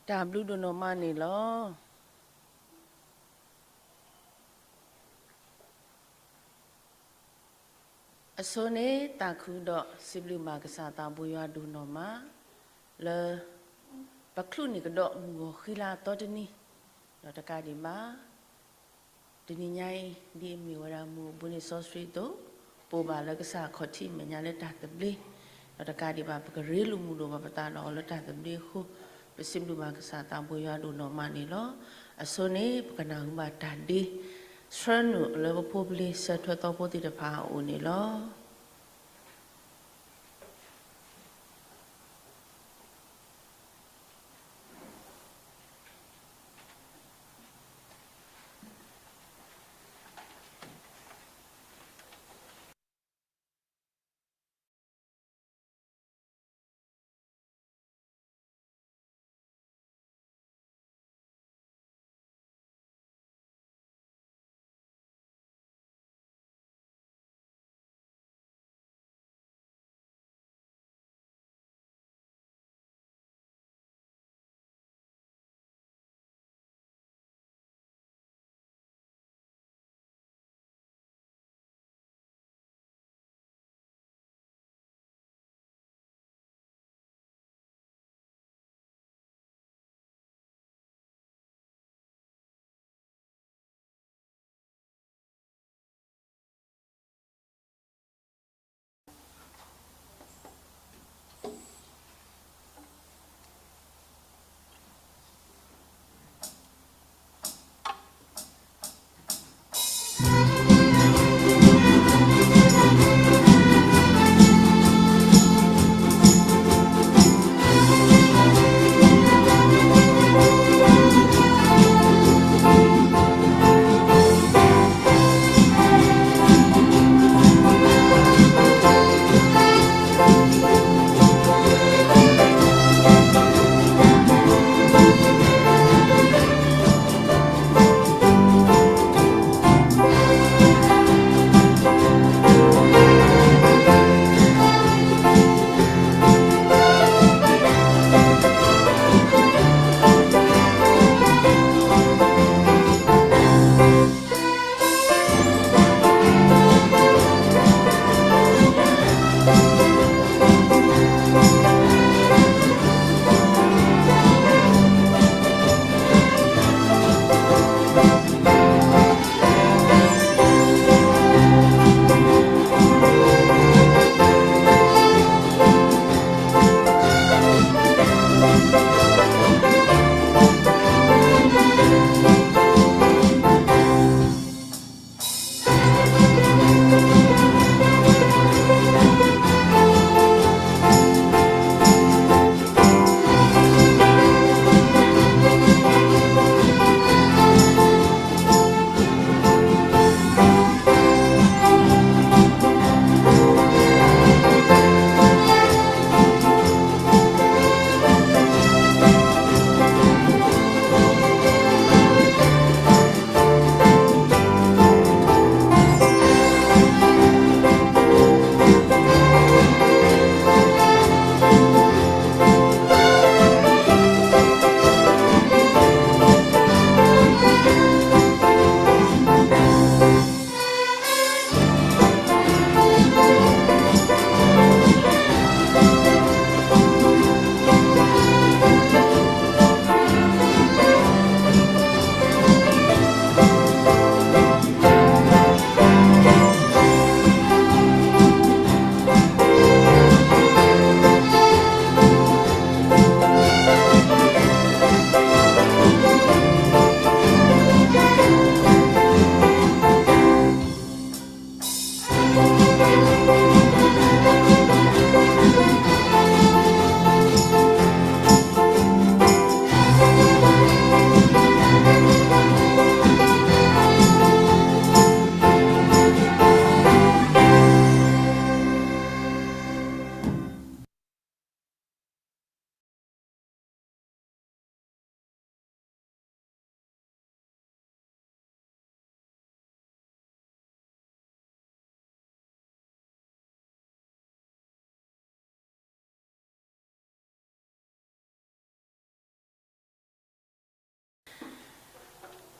တၢ်ဘျုးဒိၣ်နီၢ်မးန့ၣ်လီၤ. အဆိန့ၣ် သးခုဒီးစံးဘျုးဘၣ်ကစၢ်သးဘိယွၤဒိၣ်နီၢ်မး လၢပချုးန့ၢ်ကဒီးမုၢ်ဂီၤဃံလၤအသီတနံၤ, ဒီးတကးဒံးဘၣ် တနံၤညါအံၤ ဒ်အမ့ၢ်ဝဲဒၣ်မုၢ်အိၣ်ဘှံးနံၤစီဆှံအသိး, ပအိၣ်ဘၣ်လၢကစၢ်ခီၣ်ထံးမဲာ်ညါလၢတၢ်သဘျ့, ဒီးတကးဒံးဘၣ် ပကရ့လိာ်မုာ်လိာ်ဘၣ်ပသးဒီးအီၤလၢတၢ်သဘျ့အဃိ, ပစံးဘျုးဘၣ်ကစၢ်သးဘိယွၤဒိၣ်နီၢ်မးန့ၣ်လီၤ. အဆိန့ၣ် ပကနၢ်ဟူဘၣ်တၢ်ဒ့ ဆှၢနုာ်လၢပဖိပလံၤဆၢထွဲသီဖိသ့ၣ်တဖၣ်အအိၣ်န့ၣ်လီၤ.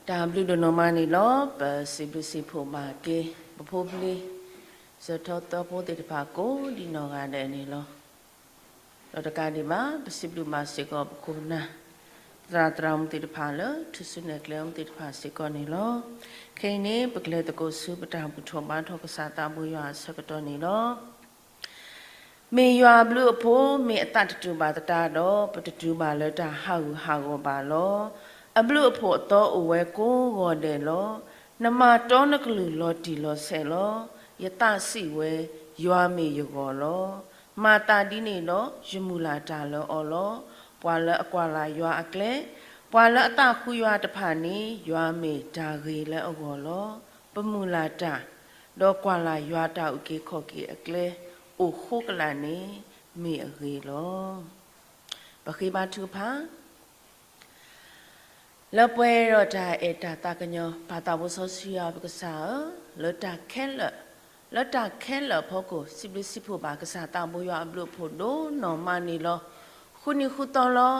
တၢ်ဘျုးဒိၣ်နီၢ်မးန့ၣ်လီၤ. ပစံးဘျုးစံးဖှိၣ်ဘၣ်က့ၤ ပဖိပလံၤ စၢၤထီသီဖိသ့ၣ်တဖၣ်ကိးဒံးနီၢ်ဂၤဒဲးန့ၣ်လီၤ. ဒီးတကးဒံးဘၣ် ပစံးဘျုးဘၣ်စ့ၢ်ကီးပခိၣ်ပနၢ် သရၣ်သရၣ်မုၣ်သ့ၣ်တဖၣ်လၢ ထူၣ်စုနဲၣ်ကျဲအီၤသ့ၣ်တဖၣ်စ့ၢ်ကီးန့ၣ်လီၤ. ခဲအံၤန့ၣ် ပကလဲၤသကိးဆူပတၢ်ဘူၣ်ထီၣ်ဘါထီၣ်ကစၢ်သးဘိယွၤအဆၢကတီၢ်န့ၣ်လီၤ. မ့ၢ်ယွၤအဘျုးအဖှိၣ် မ့ၢ်အသးတတူာ်ဘၣ်သတးဒီး ပတတုၤဘၣ်လၢတၢ်ဟးဂူာ်ဟးဂီၤဘၣ်လီၤ. အဘျုးအဖှိၣ်အသီအိၣ်ဝဲကိးဂီၤဒဲးလီၤ. နမၤတီနကလုၢ်လီၤတံၢ်လီၤဆဲးလီၤ. ယသးစံးဝဲ ယွၤမ့ၢ်ယဂီၢ်လီၤ. မၤသးဒ်န့ၣ်ဒီး ယမုၢ်လၢ်တၢ်လၢအီၤလီၤ. ပှၤလၢအကွၢ်လၢ်ယွၤအကျဲ, ပှၤလၢအသးဃုယွၤတဖၣ်န့ၣ် ယွၤမ့ၢ်တၢ်ဂ့ၤလၢအဂီၢ်လီၤ. ပမုၢ်လၢ်တၢ် ဒီးကွၢ်လၢ်ယွၤတၢ်အုၣ်က့ၤခီၣ်က့ၤအကျဲ အိၣ်ဃိကလာ်န့ၣ် မ့ၢ်အဂ့ၤလီၤ. ပဃ့ဘါထုကဖၣ် လၢပှဲၤဒီးတၢ်အဲၣ်တၢ်သးကညီၤ ပၢ်သးဘိစီဆှံယွၤပကစၢ်ဧၢ, လၢတၢ်ခဲလၢာ်, လၢတၢ်ခဲလၢာ်အဖီခိၣ် စံးဘျုးစံးဖှိၣ်ဘၣ်ကစၢ်သးဘိယွၤအဘျုးအဖှိၣ်ဒိၣ်နီၢ်မးန့ၣ်လီၤ. ဃုနံၤဃုသီလီၤ.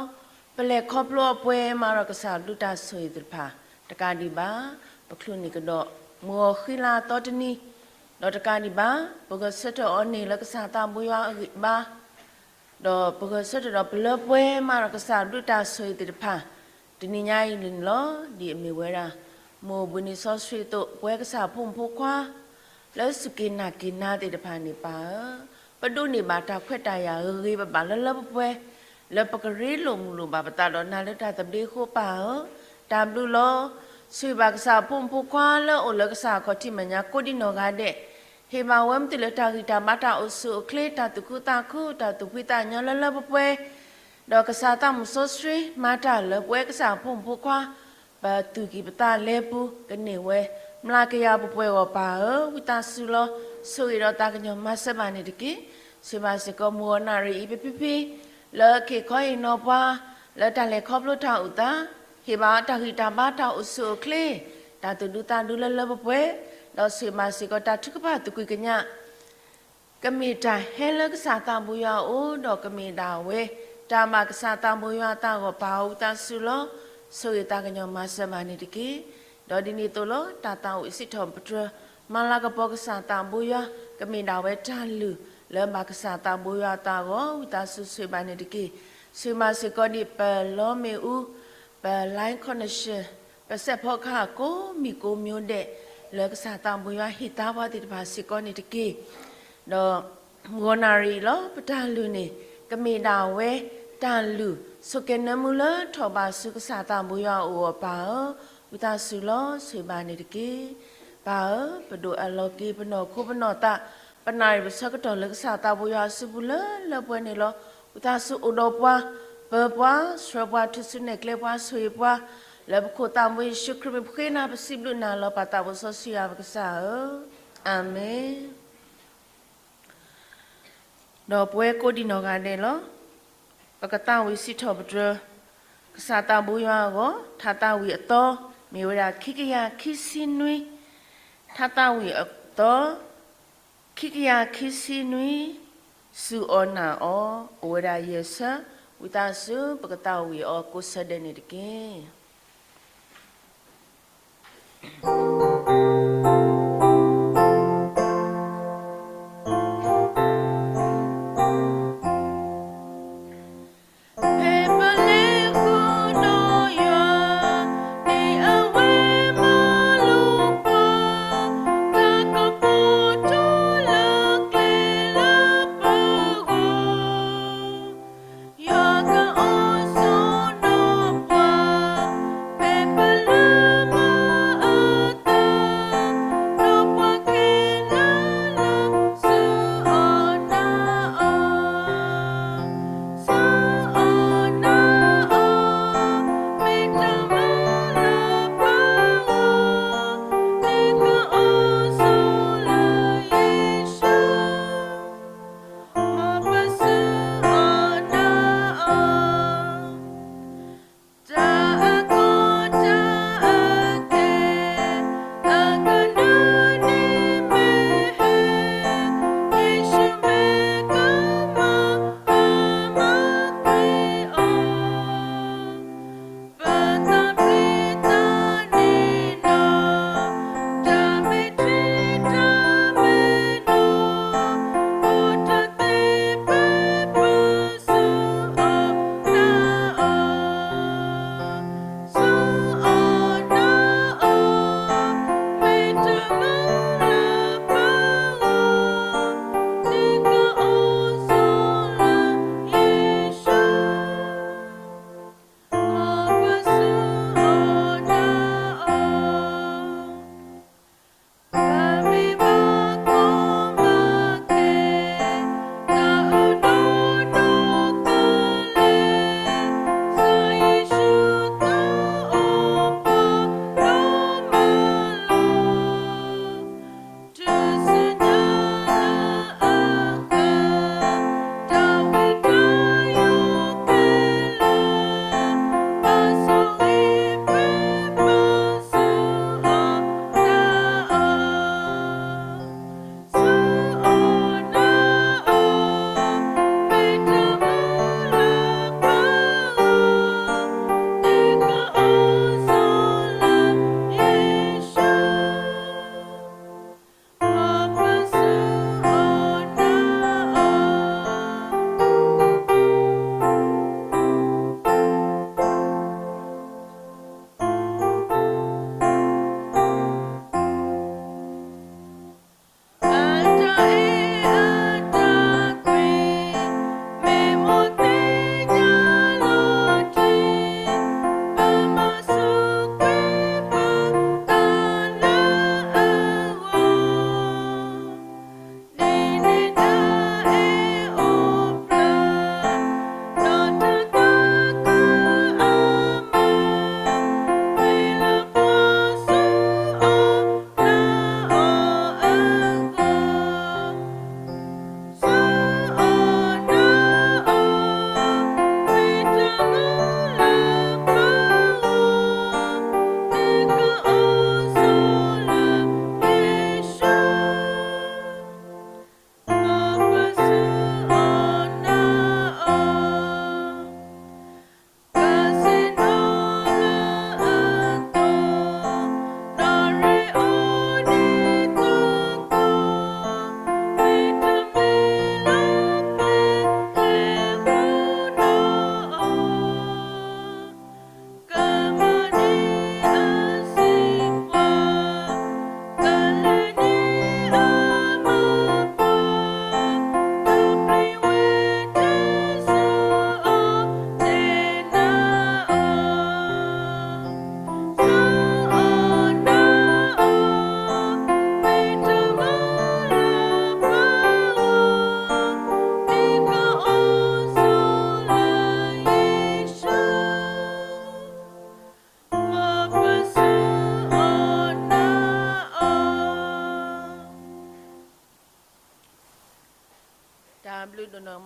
ပလဲၤခီဖျိအပှဲၤမးဒီးကစၢ်ဘျုးတၢ်ဆိၣ်ဂ့ၤသ့ၣ်တဖၣ်, တကးဒံးဘၣ် ပချုးန့ၢ်ကဒီး မုၢ်ဂီၤဃံလၤအသီတနံၤ, ဒီးတကးဒံးဘၣ် ပဂဲၤဆၢထၢၣ်အီၤန့ၣ်လၢကစၢ်သးဘိယွၤအဂံၢ်အဘါ ဒီးပဂဲၤဆၢထၢၣ်ဒီးပလၢပှဲၤမးဒီးကစၢ်ဘျုးတၢ်ဆိၣ်ဂ့ၤသ့ၣ်တဖၣ်, တနံၤညါအံၤန့ၣ်လီၤ. ဒ်အမ့ၢ်ဝဲဒၣ် မုၢ်အိၣ်ဘှံးနံၤစီဆှံအသိး ပဝဲကစၢ်ဖိမုၣ်ဖိခွါ လၢစူၢ်က့ၤနာ်က့ၤနၤသ့ၣ်တဖၣ်န့ၣ် ပၢ်ဧၢ, ပဒိးန့ၢ်ဘၣ်တၢ်ခွဲးတၢ်ယာ်ဂ့ၤဂ့ၤဘၣ်ဘၣ်လၢလၢပှဲၤပှဲၤ လၢပကရ့လိာ်မုာ်လိာ်ဘၣ်ပသးဒီးနၤလၢတၢ်သဘျ့အဃိ ပၢ်ဧၢ, တၢ်ဘျုးလီၤ. ဆိၣ်ဂ့ၤဘၣ်ကစၢ်ဖိမုၣ်ဖိခွါလၢအအိၣ်လၢကစၢ်အခီၣ်ထံးမဲာ်ညါကိးဒံးနီၢ်ဂၤဒဲး, ဟ့ၣ်ဘၣ်ဝဲမ့ၢ်တုၤလၢတၢ်ဂံၢ်တၢ်ဘါ တၢ်အိၣ်ဆူၣ်အိၣ်ချ့ တၢ်သူၣ်ခုသးခု တၢ်သူၣ်ဖှံသးညီလၢလၢပှဲၤပှဲၤ, ဒီးကစၢ်သးမုၣ်စီဆှံ မၤတၢ်လၢပဝဲကစၢ်ဖိမုၣ်ဖိခွါ ပသူၣ်ကံၢ်ပသးလဲပူၤ ကန့ၢ်ဝဲ မျးကယၤပှဲၤပှဲၤအဂီၢ် ပၢ်ဧၢ, ဝံသးစူၤလီၤ. ဆိၣ်ဂ့ၤဒီးသးကညီၤမၤစၢၤဘၣ်န့ၣ်တက့ၢ်. ဆိၣ်ဂ့ၤဘၣ်စ့ၢ်ကီးမုၢ်ဂီၤနၣ်ရံၣ်အံၤ ပဖံဖံ လၢက့ၤခီအံၤနီၢ်ပှၤ လၢတၢ်လဲၤခီဖျိတၢ်အိၣ်သး, ဟ့ၣ်ဘၣ်တၢ်ဂံၢ်တၢ်ဘါ တၢ်အိၣ်ဆူၣ်အိၣ်ချ့ တၢ်သူၣ်ဒူသးဒူလၢလၢပှဲၤပှဲၤ, ဒီးဆိၣ်ဂ့ၤဘၣ်စ့ၢ်ကီးတၢ်ထုကဖၣ်သကွံာ်ကညး ကမ့ၢ်တၢ်ဟဲလၢကစၢ်သးဘိယွၤအအိၣ် ဒီးကမ့ၢ်ဒၣ်ဝဲ တၢ်ဘၣ်ကစၢ်သးဘိယွၤအသးအဂီၢ် ပၢ်ဧၢ ဝံသးစူၤလီၤ. ဆိၣ်ဂ့ၤသးကညီၤမၤစၢၤဘၣ်န့ၣ်တက့ၢ်. ဒီးဒ်န့ၣ်အသိးလီၤ တၢ်သးဝံၣ်စံးထီၣ်ပတြၢၤ မၤလၤကပီၤကစၢ်သးဘိယွၤ ကမ့ၢ်ဒၣ်ဝဲတၢ်လုၢ်လၢဘၣ်ကစၢ်သးဘိယွၤအသးအဂီၢ် ဝံသးစူၤဆိၣ်ဂ့ၤဘၣ်န့ၣ်တက့ၢ်. ဆိၣ်ဂ့ၤမၤစ့ၢ်ကီးဒ်ပလီမ့ၣ်အူ ပ line connection ပစဲးဖီကဟၣ်ကိးမံၤကိးမံၤဒဲး လၢကစၢ်သးဘိယွၤဟ့ၣ်သါပှၤသ့ၣ်တဖၣ်စ့ၢ်ကီးန့ၣ်တက့ၢ်. ဒီးမုၢ်ဂီၤနၣ်ရံၣ်အံၤလီၤ ပတၢ်လုၢ်န့ၣ် ကမ့ၢ်ဒၣ်ဝဲ တၢ်လုၢ်ဆိၣ်ကဲၤနၢမူလၢထီၣ်ဘးဆူကစၢ်သးဘိယွၤအအိၣ်အပၢ်ဧၢ, ဝံသးစူၤလီၤ ဆိၣ်ဂ့ၤဘၣ်န့ၣ်တက့ၢ်. ပၢ်ဧၢ, ပဒိၣ်အၢၣ်လီၤက့ၤ ပနီၢ်ခိပနီၢ်သး ပနၣ်ရံၣ်ပဆၢကတီၢ်လၢကစၢ်သးဘိယွၤအစုပူၤလၢလၢပှဲၤပှဲၤန့ၣ်လီၤ. ဝံသးစူၤအိၣ်ဒီးပှၤ, ပၢပှၤ, ဆှၢပှၤ, ထူၣ်စုနဲၣ်ကျဲပှၤ, ဆိၣ်ဂ့ၤပှၤ, လၢပခိၣ်သးဘိယ့ၣ်ၡူးခရံာ်မံၤပဃ့နၤ ပစံးဘျုးနၤလီၤ ပၢ်သးဘိစီဆှံယွၤပကစၢ်ဧၢ, အၤမ့ၣ်. ဒီးပဝဲကိးဒံးနီၢ်ဂၤဒဲးလီၤ. ပကသးဝံၣ်စံးထီၣ်ပတြၢၤ ကစၢ်သးဘိယွၤအဂီၢ် ထါသးဝံၣ်အသီ မ့ၢ်ဝဲဒၣ်ခံကယၤခံဆံနွံ, ထါသးဝံၣ်အသီ ခံကယၤခံဆံနွံ, စူၢ်အီၣ်နာ်အီၤ အိၣ်ဝဲဒၣ်ယဲၢ်ဆၢ, ဝံသးစူၤ ပကသးဝံၣ်အီၤကိးဆၢဒဲးန့ၣ်တက့ၢ်.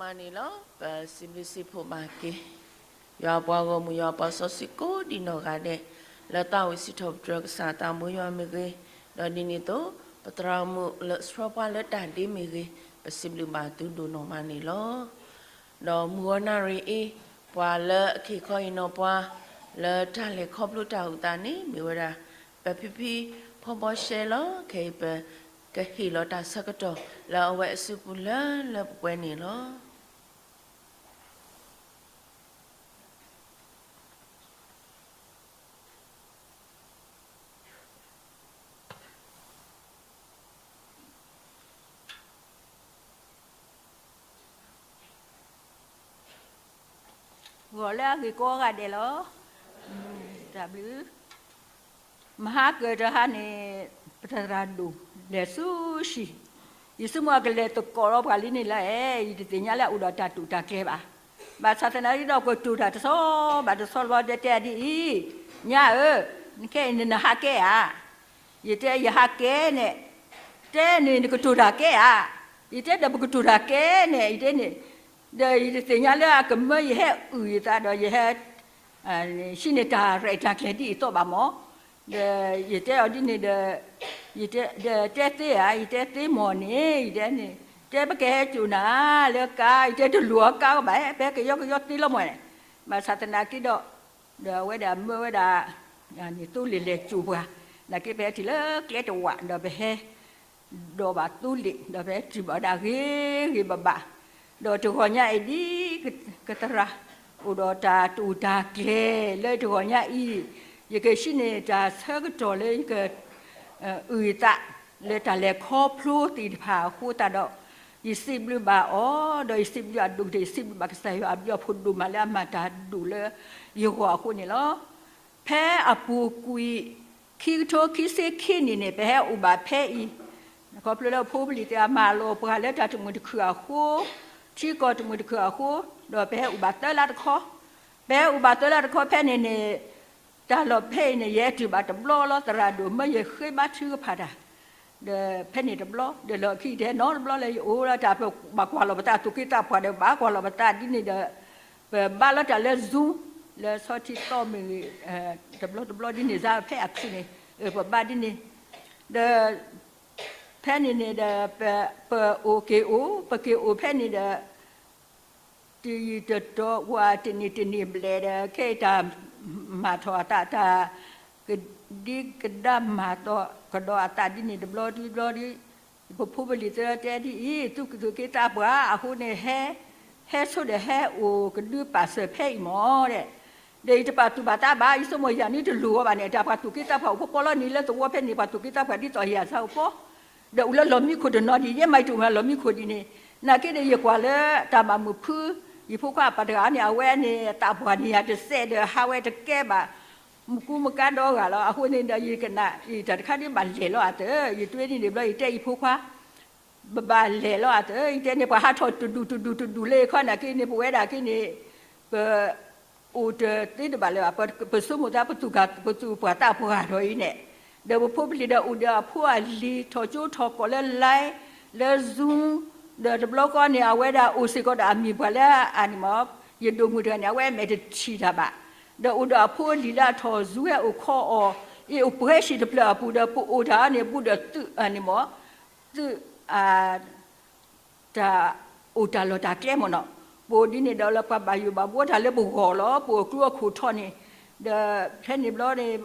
မၤန့ၣ်လီၤ. ပစံးဘျုးစံးဖှိၣ်ဘၣ်က့ၤ ယွၤပှၤဂီၢ်မုၢ် ယွၤပှၤစီဆှံကိးဒံးနီၢ်ဂၤဒဲး လၢသးဝံၣ်စံးထီၣ်ပတြၢၤကစၢ်သးဘိယွၤမ့ၢ်ဂ့ၤ, ဒီးဒ်န့ၣ်အသိး ပသရၣ်မုၣ်လၢဆှၢပှၤလၢတၢ်ဒ့မ့ၢ်ဂ့ၤ, ပစံးဘျုးဘၣ်သုဒိၣ်နီၢ်မးန့ၣ်လီၤ. ဒီးမုၢ်ဂီၤနၣ်ရံၣ်အံၤ ပှၤလၢအခ့ၣ်ခီအံၤနီၢ်ပှၤ လၢတၢ်လဲၤခီဖျိတၢ်အုၣ်သးန့ၣ် မ့ၢ်ဝဲဒၣ် ပဖံဖံ ဖီဘီရှဲလီၤ. ခဲအံၤပကဟ့ၣ်လီၤတၢ်ဆၢကတီၢ် လၢအဝဲအစုပူၤလၢလၢပှဲၤပှဲၤန့ၣ်လီၤ. ဂီၤလၢအဂ့ၤကိးဂၤဒဲးလီၤ. တၢ်ဘျုး မဟါကၢၤတဟါန့ၣ် ပသရၣ်ဒိၣ်လဲၤဆူဟံၣ်, ယဆိကမိၣ်အကလဲၤသကိးလီၤပှၤလံန့ၣ်လၢအဲ, ယတသ့ၣ်ညါလၢအအိၣ်ဒီးတၢ်တိာ်တၢ်ကျဲၤဘၣ်. ဘၣ်ဆၣ်သနာ်က့ဒီး ကတိၤတၢ်တဆီဘၣ်တဆီလီၤ တဲတဲဒ်အံၤ, ညါဧၢ, နခဲအံၤနနဟးကဲဧါ. ယတဲယဟးကဲန့ၣ်, တဲန့ၣ်နကတိၤတၢ်ကဲဧါ. ယတဲဒီးပကတိၤတၢ်ကဲန့ၣ် ယတဲန့ၣ်, ဒီးယတသ့ၣ်ညါလၢအကမၢယဟဲအုၣ်ယသးဒီးယဟဲ ဟံးန့ၢ်တၢ်ရဲၣ်တၢ်ကျဲၤဒ်အံၤသီၣ်ဘၣ်မၢ်. ဒီးယတဲအီၤဒ်န့ၣ်ဒီး, ယတဲသ့ဧါ, ယတဲသ့မၢ်န့ၣ်, ယတဲန့ၣ်, တဲပကဟဲစိာ်နၤလၢကါ, ယတဲတလိၣ်အကါဘၣ်, ပဟဲကယီကယီသ့လီၤမၢ်န့ၣ်. ဘၣ်ဆၣ်သနာ်က့ဒီး, ဒီးအဝဲဒၣ်မၢဝဲဒၣ် န့ၣ်သိလ့ၣ်လဲၤစိာ်ပှၤ, နာ်က့ပဟဲတုၤလၢကျဲတဝာ်ဒီးပဟဲ ဒီးဘၣ်သိလ့ၣ် ဒီးပဟဲတုၤဘၣ်ဝဲဒၣ်ဂ့ၤဂ့ၤဘၣ်ဘၣ်, ဒီးတဂီၤညါအံၤဒ် ကသရၣ် အိၣ်ဒီးတၢ်တိာ်တၢ်ကျဲၤလၢတဂီၤညါအံၤ, ယကဟံးန့ၢ်တၢ်ဆၢကတီၢ်လၢယက အုၣ်ယသး လၢတၢ်လဲၤခီဖျိသ့ၣ်တဖၣ်အဃိသတးဒီး, ယစံးဘျုးဘၣ်အီၤ, ဒီးယစံးဘျုးအဒိၣ်ကတၢၢ် ယစံးဘျုးဘၣ်ကစၢ်ယွၤအဘျုးအဖှိၣ်ဒိၣ်မးလၢအမၤတၢ်ဒိၣ်လၢယဂီၢ်အဃိန့ၣ်လီၤ. ဖဲအပူၤကွံာ် ခံကထိခံဆံခံနံၣ်န့ၣ် ပဟဲအိၣ်ဘၣ်ဖဲအံၤ, ခီဖျိလၢဖိပလံၤသ့ၣ်အမၤလီၤပှၤလၢတၢ်တမုာ်တခုၣ်အဃိ, ထံကီၢ်တမုာ်တခုၣ်အဃိ, ဒီးပဟဲအိၣ်ဘၣ်သၢလါတခီ, ပဟဲအိၣ်ဘၣ်သၢလါတခီဖဲန့ၣ်န့ၣ်, တၢ်လီၢ်ဖဲအံၤန့ၣ် ယဟဲတုၤဘၣ်တဘျီလီၤ သရၣ်ဒိၣ်မၢယဃ့ဘါထုကဖၣ်တၢ် ဒီးဖဲန့ၣ်တဘျီ, ဒီးလီၢ်ခံကတၢၢ်နီတဘျီလၢယအိၣ်လၢတၢ်ပဘၣ်ကွၢ်လီၤပသး သူၣ်က့သးပှၢ်ဒီးဘၣ်ကွၢ်လီၤပသးဒ်န့ၣ်ဒီး, ပဘါလီၤတၢ်လၢ Zoom လၢဆီထံသီမ့ၢ်ဂ့ၤ, တဘျီတဘျီဒ်န့ၣ် စါဖဲအခုန့ၣ်, ပဘါဒ်န့ၣ်, ဒီး ဖဲန့ၣ်န့ၣ်ဒီး, ပအိၣ်က့ၤအိၣ်, ပက့ၤအိၣ်ဖဲန့ၣ်ဒီး တယံာ်တတီၤ ဝဲတနံၤတနံၤဘျဲၣ်ဒီး ခဲအံၤတၢ်မၤထီၣ်အသး တၢ်ကဒံကဒါမၤသီကဒီးအသးဒ်န့ၣ်တဘျီဒ်ဘျီဒ်, ပဖိပလံၤသၢတဲဒ်အံၤ, သူၣ်က့သးပှၢ်အဃိန့ၣ် ဟဲ, ဟဲဆိဒီးဟဲအိၣ်ကဒုပာ်စၢၤဖဲအံၤမၢ်ဒီး, ဒီးယတပာ်သူၣ်ပာ်သးဘၣ်, ယဆိကမိၣ်ယၤန့ၣ်တလိၣ်အီၤဘၣ်န့ၣ်, တၢ်ပှၤသူၣ်က့သးပှၢ်အိၣ်ဖီဖီလီၤန့ၣ် လၢသဝီဖဲန့ၣ် ပှၤသူၣ်က့သးပှၢ်ဒ်သိးယၤစၢ်အိၣ်ဖီ ဒီးအိၣ်လၢလီၢ်မံခိၣ်တနီၤဒ်အံၤ, ယဲမၤယတအိၣ်မးလၢလီၢ်မံခိၣ်ဒ်န့ၣ်, နာ်က့ဒီးယကွၢ်လၢတၢ်ဘၣ်မုာ်ဖု, ယဖိခွါအပၢ်တဂၤန့ၣ် အဝဲန့ၣ် သးပှၢ်န့ၣ်ယၤတစဲးဒီး ဟးဝဲတကဲဘၣ်, မူကူမကါဒီဂၤလီၤ. အဃိန့ၣ်ဒီး ယကနၣ်အံၤ တၢ်တခါဒ်ဘၣ်လဲၤလီၤအသး, ယတွ့ဒ်န့ၣ်ဘျီ ယတဲယဖိခွါ ပဘၣ်လဲၤလီၤအသး, ယတဲန့ၣ် ပှၤဟးထီၣ်တဒူၣ်တဒူၣ်တဒူၣ်လၢခီနာ်က့န့ၣ် ပဝဲဒၣ်က့န့ၣ်, ပ အိၣ်တသ့တဘၣ်လၢၤဘၣ်, ပဆိကမိၣ်သး ပသူၣ်ပှၢ်သးပှၢ်ဒီးအံၤန့ၣ်, ဒီးပဖိပလံၤဒီးအိၣ်ဒီးအဖိအလံၤ ထီၣ်ကၠိထီၣ်ကီၢ်လၢ live လၢ Zoom, ဒီးတဘျီဃီန့ၣ် အဝဲဒၣ်အိၣ်စ့ၢ်ကီးဒီးအမံၤပှၢ်လၢအန့ၣ်မၢ်, ယဒိၣ်မုၣ်တဂၤန့ၣ် အဝဲအမဲာ်တထံၣ်တၢ်ဘၣ်, ဒီးအိၣ်ဒီးအဖိအလံၤလၢအထီၣ် Zoom ဝဲအိၣ်ခိးအီၤ, အ့ၣ်အိၣ်ပှဲၤဆံးတဖျၢၣ်အပူၤဒီး ပအိၣ်တၢ်န့ၣ် ဘူးဒီးသုးန့ၣ်မၢ်, သုး တၢ်အိၣ်တၢ်လီၢ်တၢ်ကျဲမၢ်နီၤ, ပအိၣ်ဒ်န့ၣ်ဒီးလၢပှၤဘၣ်ယိၣ်ဘၣ်ဘှီတၢ်လၢပဂီၢ်လီၤ, ပအိၣ်ကျူအခိၣ်ထီၣ်န့ၣ်, ဒီးဖဲန့ၣ်ဘျီန့ၣ်,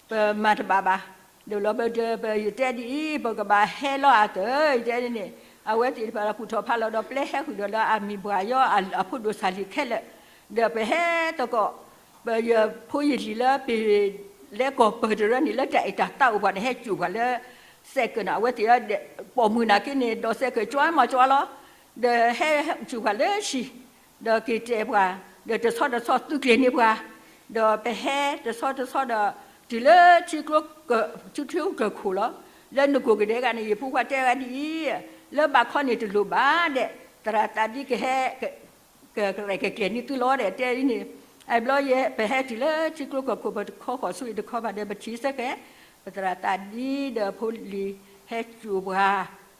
ပမၤတဘၣ်ဘၣ်, ဒီးလီၤပဒီး ပယတဲဒ်အံၤ ပကဘၣ်ဟဲလီၤအသး, ယတဲန့ၣ်, အဝဲသ့ၣ်တဖၣ်ဒီး ကူၣ်ထီၣ်ဖးလီၤဒီး ပျဲဟဲဃုာ်ဒီးလၢအမံၤပှၢ်ယီၤအဖိဒိၣ်စၢ်လံၤခဲလၢာ်, ဒီးပဟဲသကိး, ပယဖိယလံၤလၢပ လဲၤကီၢ်ပၢၢ်တရၢန့ၣ် လၢတၢ်အဲၣ်တၢ်သးအိၣ်ပှၤန့ၣ် ဟဲစိာ်ပှၤလၢ စဲးကၢးနီၤ, အဝဲသ့ၣ် ပိာ်မုၣ်နာ်က့န့ၣ် ဒီးစဲးကၢးကၠွမၤကၠွလီၤ, ဒီးဟဲစိာ်ပှၤလၢဟံၣ်, ဒီးက့ၤတဲပှၤ, ဒီးတဆီတဆီသုးကျဲၤန့ၢ်ပှၤ, ဒီးပဟဲတဆီတဆီဒီး တုၤလၢထံကျိ, ထံကျိကၢၢ်ခိၣ်လီၤ, လၢနကိၣ်ကဒဲကန့ၣ် ယဖိခွါတဲဝဲဒ်အံၤ, လၢဘၣ်ခီန့ၣ်တလိၣ်ဘၣ်ဒဲး, သရၣ်သးဒ်ကဟဲ ကရဲၣ်ကကျဲၤန့ၢ်သုလီၤဒီး တဲဒ်န့ၣ်, အဘျီယဲ ပဟဲတုၤလၢထံကျိကၢၢ်ခိၣ် ပတခီဃီၤဆူအံၤတခီဘၣ်ဒီး ပထံၣ်စ့ၢ်ကီး, ပသရၣ်သးဒ်ဒီးဖိလံၤဟဲစိာ်ပှၤ,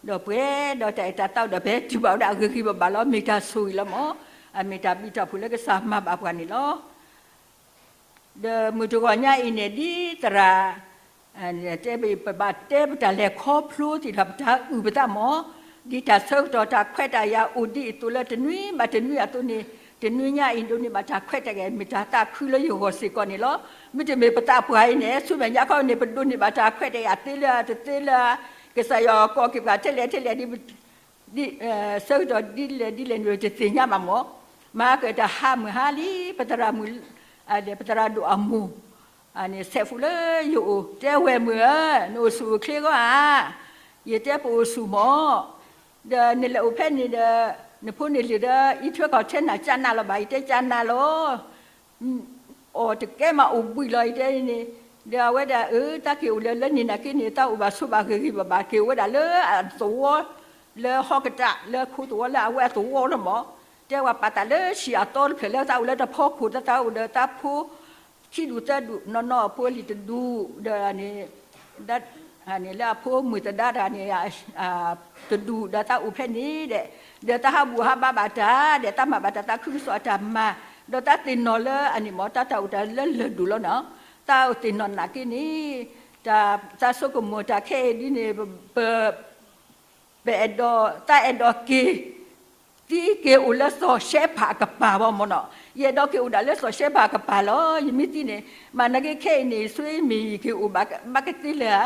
ဒီးပှဲၤဒီးတၢ်အဲၣ်တၢ်သးဒီး ပဟဲတုၤဘၣ်ဝဲဒၣ်အဂ့ၤဂ့ၤဘၣ်ဘၣ်လီၤ. မ့ၢ်တၢ်ဆိၣ်ဂ့ၤလီၤမၢ်. အမ့ၢ်တၢ်ဘျုးတၢ်ဖှိၣ်လၢကစၢ်မၤဘၣ်ပှၤန့ၣ်လီၤ. ဒီးမုၢ်တဂီၤညါအံၤန့ၣ် ဒ်သရၣ် တဲဘၣ် ပဘၣ်တဲပတၢ်လဲၤခီဖျိသ့ၣ်တဖၣ် ပတၢ်အုၣ်ပသးမၢ်, ဒ်တၢ်ဆၢကတီၢ်တၢ်ခွဲးတၢ်ယာ်အိၣ်ဒ်အံၤအသိး လၢတနွံဘၣ်တနွံအသိးန့ၣ်, တနွံညါအံၤဒိးန့ၢ်ဘၣ်တၢ်ခွဲးတၢ်ယာ် မ့ၢ်တၢ်သးခုလၢယဂီၢ်စ့ၢ်ကီးန့ၣ်လီၤ. မ့တမ့ၢ်ပသးပှၢ်အံၤန့ၣ် ဆူမဲာ်ညါခီန့ၣ် ပဒိးန့ၢ်ဘၣ်တၢ်ခွဲးတၢ်ယာ်သ့လၢတသ့လၢ ကစၢ်ယွၤကိးက့ၤပှၤထဲလဲၣ်ထဲလဲၣ် ဒ် ဆၢကတီၢ်ဒ်လဲၣ်ဒ်လဲၣ်န့ၣ် တသ့ၣ်ညါဘၣ်မၢ်. မၤကတၢၢ်တၢ်ဟးမုၢ်ဟါလံ ပသရၣ်မုၣ် ပသရၣ်ဒိၣ်အမိၢ် န့ၣ် ဆဲးဖိလၢယအိၣ် တဲဝဲမုၢ်ဧၢ, နအိၣ်ဆူၣ်အိၣ်ချ့ဂီၢ်ဧါ. ယတဲပအိၣ်ဆူၣ်မၢ်. ဒီးနလဲၤအိၣ်ဖဲန့ၣ်ဒီး နဖိန့ၣ်လံၤဒီး အံးထွဲကီၢ်ထဲနၤကၢနၤလီၤဘၣ် ယတဲကၢနၤလီၤ အီၣ်တကဲမးအိၣ်ဘှံးလီၤ ယတဲန့ၣ်. ဒီးအဝဲဒၣ်အၢ တၢ်က့ၤအိၣ်လၢလၢန့ၣ်နာ်က့န့ၣ် တၢ်အိၣ်ဘၣ်ဆိးဘၣ်ဂ့ၤဂ့ၤဘၣ်ဘၣ် က့ၤအိၣ်ဝဲဒၣ်လၢအသဝီ လၢဟီၣ်ကတၢၢ် လၢခိသဝီလၢအဝဲအသဝီလီၤမၢ်. တဲဝဲပာ်သးလၢဆံးအသီတဖျၢၣ်လၢတၢ်အိၣ်လၢတၢ်ဖီခိၣ် တၢ်အိၣ်ဒီးတၢ်ဖိ ခံဒူၣ်သၢဒူၣ်နီၢ်နီၢ်အဖိအလံၤတဒူၣ်ဒီး န့ၣ်လၢအဖိမုၣ်သဒါတၢ်န့ၣ် တဒူၣ်ဒီးတၢ်အိၣ်ဖဲန့ၣ်ဒီး ဒီးတၢ်ဟးဘူၣ်ဟးဘါဘၣ်တၢ်ဒီး တၢ်မၤဘၣ်တၢ်သးခုကစီၣ်အတၢ်မၤ ဒီးတၢ်သ့ၣ်နီၣ်လၢအန့ၣ်မၢ် တၢ်တၢ်အိၣ်တၢ်လၢလၢၢ်ဒိၣ်လီၤန့ၣ်. တၢ်သ့ၣ်နီၣ်နာ်က့န့ၣ် တၢ်သးဆိကမိၣ်တၢ်ခဲအံၤဒ်န့ၣ် ပ ပအဲၣ်ဒိး တၢ်အဲၣ်ဒိးက့ၤ သံက့ၤအိၣ်လၢစီၤၡဲဖးအကပၤဘၣ်မၢ်နီၤ. ယအဲၣ်ဒိးက့ၤအိၣ်ဒၣ်လၢစီၤၡဲဖးအကပၤလီၤ ယမ့ၢ်သံန့ၣ်. မ့ၢ်နာ်က့ခဲအံၤန့ၣ် ဆွေမ့ၢ်ယက့ၤအိၣ်ဘၣ်ကသ့လၢၤဧါ.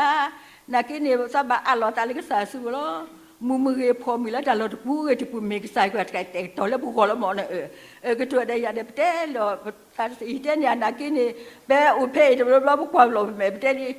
နာ်က့န့ၣ် သးဘၣ်အးလီၤသးလၢကစၢ်စုပူၤလီၤ. မုၢ်မ့ၢ်ဂ့ၤဖှီၣ်မ့ၢ်လၢတၢ်လီၢ်တပူၤဂ့ၤတပူၤ မ့ၢ်ကစၢ်ယွၤတၢ်ကတဲာ်ကတီၤလၢပဂီၢ်လီၤမၢ်နီၤ. အကတၢၢ်ဒီးယၤဒီးပတဲလီၤ ပသးတသ့ၣ်တဲန့ၣ် အနာ်က့န့ၣ် ပအိၣ်ဖဲအံၤတဘျီဘျီပကွၢ်လီၤပမဲာ် ပတဲလံ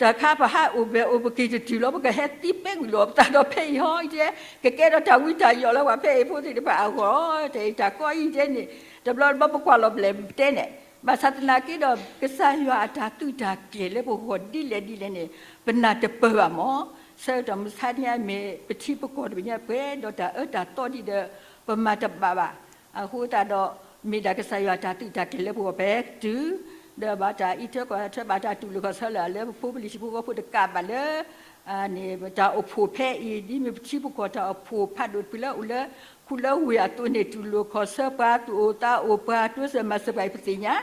တၢ်ခါပဟးအိၣ်ဘဲၣ်အိၣ်ပက့ၤတတုၤလီၤ ပကဟဲသံပဲကွံာ်လီၤပသးဒီးဖဲအံၤဟီ ယတဲ ကကဲထီၣ်တၢ်ဝံတၢ်ယိးလၢပှၤဖဲအံၤဖိသ့ၣ်တဖၣ်အဂီၢ် တၢ်အံၤတၢ်ကီအံၤယတဲန့ၣ် တဘျီဘျီပကွၢ်လီၤပမဲာ်ပတဲန့ၣ်. ဘၣ်ဆၣ်သနာ်က့ဒီး ကစၢ်ယွၤအတၢ်သုးတၢ်ကျဲၤလၢပဂီၢ်ဒ်လဲၣ်ဒ်လဲၣ်န့ၣ် ပနၢ်တပၢၢ်ဘၣ်မၢ်. ဆၢကတီၢ်မုၢ်ဆါတနံၤအံၤမ့ၢ်ပထံပကီၢ်တဘ့ၣ်ညါပှဲၤဒီးတၢ်အၢတၢ်သီဒ်ဒီး ပမၤတဘၣ်ဘၣ်. အဃိသတးဒီး မ့ၢ်ဒၣ်ကစၢ်ယွၤအတၢ်သုးတၢ်ကျဲၤလၢပဂီၢ်ပတုၤ ဒီးဘၣ်တၢ်အံးထွဲကွၢ်ထွဲဘၣ်တၢ်တူၢ်လိာ်ခီၣ်ဆၢလၢာ်လၢပဖိပလံၤထံဖိကီၢ်ဖိတကးဘၣ်လၢ တၢ်အိၣ်ဖှိၣ်ဖဲအံၤ ဒ်မ့ၢ်ပထံပကီၢ်တၢ်အိၣ်ဖှိၣ်ဖးဒိၣ်တဖုလၢအိၣ်လၢ ခူၣ်လၢဝ့ၢ်အသိးန့ၣ် တူၢ်လိာ်ခီၣ်ဆၢပှၤ သူၣ်အိၣ်သးအိၣ်ပှၤ တိစၢၤမၤစၢၤပှၤအံၤပသ့ၣ်ညါ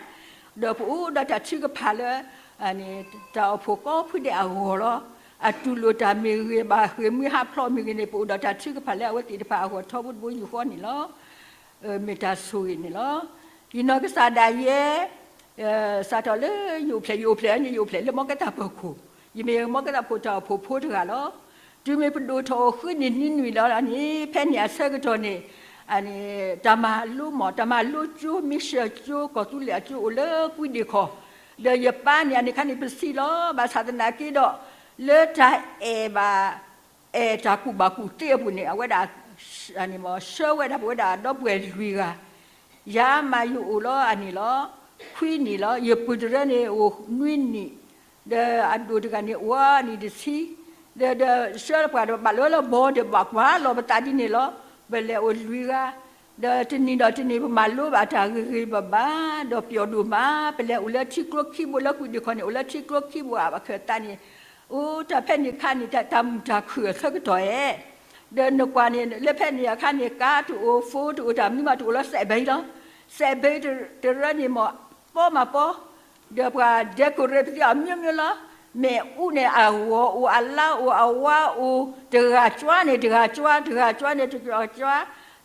ဒီးပအိၣ်ဒီးတၢ်ထုကဖၣ်လၢ တၢ်အိၣ်ဖှိၣ်ကိးဖုဒဲးအဂီၢ်လီၤ. အတူၢ်လိာ်တၢ်မ့ၢ်ဂ့ၤ ဘၣ်ဃ့ၢ်မှံဟးဖျိးမ့ၢ်ဂ့ၤန့ၣ် ပအိၣ်ဒီးတၢ်ထုကဖၣ်လၢအဝဲသ့ၣ်တဖၣ်အဂီၢ်ထီဘိတဘိယူၢ်ဃီန့ၣ်လီၤ. မ့ၢ်တၢ်ဆိၣ်ဂ့ၤန့ၣ်လီၤ. ယနီၢ်ကစၢ်ဒၣ်ယဲ စးထီၣ်လၢယအိၣ်ဖျဲၣ် ယအိၣ်ဖျဲၣ်န့ၣ် ယအိၣ်ဖျဲၣ်လၢမီကဲသးပၢၤခိၣ်, ယမ့ၢ်မီကဲသးဖိတၢ်အိၣ်ဖှိၣ်ဖိတဂၤလီၤ. တုၤမ့ၢ်ပဒိၣ်ထီၣ်အိၣ်ဃုနံၣ်နွံနွံလီၤန့ၣ် ဖဲန့ၣ်အဆၢကတီၢ်န့ၣ် တၢ်မၤလိမၢ် တၢ်မၤလိကၠိ မ့ၢ်စၢၤကၠိ ကီၢ်သူလ့ၤအကၠိအိၣ်လၢကွံဒ့ၣ်ခီၣ်, ဒီးယပၢ်န့ၣ် အန့ၣ်ခါန့ၣ် ပဆံးလီၤ. ဘၣ်ဆၣ်သနာ်က့ဒီး လၢတၢ်အဲၣ်ဘၣ် အဲၣ်တၢ်ကူၣ်ဘၣ်ကူၣ်သ့အပူၤန့ၣ် အဝဲဒၣ် ဆှၢဝဲဒၣ်ပဝဲဒၣ်ဒီပုၢ်ဝဲၢ်လွံၢ်ဂၤ, ယၤမးယအိၣ်လီၤအန့ၣ်လီၤ ခွံနံၣ်လီၤ. ယပုၢ်တရၢန့ၣ်အိၣ်နွံနံၣ်, ဒီးအဒိၣ်တဂၤန့ၣ်အိၣ်အနံၣ်တဆံ, ဒီး ဒီးဆှၢပှၤဒီးဘၣ်လၢလၢဘီဒီးဘၣ်ကွၢ်လီၤပသးဒ်န့ၣ်လီၤ. ပလဲၤအိၣ်လွံၢ်ဂၤ ဒီးတနံၤဒီးတနံၤ ပမၤလိဘၣ်တၢ်ဂ့ၤဂ့ၤဘၣ်ဘၣ် ဒီးပျီၣ်ဒိၣ်မး ပလဲၤအိၣ်လၢထံကျိခံဘိလၢကွံဒ့ၣ်ခီၣ်န့ၣ် အိၣ်လၢထံကျိခံဘိအဘၣ်ခၢၣ်သးန့ၣ်, အိၣ်တၢ်ဖဲန့ၣ်ခါန့ၣ် တၢ်မုာ်တၢ်ခုၣ်အဆၢကတီၢ်ဧါ. ဒီးနကွၢ်န့ၣ် လၢဖဲန့ၣ်အခါန့ၣ် ကါတအိၣ် ဖိတအိၣ် တၢ်မနုၤမးတအိၣ်လီၤ စဲးဘဲလီၤ. စဲးဘဲတရၢန့ၣ်မး ပီမးပီ ဒီးပှၤ decorate ပသံအီၤ မျိုးမျိုး လီၤ. မ့ၣ်အူန့ၣ် အဂီၤအိၣ် အလါအိၣ် အဝါအိၣ် တဂၤကၠွါန့ၣ် တဂၤကၠွါ တဂၤကၠွါန့ၣ် တဂၤကၠွါ,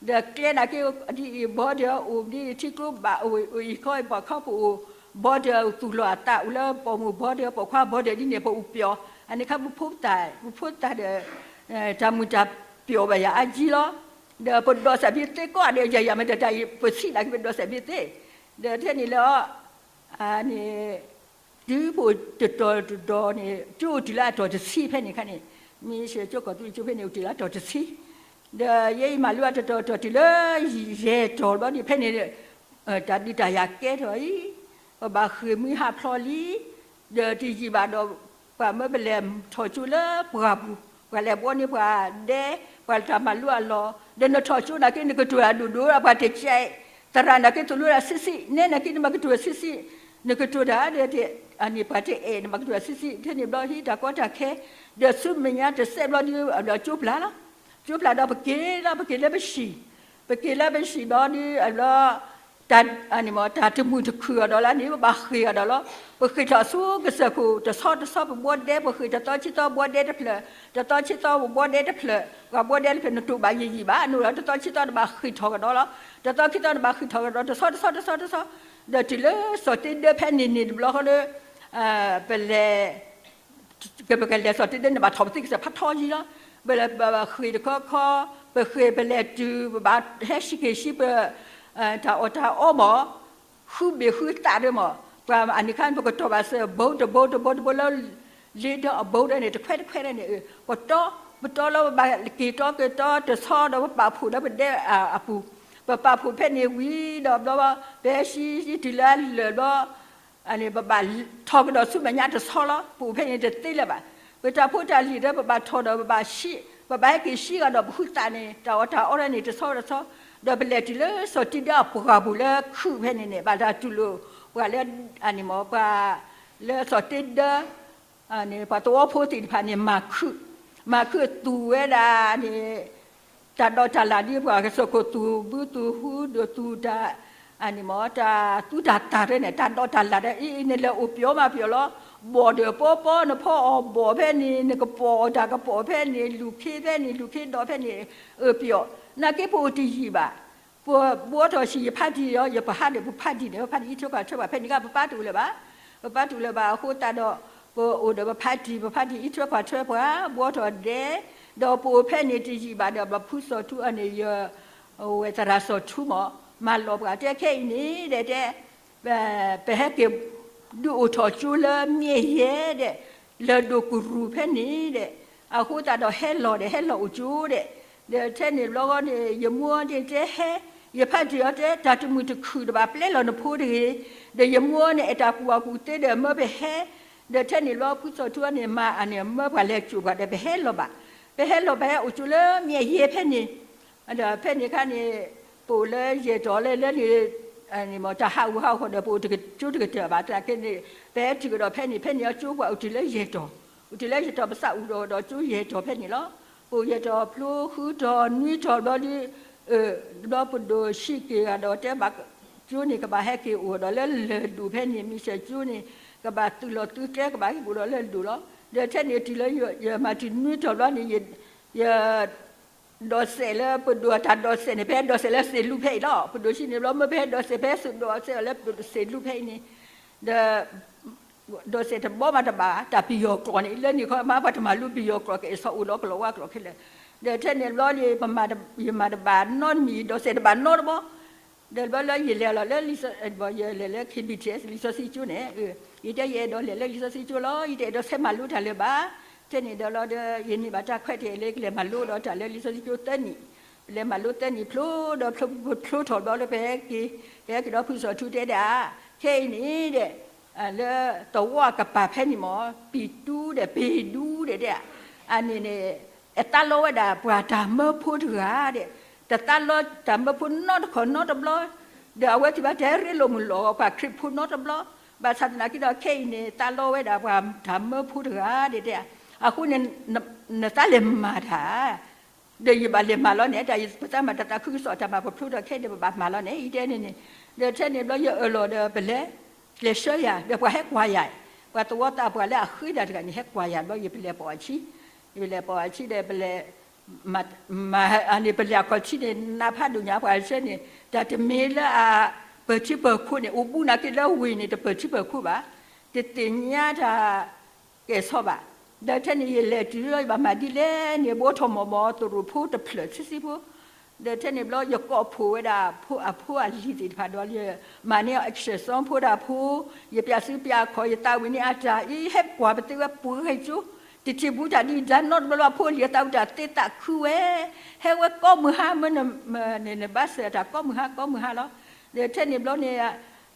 ဒီးကျဲနာ်က့ ဒ်အံၤ ဘီဒၢအိၣ် ဒ်အံၤ ထံကျိဘၣ်အိၣ် အံၤခီ ပှၤခီပအိၣ် ဘီဒၢသူၣ်လီၤအသးအိၣ်လၢ ပိာ်မုၣ်ဘီဒၢ ပိာ်ခွါဘီဒၢဒ်န့ၣ် ပအိၣ်ပျီၣ် အန့ၣ်ခါ ပဖိသၣ် ပဖိသၣ်ဒီး တၢ်မုာ်တၢ်ပျီၣ်ဘၣ်ယၤအါကံလီၤ. ဒီးပဒိးစၢ်ဘံသ့ကိးဂၤဒဲး ယၤယၤမ့ၢ်တၢ်တၢ်အံၤ ပဆံးနာ်က့ ပဒိးစၢ်ဘံသ့, ဒီးထဲန့ၣ်လၢ န့ၣ် တုၤပအိၣ်တတီၤတတီၤန့ၣ် ကၠိအိၣ်တုၤလၢအတီၢ်တဆံဖဲန့ၣ်ခါန့ၣ်, မ့ၢ်စၢၤကၠိကီၢ်သူလ့ၤကၠိဖဲန့ၣ် အိၣ်တုၤလၢအတီၢ်တဆံ, ဒီးယဲအံၤမၤလိအတတီၤတတီၤတုၤလၢ ယဲၢ်တီၤဘျီန့ၣ် ဖဲန့ၣ် တၢ်ဒုးတၢ်ယၤကဲထီၣ်အံၤ, ပဘၣ်ဃ့ၢ်မှံဟးဖျိးလံ, ဒီးတယံာ်ဘၣ်ဒီး ပှၤမၢပလဲၤထီၣ်ကၠိလၢပှၢ်ပူၤ, ပှၤလဲၤဘှီန့ၢ်ပှၤဒဲ, ပှၤတၢ်မၤလိအလီၢ်, ဒီးနထီၣ်ကၠိနာ်က့ နကတိၤတၢ်ဒိၣ်ဒိၣ် ပှၤတကဲ, သရၣ်နာ်က့ သိၣ်လိတၢ်ဆံးဆံး, နဲနာ်က့ နမၤကတိၤဆံးဆံး, နကတိၤတၢ်ဒီး အန့ၣ်ပှၤတအဲၣ်နဘၣ်ကတိၤတၢ်ဆံးဆံး ထဲန့ၣ်ဘျီဟံးတၢ်ကီတၢ်ခဲ, ဒီးဆူမဲာ်ညါတစဲးဘျီဒီး အဘျီကၠိပျၢ်လီၤ. ကၠိပျၢ်ဒီးပက့ၤလီၤ ပက့ၤလၢပဟံၣ်, ပက့ၤလၢပဟံၣ်ဘျီဒီး အဘျီ တၢ်တမုာ်တခုၣ်အီၤဒီးလၢန့ၣ် ပဘၣ်ဃ့ၢ်အီၤဒီးလီၤ. ပဃ့ၢ်ထီၣ်ဆူကစၢၢ်ခိၣ်တဆီတဆီ ပဘှီဒဲ ပဃ့ၢ်တသီဆံသီဘှီဒဲတဖျၢၣ်, တသီဆံသီပဘှီဒဲတဖျၢၣ်, ပှၤဘှီဒဲတဖျၢၣ် နတိာ်ဘၣ်ယံာ်ယံာ်ဘၣ် အနိၣ်လီၤ တသီဆံသီနဘၣ်ဃ့ၢ်ထီၣ်ကဒီးလီၤ. တသီခံသီနဘၣ်ဃ့ၢ်ထီၣ်ကဒီး တဆီတဆီတဆီတဆီ, ဒီးတုၤလၢစီၤတ့ဒၢဖဲန့ၣ်န့ၣ်တဘျီဃီဒီး ပလဲၤ ပကလဲၤစီၤတ့ဒၢန့ၣ် ဘၣ်ထီၣ်ပသံကစၢၢ်ဖးထီယံာ်လီၤ. ပလဲၤပဃ့ၢ်တခီခီ, ပဃ့ၢ်ပလဲၤတုၤ ပဘၣ်ဟဲဆံက့ၤဆံပ တၢ်အီၣ်တၢ်အီမး, ဃုဘ့ၣ်ဃုသးဒၢမး, ပှၤအန့ၣ်ခါန့ၣ် ပကတီၢ်ဘၣ်စၢၤ ဘိတဘိတဘိတဘိလၢ လ့ဒီအဘိဒၢန့ၣ် တခွဲတခွဲဒၢန့ၣ် ပတီ ပတီလၢပဘၣ်က့ၤတီက့ၤတီတဆီဒီး ပပာ်ဖှိၣ်လၢပဒဲအပူၤ, ပပာ်ဖှိၣ်ဖဲန့ၣ်ဝံၤဒီးဘျီ ပဟဲဆံတုၤလၢအလၢာ်ဘျီ ပဘၣ်ထီၣ်ကဒီးဆူမဲာ်ညါတဆီလီၤ. ပအိၣ်ဖဲန့ၣ်တသ့လၢၤဘၣ်. ပတၢ်ဖိတၢ်လံၤဒီး ပဘၣ်ထီၣ်ဒီး ပဘၣ်ဟဲက့ၤဆံဂၤဒီးပဃုသးန့ၣ် တၢ်အီၣ်တၢ်အီဒၢန့ၣ် တဆီတဆီ, ဒီးပလဲၤတုၤလၢစီၤတ့ဒၢအပှၢ်ပူၤလၢခုးဖဲန့ၣ်န့ၣ် ဘၣ်တၢ်တူၢ်လိာ် ပှၤလၢ အန့ၣ်မး ပှၤလၢစီၤတ့ဒၢ ပှၤသဝီဖိသ့ၣ်တဖၣ်န့ၣ် မၤခုး, မၤခုးသူၣ်ဝဲဒၣ်န့ၣ် တၢ်ဒိးတၢ်လၣ်ဒ်ပှၤကစၢၢ်ခိၣ်သူၣ်ဘုသူၣ်ဟုဒီးသူၣ်တၢ် အန့ၣ်မး တၢ်သူတၢ်သၣ်တဖၣ်န့ၣ် တၢ်ဒိးတၢ်လၣ်ဒီးအံၤ နလဲၤအိၣ်ပျီမၤပျီလီၤ. ဘီၣ်ဒီးပီပီ နဖီအီၣ်ဘီၣ်ဖဲန့ၣ် နကပီၢ်အီၣ်တၢ်ကပီၢ်ဖဲန့ၣ် လူၢ်ခ့ဖဲန့ၣ် လူၢ်ခ့ဒီးဖဲန့ၣ် အပျီၢ် နာ်က့ပအိၣ်တယံာ်ဘၣ်. ပဘှီထီၣ်ဆံး ယဖါတံၢ်ဒီး ယပဟးဒီးပဖါတံၢ်န့ၣ် ပဖါတံၢ်အံးထွဲကွၢ်ထွဲပှၤ ဖဲန့ၣ်ကပပၢ်တအိၣ်လၢၤဘၣ်. ပပၢ်တအိၣ်လၢၤဘၣ်အဃိသတးဒီး ပအိၣ်ဒီးပဖါတံၢ် ပဖါတံၢ်အံးထွဲကွၢ်ထွဲပှၤ ဘှီထီၣ်ဒဲး, ဒီးပအိၣ်ဖဲန့ၣ်တယံာ်ဘၣ်ဒီး ဘျီဖုစီၤထူအန့ၣ် ယဝဲၢ်သရၣ်စီၤထူမး မၤလီၤပှၤတဲခဲအံၤန့ၣ် ဒီးတဲ ပဟဲက့ၤ ဒုးအိၣ်ထီၣ်ကၠိလၢမ့ၢ်ယဲဒီး လၢၢ်ဒိၣ်ကရူၢ်ဖဲန့ၣ်ဒီး အဃိသတးဒီးဟဲလီၤဒီး ဟဲလီၤအိၣ်ကၠိဒီး ဒီးထဲန့ၣ်ဘျီဃီန့ၣ် ယမိၢ်န့ၣ်တဲဟဲ, ယဖါတံၢ်အီၤတဲ တၢ်တမုာ်တခုၣ်တဘၣ်ပျဲလီၤနဖိတဂ့ၤ, ဒီးယမိၢ်န့ၣ် အဲၣ်တၢ်ကူၣ်ဘၣ်ကူၣ်သ့ဒီးမၢပဟဲ, ဒီးထဲန့ၣ်ဘျီဖုစီၤထူန့ၣ် မၤအန့ၣ် မၢပှၤလဲၤကၠိၣ်ပှၤဒီး ပဟဲလီၤဘၣ်, ပဟဲလီၤဘၣ်ဟဲအိၣ်ကၠိလၢမ့ၢ်ယဲဖဲန့ၣ် ဒီးဖဲန့ၣ်အခါန့ၣ် ပအိၣ်လၢယဲၢ်တီၤလၢလၢန့ၣ် တၢ်ဟးဂူာ်ဟးဂီၤဒီး ပအိၣ်တကၠိတကတၢၢ်ဘၣ်သနာ်က့န့ၣ် ပဟဲတုၤကဒီးဖဲန့ၣ် ဖဲန့ၣ်အကၠိပှၤအိၣ်တုၤလၢယဲၢ်တီၤ, အိၣ်တုၤလၢယဲၢ်တီၤ ပသးအိၣ်ဒီးကၠိယဲၢ်တီၤဖဲန့ၣ်လီၤ. ပအိၣ်ယဲၢ်တီၤဖျိဃုတီၤနွံတီၤဘျီဒီး ဘျီပဒိၣ်ဆံးက့ၤဂၤဒီးတဲဘၣ် ကၠိန့ၣ် ကဘၣ်ဟဲက့ၤအိၣ်ဒီးလၢလၢၢ်ဒိၣ်ဖဲန့ၣ် မ့ၢ်စၢၤကၠိန့ၣ် ကဘၣ်သုးလီၤသုးကျဲ ကဘၣ်ဟဲက့ၤအိၣ်ဒီးလၢလၢၢ်ဒိၣ်လီၤ. ဒီးထဲန့ၣ်တုၤလၢ ယမၤတုၤနွံတီၤဘျီန့ၣ် ယ ဒိးစဲးလၢပဒိၣ်အတၢ်ဒိးစဲးန့ၣ် ပဟဲဒိးစဲးလၢသ့ၣ်လူဖဲအံၤလီၤ. ပဒိၣ်ဆံးန့ၣ်ဘျီ မ့ၢ်ပဟဲဒိးစဲး ပဟဲစိာ်ဒိးစဲးအီၤလၢသ့ၣ်လူဖဲအံၤန့ၣ် ဒီး ဒိးစဲးတဘီမးတဘၣ် တၢ်ပယီၤကျိာ်န့ၣ် လၢန့ၣ်ခီမး ပှၤတမၤလိပယီၤကျိာ် ကအဲၣ်ဆီအိၣ်လီၤကလီၤဝါကျိာ်ခဲလၢာ်. ဒီးထဲန့ၣ်ဘျီန့ၣ် ယမၤတဘၣ်နီတမံၤ ဒိးစဲးတဘၣ်နီတဘီ ဒီးဘျီလၢယလဲၤလီၤလၢ ယလဲၤလၢ ခ့ဘံၣ်ထံၣ် လံာ်စီဆှံကၠိန့ၣ် ယတဲယအဲၣ်ဒိးလဲၤလၢလံာ်စီဆှံကၠိလီၤ ယတအဲၣ်ဒိးဆဲးမၤလိတၢ်လၢၤဘၣ်. ထဲန့ၣ်ဒီးလီၤဒီး ယန့ၢ်ဘၣ်တၢ်ခွဲးတၢ်ယာ်လၢ ကလဲၤမၤလိဒီးတၢ်လၢလံာ်စီဆှံကၠိသၢနံၣ်, ပလဲၤမၤလိသၢနံၣ်ဖျိဒီး ဖျိထီၣ်ဘျီလၢပဟဲက့ၤ ပဟဲက့ၤဒီးဖုစီၤထူတဲဒၣ် ခဲအံၤန့ၣ်ဒီး လၢသဝီအကပၤဖဲန့ၣ်မ့ၢ် ပံၣ်တူဒီးပ့ၤဒူဒီးတဲ အန့ၣ်န့ၣ် အသးလီဝဲဒၣ်ပှၤတၢ်မၢဖိတဂၤဒီး တသးလီတၢ်မၢဖိနီတခီၣ်နီတဘျီ, ဒီးအဝဲသ့ၣ်ဘၣ်တၢ်ရ့လိာ်မုာ်လိာ်ပှၤခရံာ်ဖိနီတဘျီ, ဘၣ်ဆၣ်သနာ်က့ဒီးခဲအံၤန့ၣ် သးလီဝဲဒၣ်ပှၤတၢ်မၢဖိတဂၤဒီးတဲ အဃိန့ၣ် နသးလဲၤမၤတၢ် ဒီးယဘၣ်လဲၤမၤလီၤန့ၣ် တၢ်ပသးမၤတၢ်သးခုကစီၣ်တၢ်မၤပဖျိထီၣ်ခဲအံၤဒီး ပဘၣ်မၤလီၤန့ၣ် ယတဲန့ၣ်န့ၣ်, ဒီးထဲန့ၣ်ဘျီယအၢၣ်လီၤဒီးပလဲၤ ကျဲးစၢးယၤ ဒီးပှၤဟဲကွၢ်ယၤ, ပှၤသဝီသးပှၢ်လၢအဃ့ဒၣ်တဂၤန့ၣ် ဟဲကွၢ်ယၤဘျီ ယပလဲၤပိာ်အဆံ, ယပလဲၤပိာ်အဆံဒီးပလဲၤ မၤ အန့ၣ်ပလဲၤအခီၣ်ထံးန့ၣ် နးဖးဒိၣ်ညါပှၤဆၢန့ၣ် တၢ်တမ့ၢ်လၢအပၢၢ်ထံပၢၢ်ခိၣ်န့ၣ် အိၣ်ဘူးနာ်က့လၢဝ့ၢ်န့ၣ် တပၢၢ်ထံပၢၢ်ခိၣ်ဘၣ်, တသ့ၣ်ညါတၢ် ကဲၣ်ဆိးဘၣ်. ဒီးထဲန့ၣ်ယလဲၤတုၤလၢယဘၣ်မၤဒ်လဲၣ်န့ၣ် ဘှီထီၣ်မီၢ်မီၢ်သရိာ်ဖိတဖျၢၣ်ဆံးဆံးဖိ, ဒီးထဲန့ၣ်ဘျီယကိးဖှိၣ်ဝဲဒၣ်အဖိအလံၤသ့ၣ်တဖၣ်ဒီး ယမၤန့ၢ်အီၤ exercise ဖိဒၣ်ဖိ, ယပျးစုပျးခီၣ် ယသးဝံၣ်န့ၢ်အတၢ်အံၤ ဟဲကွၢ်ပသ့ဝဲပှဲၤကၠိ, တထံၣ်ဘူးတၢ်ဒ်ဒါနီတဘျီလၢအဖိအလံၤအသးဝံၣ်တၢ်သ့သးခုဝဲ, ဟဲဝဲကိးမုၢ်ဟါ မ့ၢ်နဘၣ်စၢၤတၢ်ကိးမုၢ်ဟါကိးမုၢ်ဟါလီၤ. ဒီးထဲန့ၣ်ဘျီန့ၣ်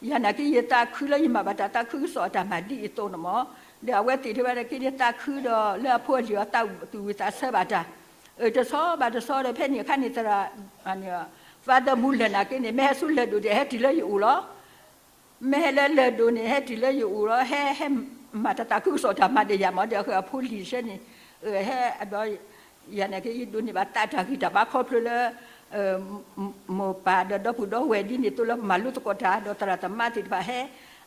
ယၤနာ်က့ယသးခုလၢယမၤဘၣ်တၢ်သးခုကစီၣ်အတၢ်မၤဒ်အံၤအသိးန့ၣ်မး, ဒီးအဝဲသ့ၣ်တဲဝဲဒၣ်က့ၤ ယသးခုဒီးလၢအဖိအလံၤအသးသူၣ်ဝံၣ်သးဆၢဘၣ်တၢ်, အၢ တဆီဘၣ်တဆီဒီး ဖဲန့ၣ်အခါန့ၣ်သရၣ် Father Muller နာ်က့န့ၣ် မ့ၢ်ဟဲဆူလဲၤဒိၣ်ဒီး ဟဲတုၤလၢယအိၣ်လီၤ. မ့ၢ်ဟဲလၢလၢၢ်ဒိၣ်န့ၣ် ဟဲတုၤလၢယအိၣ်လီၤ ဟဲ ဟဲမၤတၢ်သးခုကစီၣ်တၢ်မၤဒီးယၤမ့ၢ်ဒီး အဃိအဖိလံၤဆၢန့ၣ် အဟဲအဘျီ ယၤန့ၣ်က့ ယဒိးန့ၢ်ဘၣ်တၢ်တၢ်ဂံၢ်တၢ်ဘါခီဖျိလၢ မိၢ်ပၢ်ဒီးဒီပုၢ်ဒီဝဲၢ်ဒ်န့ၣ် သိးလၢပမၤလိသကိးတၢ် ဒီးသရၣ်သမါသ့ၣ်တဖၣ်ဟဲ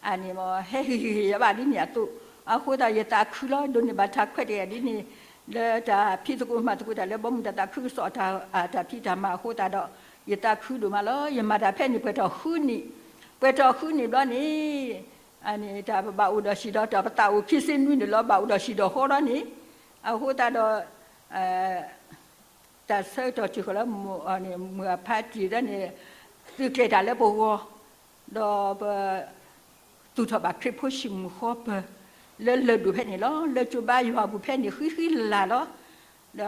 အန့ၣ်မ့ၢ် ဟဲဟ့ၣ်ဂံၢ်ဟ့ၣ်ဘါဒ်န့ၣ်အသိး အဃိသတးယသးခုလီၤ ဒိးန့ၢ်ဘၣ်တၢ်ခွဲးတၢ်ယာ်ဒ်န့ၣ် လၢတၢ်ဖံးသကိးမၤသကိးတၢ်လၢဘီမုၢ်တၢ်သးခုကစီၣ်အတၢ်ဖံးတၢ်မၤအဃိသတးဒီး ယသးခုဒိၣ်မးလီၤ. ယမၤတၢ်ဖဲန့ၣ် ပှဲၤထီၣ်ဃုနံၣ်, ပှဲၤထီၣ်ဃုနံၣ်ဘျီန့ၣ် အန့ၣ်တၢ်ပဘၣ်အိၣ်ဒီးစံၣ်ဒီး တၢ်ပသးအိၣ်ခံဆံနွံန့ၣ်လီၤ ဘၣ်အိၣ်ဒီးစံၣ်ဒီးဃီလီၤန့ၣ် အဃိသတးဒီး တၢ်ဆၢကတီၢ်စ့ၢ်ကီးလၢ မုၢ်အဖါတံၢ်ဒၣ်န့ၣ် သုးကျဲၤတၢ်လၢပဂီၢ်, ဒီးပ သူၣ်ထီၣ်ဘၣ်ခရံာ်ဖိဟံၣ်မုၢ်ဃီပၢၤ လၢလၢၢ်ဒိၣ်ဖဲန့ၣ်လီၤ. လၢကၠိဘါယွၤအပူၤဖဲန့ၣ် ဃံဃံလၤလၤလီၤ. ဒီး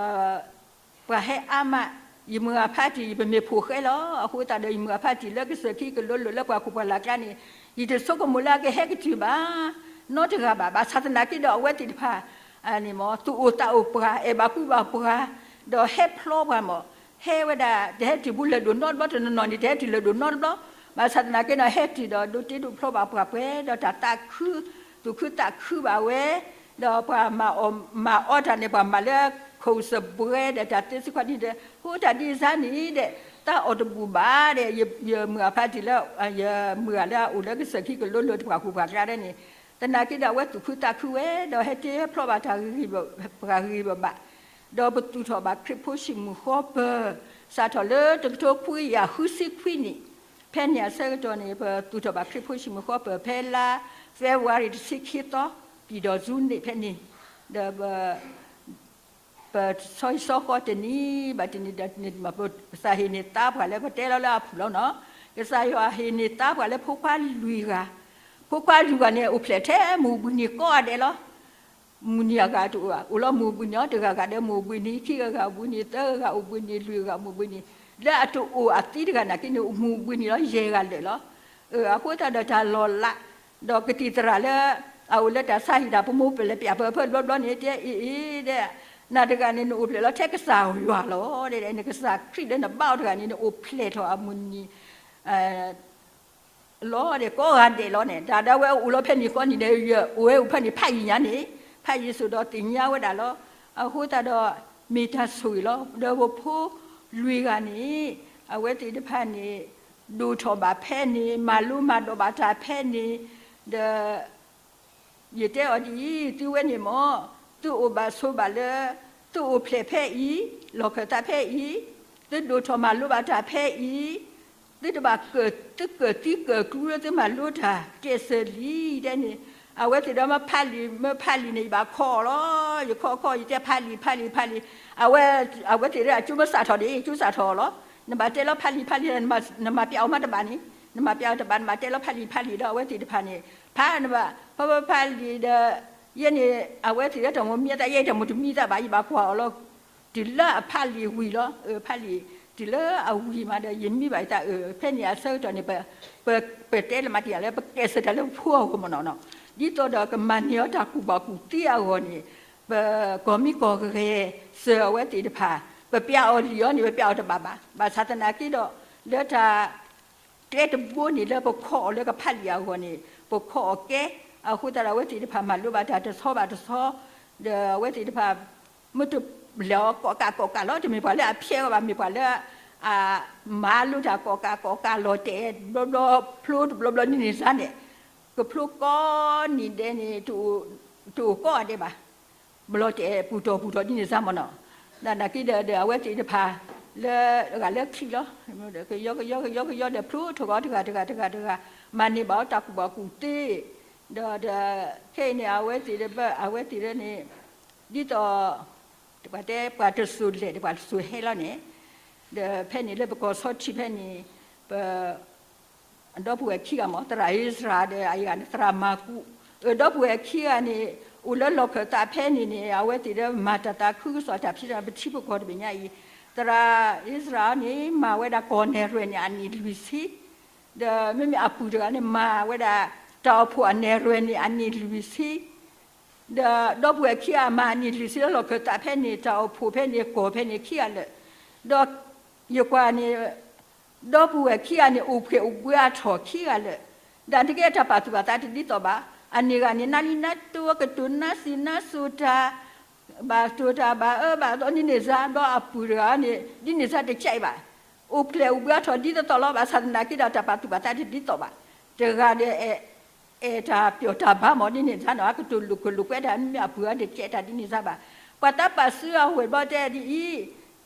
ပှၤဟဲအါမး, ယမုၢ်အဖါတံၢ် ယပမ့ၢ်ဖိၣ်ဃဲလီၤ. အဃိသတးဒီး ယမုၢ်အဖါတံၢ်လၢကစၢၢ်ခံကလိၤလိၤလၢပှၤခိၣ်ပှၤလၢ်ကျါန့ၣ် ယတဆိကမိၣ်လၢအကဟဲကတုၤဘၣ် နီတဂၤဘၣ်. ဘၣ်ဆၣ်သနာ်က့ဒီး အဝဲသ့ၣ်တဖၣ် န့ၣ်မ့ၢ် သူၣ်အိၣ်သးအိၣ်ပှၤ အဲၣ်ဘၣ်ကွံဘၣ်ပှၤ, ဒီးဟဲဖျီပှၤမ့ၢ် ဟဲဝဲဒၣ် တဟဲတုၤဘူးလၢၢ်ဒိၣ်နီတဘျီ တနီၤနီၤန့ၣ် တဟဲတုၤလၢၢ်ဒိၣ်နီတဘျီ, ဘၣ်ဆၣ်သနာ်က့ဒီး ဟဲတုၤဒီး ဒိးတ့ဒိးဖျီဘၣ်ပှၤပှဲၤ ဒီးတၢ်သးခု သူၣ်ခုသးခုဘၣ်ဝဲ, ဒီးပှၤမၤအီၣ်မၤအီတၢ်န့ၣ် ပှၤမၤလၢခိၣ်စဘှဲဒီး တၢ်သ့စ့ၢ်ကီးန့ၣ်ဒီး ဟိတၢ်ဒ်စါန့ၣ်ဒီး တၢ်အီၣ်တဘူၣ်ဘၣ်ဒီး ယမုၢ်အဖါတံၢ်လၢ ယမုၢ်ဂၤလၢအအိၣ်လၢကစၢၢ်ခံကလိၤလိၤ တပှၤခိၣ်ပှၤကျါဒၣ်န့ၣ် သနာ်က့ဒီး အဝဲသူၣ်ခုသးခုဝဲ ဒီးဟဲတ့ဟဲဖျီဘၣ်တၢ်ဂ့ၤဂ့ၤဘၣ်ဘၣ်, ဒီးပသူၣ်ထီၣ်ဘၣ်ခရံာ်ဖိဟံၣ်မုၢ်ဃီပၢၤ စးထီၣ်လၢတကထိခွံကယၤဃုဆံခွံနံၣ်, ဖဲန့ၣ်အဆၢကတီၢ်န့ၣ် ပသူၣ်ထီၣ်ဘၣ်ခရံာ်ဖိဟံၣ်မုၢ်ဃီပၢၤ ဖဲလါ February တဆံခံသီ ပံၣ်ဒီး June န့ၣ်ဖဲန့ၣ်, ဒီး ပဆီဟံၣ်ဆီဃီတနံၤဘၣ်တနံၤဒီးတနံၤ ကစၢ်ဟ့ၣ်န့ၢ်သါပှၤလၢပတဲလီၤလၢအဖုၣ်လီၤနီၤ, ကစၢ်ယွၤဟ့ၣ်န့ၢ်သါပှၤလၢဖိခွါလွံၢ်ဂၤ, ဖိခွါလွံၢ်ဂၤန့ၣ် အိၣ်ဖျဲၣ်ထဲမုၢ်ဘှံးနံၤကိးဂၤဒဲးလီၤ. မုၢ်နံၤအဂၤတအိၣ်ဘၣ်, အိၣ်လီၤမုၢ်ဘှံးနံၤအီၤ တဂၤဂၤဒီးမုၢ်ဘှံးနံၤ, ခံဂၤဂၤအိၣ်ဘှံးနံၤ, သၢဂၤဂၤအိၣ်ဘှံးနံၤ, လွံၢ်ဂၤအိၣ်ဘှံးနံၤ, လၢအတအိၣ်အသံတဂၤနာ်က့န့ၣ် အိၣ်မုၢ်ဘှံးနံၤလီၤ ယဲၢ်ဂၤလၢာ်လီၤ. အဃိသတးဒီးတၢ်လီၤလး, ဒီးကသံၣ်သရၣ်လၢ အအိၣ်လၢတၢ်ဆါဟံၣ်တၢ်ပမိၢ်ပလဲၢ်ပၠးပၢၢ်ဖၢဘျီဘျီန့ၣ် တဲအံၤအံၤဒီး နၤတဂၤန့ၣ် နအိၣ်ဖျဲၣ်လီၤထဲကစၢ်ယွၤလီၤ, နကစၢ်ခရံာ်လၢနဘါအီၤတဂၤန့ၣ် နအိၣ်ဖျဲၣ်ထီၣ်အမုၢ်နံၤ လီၤဒီးကိးဂၤဒဲးလီၤန့ၣ် တၢ်ဒၣ်ဝဲအိၣ်လီၤဖဲန့ၣ်ကီးန့ၣ်ဒီး ယအိၣ်ဝဲအိၣ်ဖဲန့ၣ်ဖးယံာ်ညါန့ၣ် ဖးယံာ်စိၤဒီးသ့ၣ်ညါဝဲဒၣ်လီၤ. အဃိသတးဒီး မ့ၢ်တၢ်ဆိၣ်ဂ့ၤလီၤ. ဒီးပဖိလွံၢ်ဂၤန့ၣ် အဝဲသ့ၣ်တဖၣ်န့ၣ် ဒိၣ်ထီၣ်ဘၣ်ဖဲန့ၣ် မၤလိမၤဒိးဘၣ်တၢ်ဖဲန့ၣ် ဒီး ယတဲအီၤဒ်အံၤ, သုဝဲန့ၣ်မ့ၢ် သုအိၣ်ဘၣ်ဆိးဘၣ်လၢ သုအိၣ်ဖျဲၣ်ဖဲအံၤ, လီၢ်ခၢၣ်သးဖဲအံၤ, သုဒိၣ်ထီၣ်မၤလိဘၣ်တၢ်ဖဲအံၤ, သုတဘၣ်ကၢၣ် သုကၢၣ်သံကၢၣ်ကျူလၢသုမၤလိတၢ် ကျဲးစၢးလံ တဲန့ၣ်, အဝဲသ့ၣ်ဒီးမ့ၢ်ဖးလံာ် မ့ၢ်ဖးလံာ်န့ၣ် ယဘၣ်ခိးအီၤလီၤ. ယခိးခိး ယတဲဖးလံာ် ဖးလံာ် ဖးလံာ်, အဝဲသ့ၣ်လၢအကၠိမ့ၢ်စးထီၣ်ဒ်အံၤ ကၠိစးထီၣ်အီၤလီၤ. နဘၣ်တဲလီၤဖးလံာ် ဖးလံာ် နမၤပျးအီၤမးတဘၣ်န့ၣ်, နမၤပျးအီၤတဘၣ် နဘၣ်တဲလီၤဖးလံာ် ဖးလံာ်ဒီး အဝဲသ့ၣ်တဖၣ်န့ၣ် ဖးနဘၣ် ဖးဖးဖးလံာ်ဒီး ယဲန့ၣ် အဝဲသ့ၣ်လၢတၢ်မိၢ်မံအသး ယဲတၢ်မိၢ်တမံသးဘၣ် ယဘၣ်ကွၢ်အီၤလီၤ. တုၤလၢအဖးလံာ်ဝံၤလီၤ. ဖးလံာ် တုၤလၢအဝံၤမးဒီး ယမံဘၣ်ယသး ဖဲန့ၣ်အဆၢကတီၢ်န့ၣ် ပတဲလၢမၤတ့ၢ်လၢ ပကျဲးစၢးတၢ်လၢပဖိအဂီၢ်မ့ၢ်နီၤနီၤ, ဒ်သိးဒီးကမၤန့ၢ်အီၤတၢ်ကူၣ်ဘၣ်ကူၣ်သ့အဂီၢ်န့ၣ် ပကီၢ်မံကီၢ်ဂဲၤ စၢၤအဝဲသ့ၣ်တဖၣ် ပပျးအီၤလံာ်အီၤန့ၣ် ပပျးအီၤတဘၣ်ဘၣ်. ဘၣ်ဆၣ်သနာ်က့ဒီး လၢတၢ် ကျဲတဘိန့ၣ်လၢပခိးအီၤလၢကဖးလံာ်အဂီၢ်န့ၣ် ပခိးအီၤကဲ, အဃိသတးဒီးအဝဲသ့ၣ်တဖၣ်မၤလိဘၣ်တၢ်တဆီဘၣ်တဆီ, ဒီးအဝဲသ့ၣ်တဖၣ် မ့ၢ်တလဲၤအီၤကိးကးကိးကးလီၤ. တမ့ၢ်ပှၤလၢအဖျဲးအီၤဘၣ်, မ့ၢ်ပှၤလၢ အမၤလိတၢ်ကိးကးကိးကးလီၤတဲာ်ဘျီဘျီ ဖျိတဘျီဘျီန့ၣ်န့ၣ်စါန့ၣ်, ကဖျိကိးနံၤဒဲးန့ၣ် တအိၣ်ကိးဂၤဒဲးဘၣ်. ဘျီတဲာ်ပူၤတီၤပူၤတီၤဒ်န့ၣ်စါမ့ၢ်နီၤ, နာ်က့ဒီး ဒီးအဝဲသ့ၣ်တဖၣ် လၢ ဂၤလၢခံလီၤ, ကယီကယီကယီကယီဒီးဖျိထီၣ်ကီးတဂၤတဂၤတဂၤတဂၤ, မၤန့ၢ်ဘၣ်အီၤတၢ်ကူၣ်ဘၣ်ကူၣ်သ့, ဒီး ဒီး ခဲအံၤန့ၣ် အဝဲသ့ၣ်တဖၣ် အဝဲသ့ၣ်န့ၣ် ဒ်သိး ပှၤတဲပှၤတစိၤလဲၣ်ဒီးပှၤတစိၤဟဲလီၤန့ၣ်, ဒီးဖဲန့ၣ်လၢပကီၢ်ဆီထံးဖဲန့ၣ် ပ ဒီပုၢ်ဝဲၢ်ခံဂၤမ့ၢ် သရၣ်အံၣ်စရၤဒီးအယၤန့ၣ် သရၣ်မၤကူး, ဒီပုၢ်ဝဲၢ်ခံဂၤန့ၣ် အိၣ်လၢလီၢ်ခၢၣ်သးဖဲန့ၣ်န့ၣ် အဝဲသ့ၣ်ဒီးမၤတၢ်သးခုကစီၣ်တၢ်ဖံးတၢ်မၤ ပထံပကီၢ်တဘ့ၣ်ညါအံၤ, သရၣ်အံၣ်စရၤန့ၣ် မၤဝဲဒၣ်ကီၢ်နဲၣ်ရွဲၣ်န့ၣ်အနံၣ်လွံၢ်ဆံ, ဒီးမ့မ့ၢ်အပုၢ်တဂၤန့ၣ် မၤဝဲဒၣ်တၢ်အိၣ်ဖှိၣ်အနဲၣ်ရွဲၣ်န့ၣ်အနံၣ်လွံၢ်ဆံ ဒီးဒီပုၢ်ဝဲၢ်ခံဂၤမၤအနံၣ်လွံၢ်ဆံလၢလီၢ်ခၢၣ်သးဖဲန့ၣ် တၢ်အိၣ်ဖှိၣ်ဖဲန့ၣ် ကီၢ်ဖဲန့ၣ်ခံဂၤလၢာ်, ဒီးယကွၢ်န့ၣ် ဒီပုၢ်ဝဲၢ်ခံဂၤန့ၣ် အိၣ်ဖှဲးအိၣ်ဘှံးအါထီၣ်ခံဂၤလၢာ်, ဒ်န့ၣ်က့ တၢ်ပာ်သူၣ်ပာ်သးတဒ်သိးဘၣ်. အန့ၢ်ဂၤန့ၣ် နးလံနးတိၤ ကတိၤနးစံးနးစိၤတၢ်, ဘၣ်တိၤတၢ်ဘၣ်အၢဘၣ်သီဒ်န့ၣ်စါ, ဒီးအပုၢ်တဂၤန့ၣ် ဒ်န့ၣ်စါတကဲအံၤဘၣ်. အိၣ်ဖျဲၣ်အိၣ်ဘှါထီၣ်ဒ်သိးသိးလီၤ. ဘၣ်ဆၣ်သနာ်က့ဒီး တၢ်ပာ်သူၣ်ပာ်သးတဒ်သိးဘၣ်. တဂၤဒီး အဲၣ်တၢ်ပျီၣ်တၢ်ဘါမးဒ်န့ၣ်စါနီၤ, အကတိၤလိာ်ခိၣ်လိာ်ကွဲတၢ် မ့မ့ၢ်အပုၢ်အီၤတကဲတၢ်ဒ်န့ၣ်စါဘၣ်. ပှၤတၢ်ပာ်စုအဝဲၢ်ဘျီတဲဒ်အံၤ,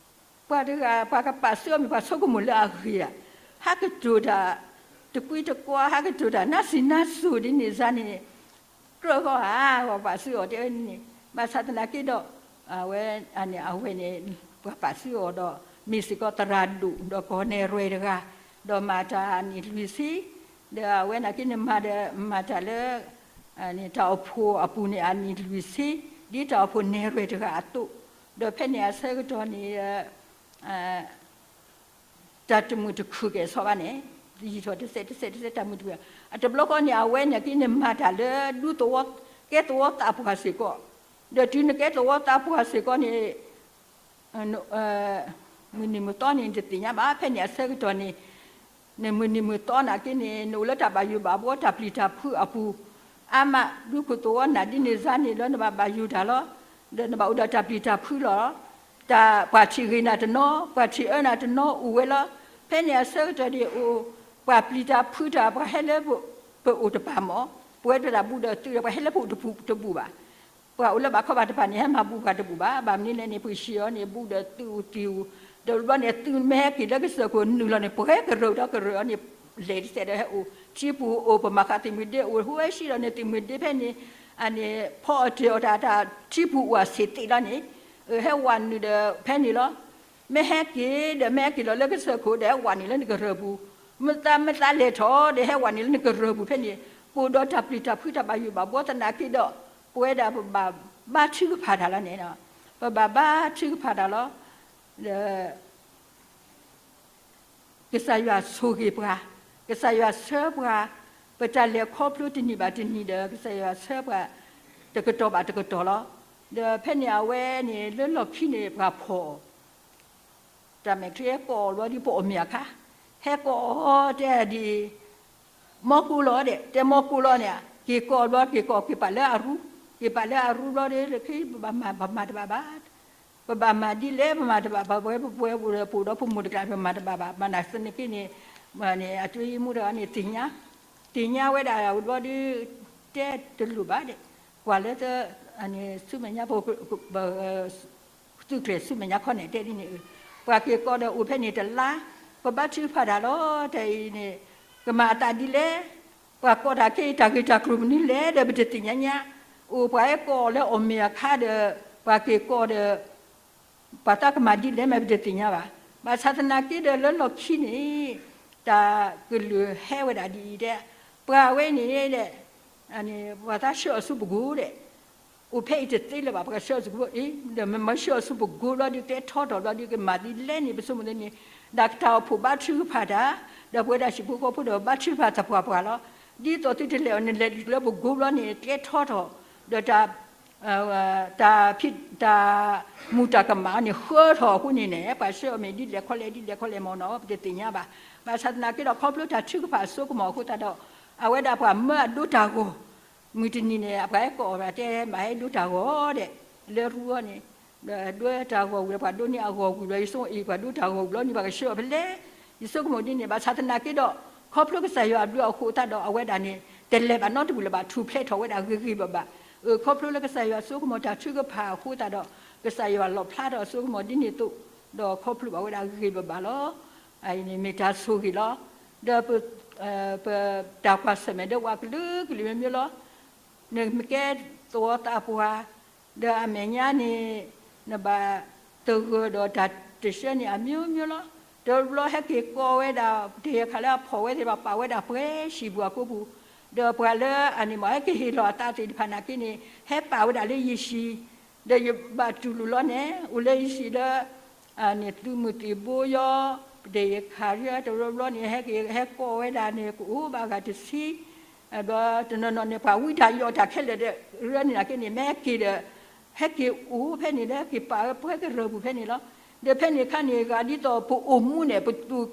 ပှၤတဂၤ ပှၤကပာ်စုအီၤမ့ၢ်ပှၤဆိကမိၣ်လၢအဂ့ၤဧါ, ဟးကတိၤတၢ်တကွံတကွါ, ဟးကတိၤတၢ်နးစံးနးစိၤဒ်န့ၣ်စါန့ၣ် ကြၢးဃီဧါ, ပှၤပာ်စုအီၤတဲဝဲန့ၣ်. ဘၣ်ဆၣ်သနာ်က့ဒီး အဝဲ အဝဲန့ၣ် ပှၤပာ်စုအီၤဒီး မ့ၢ်စ့ၢ်ကီးသရၣ်ဒိၣ် ဒီးကီၢ်နဲၣ်ရွဲၣ်တဂၤ, ဒီးမၤတၢ်အနံၣ်လွံၢ်ဆံ, ဒီးအဝဲနာ်က့န့ၣ်မၤဒီး မၤတၢ်လၢ တၢ်အိၣ်ဖှိၣ်အပူၤန့ၣ် အနံၣ်လွံၢ်ဆံ, ဒ်တၢ်အိၣ်ဖှိၣ်နဲၣ်ရွဲၣ်တဂၤအသိး, ဒီးဖဲန့ၣ်အဆၢကတီၢ်န့ၣ် တၢ်တမုာ်တခုၣ်ကဲၣ်ဆိးဘၣ်န့ၣ်, ယံာ်ထီၣ်တစဲးတစဲးတစဲးတၢ်မုာ်တခုၣ်, အတဘျီဃီန့ၣ် အဝဲနာ်က့န့ၣ်မၤတၢ်လၢဒူသဝီ, ကဲသဝီသးပှၢ်စ့ၢ်ကီး, ဒီးတုၤနကဲသဝီသးပှၢ်စ့ၢ်ကီးန့ၣ် မုၢ်နံၤမုၢ်သီန့ၣ် နတသ့ၣ်ညါဘၣ်. ဖဲန့ၣ်အဆၢကတီၢ်န့ၣ် နမုၢ်နံၤမုၢ်သီနာ်က့န့ၣ် နအိၣ်လၢတၢ်ဘၣ်ယိၣ်ဘၣ်ဘှီတၢ်ပျံၤတၢ်ဖုးအပူၤ, အါမး ဒူခိၣ်သဝီနၢ်ဒ်န့ၣ်စါန့ၣ် လၢနဘၣ်ဘၣ်ယိၣ်တၢ်လီၤ. ဒီးနဘၣ်အိၣ်ဒီးတၢ်ပျံၤတၢ်ဖုးလီၤ. တၢ်ပှၤထံၣ်ဂ့ၤနၤတနီၤ, ပှၤထံၣ်အၢနၤတနီၤအိၣ်ဝဲလီၤ. ဖဲန့ၣ်အဆၢကတီၢ်န့ၣ်အိၣ် ပှၤပျံၤတၢ်ဖုးတၢ် ပှၤဟဲလၢပအိၣ်တပၤမး, ပဝဲဒၣ်ဘူးဒီးသုးဒီး ပှၤဟဲလၢပအိၣ်တပူၤတဘူၣ်ဘၣ်. ပှၤအိၣ်လၢဘၣ်ခီဘၣ်တပၤန့ၣ် ဟဲမၤဘူးပှၤတဘူၣ်ဘၣ်. ဘၣ်မနုၤလဲၣ်န့ၣ် ပှၤဟံၣ်အီၤန့ၣ် ဘူးဒီးသုးအိၣ်တံၢ်အိၣ်, ဒီးဘျီန့ၣ် သုးမ့ၢ်ဟဲက့ၤလၢကစၢၢ်ခိၣ်နုာ်လီၤန့ၣ် ပှၤဟဲကရၢၢ်ဒီးကရၢၢ်အီၤန့ၣ် လဲၤတစဲးဒီးဟဲအိၣ် ထံပူၤအိၣ် ပမၤဃးသုးမုၢ်ဒ့အိၣ် ဟိဝဲဆံးဒီးန့ၣ် သုးမုၢ်ဒ့ဖဲန့ၣ် အန့ၣ် ဖီအီၣ်တ့ၢ်အီၣ်တၢ် တၢ်ထံပူၤအိၣ်အဆံးသ့လီၤန့ၣ် ဟဲဝးနုာ်ဒီးဖဲန့ၣ်လီၤ. မ့ၢ်ဟဲက့ၤဒီး မ့ၢ်ဟဲက့ၤလီၤလၢကစၢၢ်ခိၣ်ဒီး ဟဲဝးနုာ်လၢနကရၢၢ်ပူၤ, မ့ၢ်သးမ့ၢ်သးလဲၤထီၣ်ဒီး ဟဲဝးနုာ်လၢနကရၢၢ်ပူၤဖဲန့ၣ် ပအိၣ်ဒီးတၢ်ပျံၤတၢ်ဖုးတၢ်ဘၣ်ယိၣ်ဘၣ်ဘှီသနာ်က့ဒီး ပဝဲဒၣ်ပဘၣ်ဘါထုကဖၣ်တၢ်လီၤန့ၣ်, ပဘၣ်ဘါထုကဖၣ်တၢ်လီၤ. ဒီး ကစၢ်ယွၤဆိၣ်ဂ့ၤပှၤ, ကစၢ်ယွၤဆှၢပှၤ, ပတၢ်လဲၤခီဖျိတနံၤဘၣ်တနံၤဒီး ကစၢ်ယွၤဆှၢပှၤ တကတီၢ်ဘၣ်တကတီၢ်လီၤ. ဒီးဖဲန့ၣ်အဝဲန့ၣ် လၢလီၢ်ခံန့ၣ် ပှၤဖီၣ်အီၤ တၢ်မဲာ်ချံဟဲကိးအီၤဘျီဒ်ပအီၣ်မ့ၤအခါ, ဟဲကိးအီၤတဲဒ်အံၤ, မီၢ်ကိလီၤဒဲး, တဲမီၢ်ကိလီၤန့ၣ် က့ၤကိးအီၤဘျီ က့ၤကိး က့ၤပာ်လၢအရူ, က့ၤပာ်လၢအရူဘျီဒီး လၢခံ ပဘၣ်မၤ ပမၤတဘၣ်ဘၣ်, ပဘၣ်မၤဒ်လဲၣ် ပမၤတဘၣ်ဘၣ် ပဝဲပပှဲၤပူၤဒီး ပအိၣ်ဒီးပမိၢ်တကျါ ပမၤတဘၣ်ဘၣ်, ဘၣ်ဆၣ်သနာ်က့န့ၣ် အတံၤမူတဂၤန့ၣ် သ့ၣ်ညါ, သ့ၣ်ညါဝဲဒၣ်ဘျီဒီး တဲတလိၣ်ဘၣ်ဒဲး, ကွၢ်လၢ ဆူမဲာ်ညါဖိ သုးကျဲၤဆူမဲာ်ညါခီန့ၣ် တဲဒ်န့ၣ်, ပှၤက့ၤကိးဒီးအိၣ်ဖဲန့ၣ်တလါ, ပဘါထုကဖၣ်တၢ်လီၤ. တၢ်အံၤန့ၣ် ကမၤအသးဒ်လဲၣ်, ပှၤကိးတၢ်ခဲအံၤ တၢ်ဂ့ၢ်တၢ်ကျိၤမနုၤလဲၣ်ဒီး ပတသ့ၣ်ညါညါ, အိၣ်ပှၤဟဲကိးအီၤလၢအီၣ်မ့ၤအခါဒီး ပှၤက့ၤကိးဒီး ပှၤသးကမၤဒ်လဲၣ်မ့ၢ်ပတသ့ၣ်ညါဘၣ်. ဘၣ်ဆၣ်သနာ်က့ဒီးလၢလီၢ်ခံန့ၣ် တၢ်ကလုၢ်ဟဲဝဲဒၣ်ဒ်အံၤဒဲး, ပှၤဝဲန့ၣ်ဒဲး ပှၤသးဆှၢအီၤဆူပကိဒဲး, အိၣ်ဖဲအံၤတသ့လၢၤဘၣ် ပှၤဆှၢအီၤဆူပကိအံၤ, ဒီးမ့ၢ်မၤဆှၢအီၤဆူပကိဘျီဒုး ကျဲထီထီၣ်ဘျီဒုး ကမၤဒ်လဲၣ်န့ၣ် ပဆိကမိၣ်န့ၣ်, ဒ်တၢ်အိၣ်ဖှိၣ်ဘါထုကဖၣ်တၢ်, ဒီးပဝဲဒၣ်ဟံၣ်ဖိဃီဖိဒီးဘါထုကဖၣ်သပှၢ်ပှၢ်လီၤ. ဒ်သိးသုတလဲၤအီၤန့ၣ် လဲၤဒုးလၢပကိဘျီန့ၣ် ကျဲထီထီၣ်, ဒီးတၢ် တၢ်ဖံး တၢ်မူးတၢ်ကမၣ်အီၤန့ၣ် ဃၢထီၣ်အဃိန့ၣ်န့ၣ် ပှၤဆှၢအီၤမ့ၢ်ဒ်လဲၣ်ခီလဲၣ်ဒ်လဲၣ်ခီလဲၣ်မ့ၢ်နီၤ ပတသ့ၣ်ညါဘၣ်. ဘၣ်ဆၣ်သနာ်က့ဒီး ခီဖျိတၢ်ထုကဖၣ်အစိကမီၤအဃိသတးဒီး အဝဲဒၣ်ပှၤမၢအဒိတၢ်ဂီၤ, မုၢ်တနံၤန့ၣ် အပှၤဟဲကိးအီၤတဲ ဘၣ်ဟဲဒိတၢ်ဂီၤဒဲး, လၢရူအီၤန့ၣ် ဒိတၢ်ဂီၤဝံၤဒီး ပှၤဒိန့ၢ်အဂီၤဝံၤဘျီ ယဆိကမိၣ်အံၤ ပှၤဒိတၢ်ဂီၤဝံၤဘျီန့ၣ် ပှၤကဆှၢအီၤဖဲလဲၣ်, ယဆိကမိၣ်ဒ်န့ၣ်. ဘၣ်ဆၣ်သနာ်က့ဒီး ခီဖျိကစၢ်ယွၤအဘျုးအဃိသတးဒီး အဝဲဒၣ်န့ၣ် တလဲၤဘၣ်နီတဘူၣ်လၢၤဘၣ် ထူၣ်ဖျဲးထီၣ်ဝဲဒၣ်ဂ့ၤဂ့ၤဘၣ်ဘၣ်. ခီဖျိလၢကစၢ်ယွၤစိကမီၤတၢ်ထုကဖၣ်အဃိသတးဒီး ကစၢ်ယွၤလီၣ်ဖျါထီၣ်အစိကမီၤဒ်န့ၣ်အသိး, ဒီးခီဖျိဘၣ်ဝဲဒၣ်ဂ့ၤဂ့ၤဘၣ်ဘၣ်လီၤ. အအံၤန့ၣ်မ့ၢ်တၢ်ဆိၣ်ဂ့ၤလီၤ. ဒီးပ ပတၢ်ကွၢ်ဆၢၣ်မဲာ်ဒီးပှၤကလုာ်ကလုာ်မ့ၢ်မ့ၢ်လီၤ. နမ့ၢ်ကဲသဝီသးပှၢ်, ဒီးအမဲာ်ညါန့ၣ် နဘၣ်သဂၢၢ်ဒီးတၢ်တဆှၢန့ၣ်အမျိုးမျိုးလီၤ. တဘျီဟဲက့ၤကိးဝဲဒၣ် ပတယခးလၢအဖီၣ်ဝဲသ့ၣ်တဖၣ်ပာ်ဝဲဒၣ်ပှဲၤဟံၣ်ပူၤအကိပူၤ, ဒီးပှၤလၢအန့ၣ်မ့ၢ်ဟဲက့ၤဟ့ၣ်လီၤအသးသ့ၣ်တဖၣ်နာ်က့န့ၣ် ဟဲပာ်ဝဲဒၣ်လၢယဟံၣ်, ဒီးယဘၣ်တူၢ်လိာ်လီၤန့ၣ် အိၣ်လၢယဟံၣ်လၢ န့ၣ်သုးမုၢ်သံၣ်ဘိယီ, ပတယခးယီ တဘျီဘျီန့ၣ် ဟဲက့ၤဟဲကိးဝဲဒၣ်န့ၣ် ကအိၣ်ဘၣ်ဂၤတဆံ, ဒီးတနီၤနီၤန့ၣ် ပှၤဝံတၢ်ယီၢ်တၢ်ခဲလၢာ်ဒီး ရၢန့ၣ်နာ်က့န့ၣ် မ့ၢ်ဟဲက့ၤဒီး ဟဲက့ၤအိၣ်ဖဲန့ၣ်လၢက့ၤပာ်ဝဲပှဲၤကရၢၢ်ပူၤဖဲန့ၣ်လီၤ. ဒီးဖဲန့ၣ်အခါန့ၣ် ဂၤဒ်သိးပအိၣ်မူန့ၣ် ပသူၣ်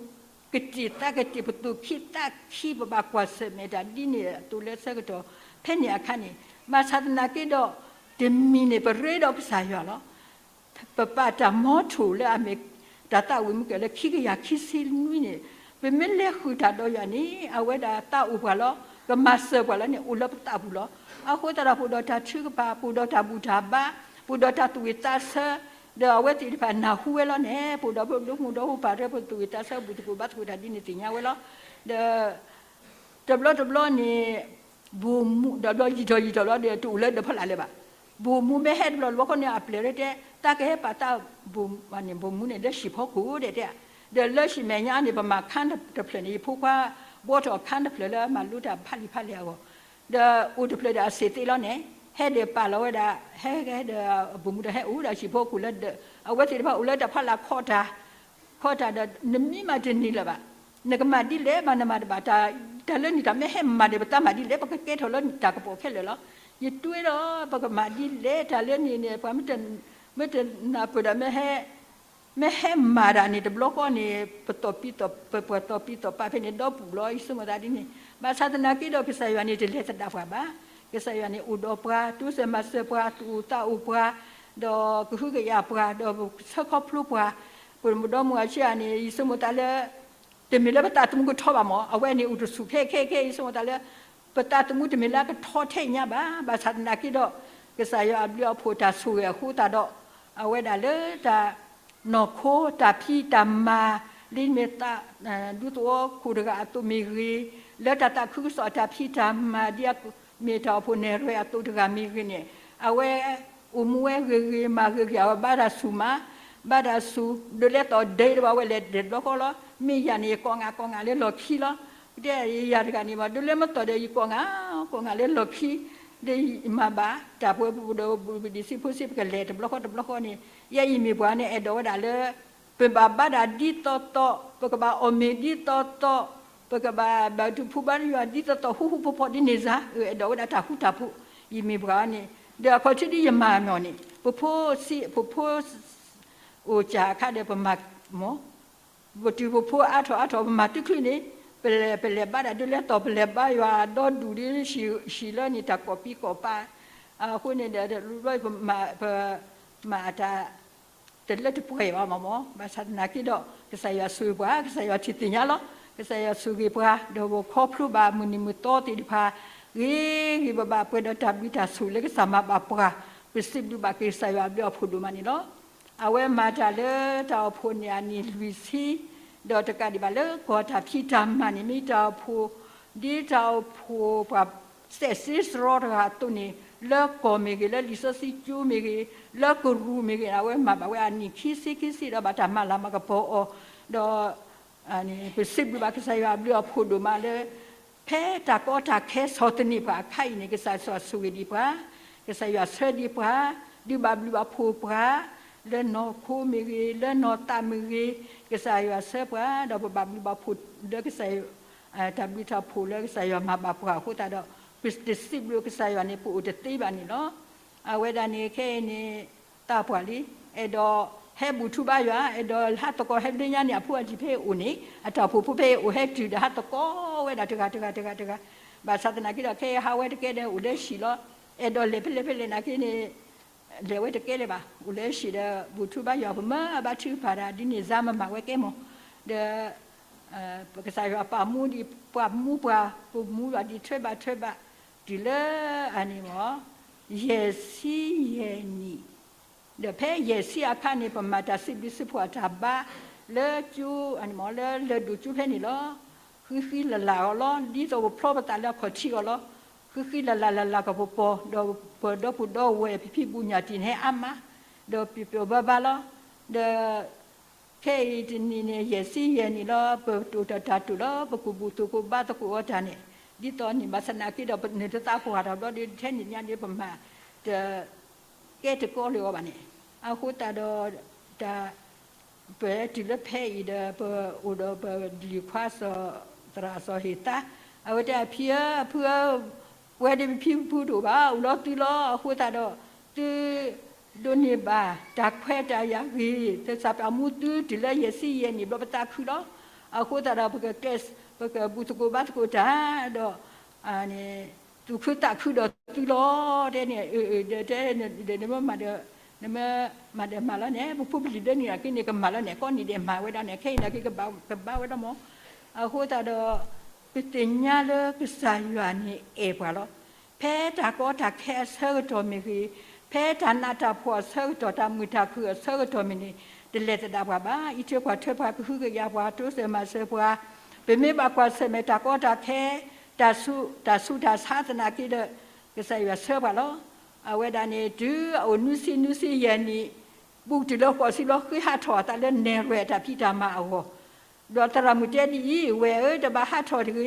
ကတံာ်သးကတံာ် ပသူၣ်ခံသးခံ ပဘၣ်ကွၢ်ဆၢၣ်မဲာ်တၢ်ဒ်န့ၣ်အသိးလၢဆၢကတီၢ် ဖဲန့ၣ်အခါန့ၣ်, ဘၣ်ဆၣ်သနာ်က့ဒီး တမံၤန့ၣ် ပရ့ဒီးကစၢ်ယွၤလီၤ. ပပာ်တၢ်မီထိၣ်လၢအမ့ၢ်တၢ်သးဝံၣ်မုၢ်ကဲၤလၢခံကယၤခံဆံနွံန့ၣ်, ပမ့ၢ်လဲၤဃုာ်တၢ်ဒီးယွၤန့ၣ် အဝဲဒၣ်သးအိၣ်ပှၤလီၤ. ကမၤစၢၤပှၤလၢန့ၣ် အိၣ်လၢပသးပူၤလီၤ. အဃိသတးဒီး ပအိၣ်ဒီးတၢ်ထုကဖၣ်, ပအိၣ်ဒီးတၢ်ဘူၣ်တၢ်ဘါ, ပအိၣ်ဒီးတၢ်သူၣ်ဝံၣ်သးဆၢ, ဒီးအဝဲသ့ၣ်တဖၣ်နၢ်ဟူဝဲလီၤန့ၣ်, ပအိၣ်ဒီးပဒိၣ်မုၣ်ဒီဖိပၢ် ဒီးပသူၣ်ဝံၣ်သးဆၢဘူၣ်သကိးဘါသကိးတၢ်ဒ်န့ၣ်သ့ၣ်ညါဝဲလီၤ. ဒီး တဘျီတဘျီန့ၣ် ဘိၣ်မူ ဒီးဘျီယံာ်ထီၣ်ယံာ်ထီၣ်လီၤဒီး တအိၣ်လၢဒီးဖီလာ်လၢၤဘၣ်. ဘိၣ်မူမ့ၢ်ဟဲတဘျီတဘျီဃီန့ၣ် အပျဲၢ်လၢတဲ တၢ်ကဟဲပာ်သးဘိၣ်မူန့ၣ် လၢဟံၣ်ဖီခိၣ်ဒဲးတဲ, ဒီးလၢဟံၣ်မဲာ်ညါန့ၣ် ပမၤခါတဖျၢၣ်န့ၣ် ယဖိခွါ ဘှီထီၣ်ခါတဖျၢၣ်လၢမၤလိတၢ်ဖးလံာ်ဖးလဲၢ်အဂီၢ်, ဒီးအိၣ်တဖျၢၣ်ဒီးအစ့ၢ်သ့လီၤန့ၣ်, ဟဲဒီးပာ်လီၤဝဲဒၣ် ဟဲဒီးဘိၣ်မူဒီးဟဲအိၣ်ဒီးဟံၣ်ဖီခိၣ်လၢ အဝဲသ့ၣ်တဖၣ်အိၣ်လၢတၢ်ဖီလာ်ခီၣ်တၢ် ခီၣ်တၢ်ဒီး နမ့ၢ်မၤတန့ၢ်လၢၤဘၣ်, နကမၤဒ်လဲၣ်ဘၣ်နမၤတဘၣ်, တၢ်လၢန့ၣ်တၢ်မ့ၢ်ဟဲမၤဒီး ပတၢ်မၤဒ်လဲၣ် ပကကဲထီၣ်လၢတၢ်ကပီၤခဲလၢာ်လီၤ. ယတွဲဒီး ပကမၤဒ်လဲၣ် တၢ်လၢန့ၣ်န့ၣ် ပှၤ မ့ၢ်တနၢ်ပၢၢ်ဒီး မ့ၢ်ဟဲမၤတၢ်န့ၣ် တဘျီဃီန့ၣ် ပသီၣ်ပံသီၣ်ပၤဖဲန့ၣ် ဒီပူၤလီၤ. ယဆိကမိၣ်သးဒ်န့ၣ်, ဘၣ်ဆၣ်သနာ်က့ဒီး ကစၢ်ယွၤန့ၣ် တလဲၤသဒၣ်ပှၤဘၣ်. ကစၢ်ယွၤန့ၣ် အိၣ်ဒီးပှၤ, တိစၢၤမၤစၢၤပှၤ, သူၣ်အိၣ်သးအိၣ်ပှၤ, ဒီးကဟုကယာ်ပှၤ, ဒီးဆၢခီဖျိပှၤ, ပဒီမါဝၤဆံးအါန့ၣ် ယဆိကမိၣ်သးလၢ တမ့ၢ်လၢပသးသမူကထီဘၣ်မး, အဝဲန့ၣ်အိၣ်တဆူၣ်ခဲခဲခဲ ယဆိကမိၣ်သးလၢ ပသးသမူတမ့ၢ်လၢအကထီထဲညါဘၣ်. ဘၣ်ဆၣ်သနာ်က့ဒီး ကစၢ်ယွၤအဘျုးအဖှိၣ်တၢ်ဆိၣ်ဂ့ၤအဃိသတးဒီး အဝဲဒၣ်လၢတၢ် နီၢ်ခိတၢ်ဖံးတၢ်မၤ ဒ်မ့ၢ်သး ဒူသဝီခိၣ်တဂၤအသိးမ့ၢ်ဂ့ၤ, လၢတၢ်သးခုကစီၣ်အတၢ်ဖံးတၢ်မၤ ဒ်အမ့ၢ်တၢ်အိၣ်ဖှိၣ်နဲၣ်ရွဲၣ်အသိးတဂၤမ့ၢ်ဂ့ၤန့ၣ်, အဝဲအိၣ်မူဝဲဂ့ၤဂ့ၤမၤဂ့ၤဂ့ၤ အဝဲဘါတၢ်ဆူၣ်မး, ဘါတၢ်ဆူၣ် ဒုးလဲၤသီၣ်ဒ့တဘၣ်ဝဲလဲၣ်တဘျီဃီလီၤ. မ့ၢ်ယၤန့ၣ် ယကိးငါကိးငါလၢလီၢ်ခံလီၤ. ပတဲယၤတဂၤန့ၣ်ဘၣ် ဒုးလဲၤမ့ၢ်သီၣ်ဒီး ယကိးငါကိးငါလၢလီၢ်ခံ ဒီးယမၤဘၣ်တၢ်ပှဲၤပူၤဒီး ပဒံးဆံးဖိဆံး ပကလဲၤတဘျီဃီတဘျီဃီန့ၣ်, ယဲယမ့ၢ်ပှၤန့ၣ် အဲၣ်ဒိးဝဲဒၣ်လၢ ပဘၣ်ဘါတၢ်ဒ်သိးသိး, ပကဘၣ်အီၣ်မ့ၤဒ်သိးသိး, ပကဘၣ်ဘါထုကဖၣ်ယွၤဒ်သိးသိး ဟူဟူဖိးဖိးဒ်န့ၣ်စ့ၢ်, အဲၣ်ဒိးဝဲဒၣ်တၢ်ဃူတၢ်ဖိး, ယမ့ၢ်ပှၤန့ၣ်, ဒီးအခီၣ်ထံးဒ်ယမၤမ့ၢ်န့ၣ် ပဖိဆံး ပဖိ အိၣ်စၢ်အခါဒီးပမၤမ့ၢ် ပတုၤပဖိအါထီၣ်အါထီၣ် ပမၤတုၤချုးန့ၣ်, ပလဲၤ ပလဲၤဘါတၢ်ဒုးလဲၤသီၣ် ပလဲၤဘါယွၤဒီဒူၣ်ဒ် ဟံၣ်လၢန့ၣ် တၢ်ကိးပံကိးပၤ, အဃိန့ၣ်ဒီး ပမၤအတၢ် တလၢတပှဲၤဘၣ်မ့ၢ်မ့ၢ်, ဘၣ်ဆၣ်သနာ်က့ဒီး ကစၢ်ယွၤဆိၣ်ဂ့ၤပှၤ, ကစၢ်ယွၤထံၣ်သ့ၣ်ညါလီၤ. ကစၢ်ယွၤဆိၣ်ဂ့ၤပှၤ ဒီးပခီဖျိဘၣ်မုၢ်နံၤမုၢ်သီသ့ၣ်တဖၣ် ဂ့ၤဂ့ၤဘၣ်ဘၣ် ပှဲၤဒီးတၢ်ဘျုးတၢ်ဆိၣ်ဂ့ၤလၢကစၢ်မၤဘၣ်ပှၤ, ပစံးဘျုးဘၣ်က့ၤကစၢ်ယွၤအဘျုးအဖှိၣ်ဒိၣ်မးန့ၣ်လီၤ. အဝဲမၤတၢ်လၢတၢ်အိၣ်ဖှိၣ်န့ၣ်အနံၣ်လွံၢ်ဆံ, ဒီးတကးဒံးဘၣ်လၢကီၢ်တၢ်ဖံးတၢ်မၤန့ၣ် မ့ၢ်တၢ်အိၣ်ဖှိၣ် ဒ်တၢ်အိၣ်ဖှိၣ်ပှၤစဲးစ့စရီတဂၤအသိးန့ၣ်, လၢကီၢ်မ့ၢ်ဂ့ၤ, လၢလံာ်စီဆှံကၠိမ့ၢ်ဂ့ၤ, လၢကရူၢ်မ့ၢ်ဂ့ၤ, အဝဲမၤဘၣ်ဝဲအနံၣ်ခံဆံခံဆံဒီး ဘၣ်တၢ်မၤလၤမၤကပီၤအီၤ, ဒီး ပစံးဘျုးဘၣ်ကစၢ်ယွၤအဘျုးအဖှိၣ်ဒိၣ်မးလၢ ဖဲတၢ်ကီတၢ်ခဲဆီၣ်သနံးပှၤအခါအံၤန့ၣ် ကစၢ်ယွၤဆိၣ်ဂ့ၤဒံးပှၤ, ကစၢ်ယွၤဆှၢဒံးပှၤ, ဒုးဘၣ်ဘျုးဘၣ်ဖှိၣ်ပှၤ, လၢနီၢ်ခိမ့ၢ်ဂ့ၤ, လၢနီၢ်သးမ့ၢ်ဂ့ၤ, ကစၢ်ယွၤဆှၢပှၤ ဒီးပဘၣ်ဘျုးဘၣ်ဖှိၣ်လၢကစၢ်ယွၤ တၢ်ဘျုးတၢ်ဖှိၣ်လၢကစၢ်ယွၤမၤဘၣ်ပှၤအဃိသတးဒီး ပတစံးဘျုးကစၢ်ယွၤန့ၣ် ပအိၣ်တသ့ဘၣ်န့ၣ်လီၤ. အဝဲဒၣ်န့ၣ် ခဲအံၤန့ၣ် သးပှၢ်လံ, အဲၣ်ဒိးဟဲဘူၣ်ထီၣ်ဘါယွၤ, အဲၣ်ဒိးဟးသကိးဟဲဘျ့ညါန့ၣ် အဖိအလံၤဖဲအံၤအိၣ်န့ၣ် အတၢ်အိၣ်ဖှိၣ်ဖိဖဲအံၤအိၣ် ဟဲတုၤဒီးဟးသကိးဝဲဒၣ်တဂၤတဂၤတဂၤတဂၤ, ဘၣ်ဆၣ်သနာ်က့ဒီး ခဲအံၤဟးဝဲတကဲဒီး အိၣ်လၢဟံၣ်လီၤ. အဲၣ်ဒိးလဲၤဖဲလဲၣ်ဖဲလဲၣ်နာ်က့န့ၣ် လဲၤဝဲတကဲလၢၤဘၣ်, အိၣ်လၢဟံၣ်ဒီး ဘူၣ်ထီၣ်ဘါယွၤ ပမၤဘါထုကဖၣ်တၢ်ဒ်န့ၣ် စါမၤမၤဝဲကဲမး, ဒီး ပကစၢ်ယွၤပာ်မူဒံးပှၤမူပှၤ, ပမူဘၣ်ဒံးထွဲဘၣ်ထွဲဘၣ်, တုၤလၢအန့ၣ်မး ယဲၢ်ဆံယဲၢ်နံၣ်, ဒီးဖဲယဲၢ်ဆံအခါန့ၣ် ပမၤတၢ်စံးဘျုးစံးဖှိၣ်အတၢ်ဘါ လၢကၠိ လၢလၢၢ်ဒိၣ်ကၠိဖဲန့ၣ်လီၤ. ဃံဃံလၤလၤအီၤလီၤ, ဒ်သိးပဖျီပသးလၢအခီၣ်ထံးအီၤလီၤ. ဃံဃံလၤလၤလၤလၤကပီၤပီၤ, ဒီးပဒီပုၢ်ဒီဝဲၢ် ပဖံပူညၣ်တံၢ်န့ၣ်ဟဲအါမး, ဒီးပျီၤပျီၤဘၣ်ဘၣ်လီၤ. ဒီး ခဲအံၤတနံၤန့ၣ် ယဲၢ်ဆံယဲၢ်နံၣ်လီၤ, ပတိာ်တၢ်တၢ်တိာ်လီၤ, ပကူၣ်ဘူၣ်သကိးဘါသကိးအီၤတၢ်န့ၣ်, ဒ်သိးန့ၣ် ဘၣ်ဆၣ်သနာ်က့ဒီး ပနုာ်တသးပှၢ်တဘျီဒီး ထဲန့ၣ်ညါဒီး ပမၤတကဲတကီလၢၤအီၤဘၣ်န့ၣ်, အဃိသတးဒီး တၢ် ပတုၤလၢဖဲအံၤဒီး ပအိၣ်ဒီးပလံၤခွါစီၤ သရၣ်စီၤဟ့ၣ်သါ, အဝဲတဲ အဖံဧၢ အဖုဧၢ, ပှဲၤဒီးပဖံပဖုတအိၣ်ဘၣ်, အိၣ်လီၤသုလီၤ. အဃိသတးဒီး သု ဒိးန့ၢ်ဘၣ်တၢ်ခွဲးတၢ်ယာ်ဂ့ၤ, ကစၢ်ပာ်မူသုတုၤလၢယဲၢ်ဆံယဲၢ်နံၣ်ဘျီ ပသးခုလီၤ. အဃိသတးဒီး ပကကျဲး ပကဘူၣ်သကိးဘါသကိးတၢ်ဒီး သူၣ်ခုသးခုဒီးသုလီၤ တဲန့ၣ် ဒီးတဲ ဒီးနမ့ၢ်မၤဒီး နမ့ၢ်မၤဒီးမၤလီၤန့ၣ် ပဖိပလံၤလၢနံၤနာ်က့န့ၣ် ကမၤလီၤန့ၣ် ကီၢ်နံၤဒဲးမၤဝဲဒၣ်န့ၣ် ခဲအံၤနာ်က့ကဘၣ်ဝဲဒၣ်မး. အဃိသတးဒီး ပသ့ၣ်ညါလၢကစၢ်ယွၤန့ၣ်အဲၣ်ပှၤလီၤ. ဖဲတၢ်ကီတၢ်ခဲအဆၢကတီၢ်မ့ၢ်ဂ့ၤ, ဖဲတၢ်နးတၢ်ဖှီၣ်အဆၢကတီၢ် တၢ်မုာ်တၢ်ခုၣ်အဆၢကတီၢ်မ့ၢ်န့ၣ် တလဲၤသဒၣ်ပှၤဘၣ်. အံးထွဲကွၢ်ထွဲပှၤ ကဟုကယာ်ပှၤ တိစၢၤမၤစၢၤပှၤ, ပမ့ၢ်ဘၣ်ကွၢ်ဆၢၣ်မဲာ်တၢ်ကီတၢ်ခဲ တၢ်ဆူး တၢ်ဆူးတၢ်ဆါသနာ်က့ဒီး ကစၢ်ယွၤဆှၢပှၤလီၤ. အဝဲဒၣ်န့ၣ် တုၤအအိၣ်နွံဆံနွံဆံယဲၢ်နံၣ် ဘူးတုၤလၢဃိးဆံဘျီ ဃ့ဟးထီၣ်အသးလၢနဲၣ်ရွဲၣ်အတၢ်ဖံးတၢ်မၤအဂီၢ် ဒီးသရၣ်မုၣ်တဲဒ်အံၤ, ဝဲၢ်ဧၢ, တဘၣ်ဟးထီၣ်တဂ့ၤ,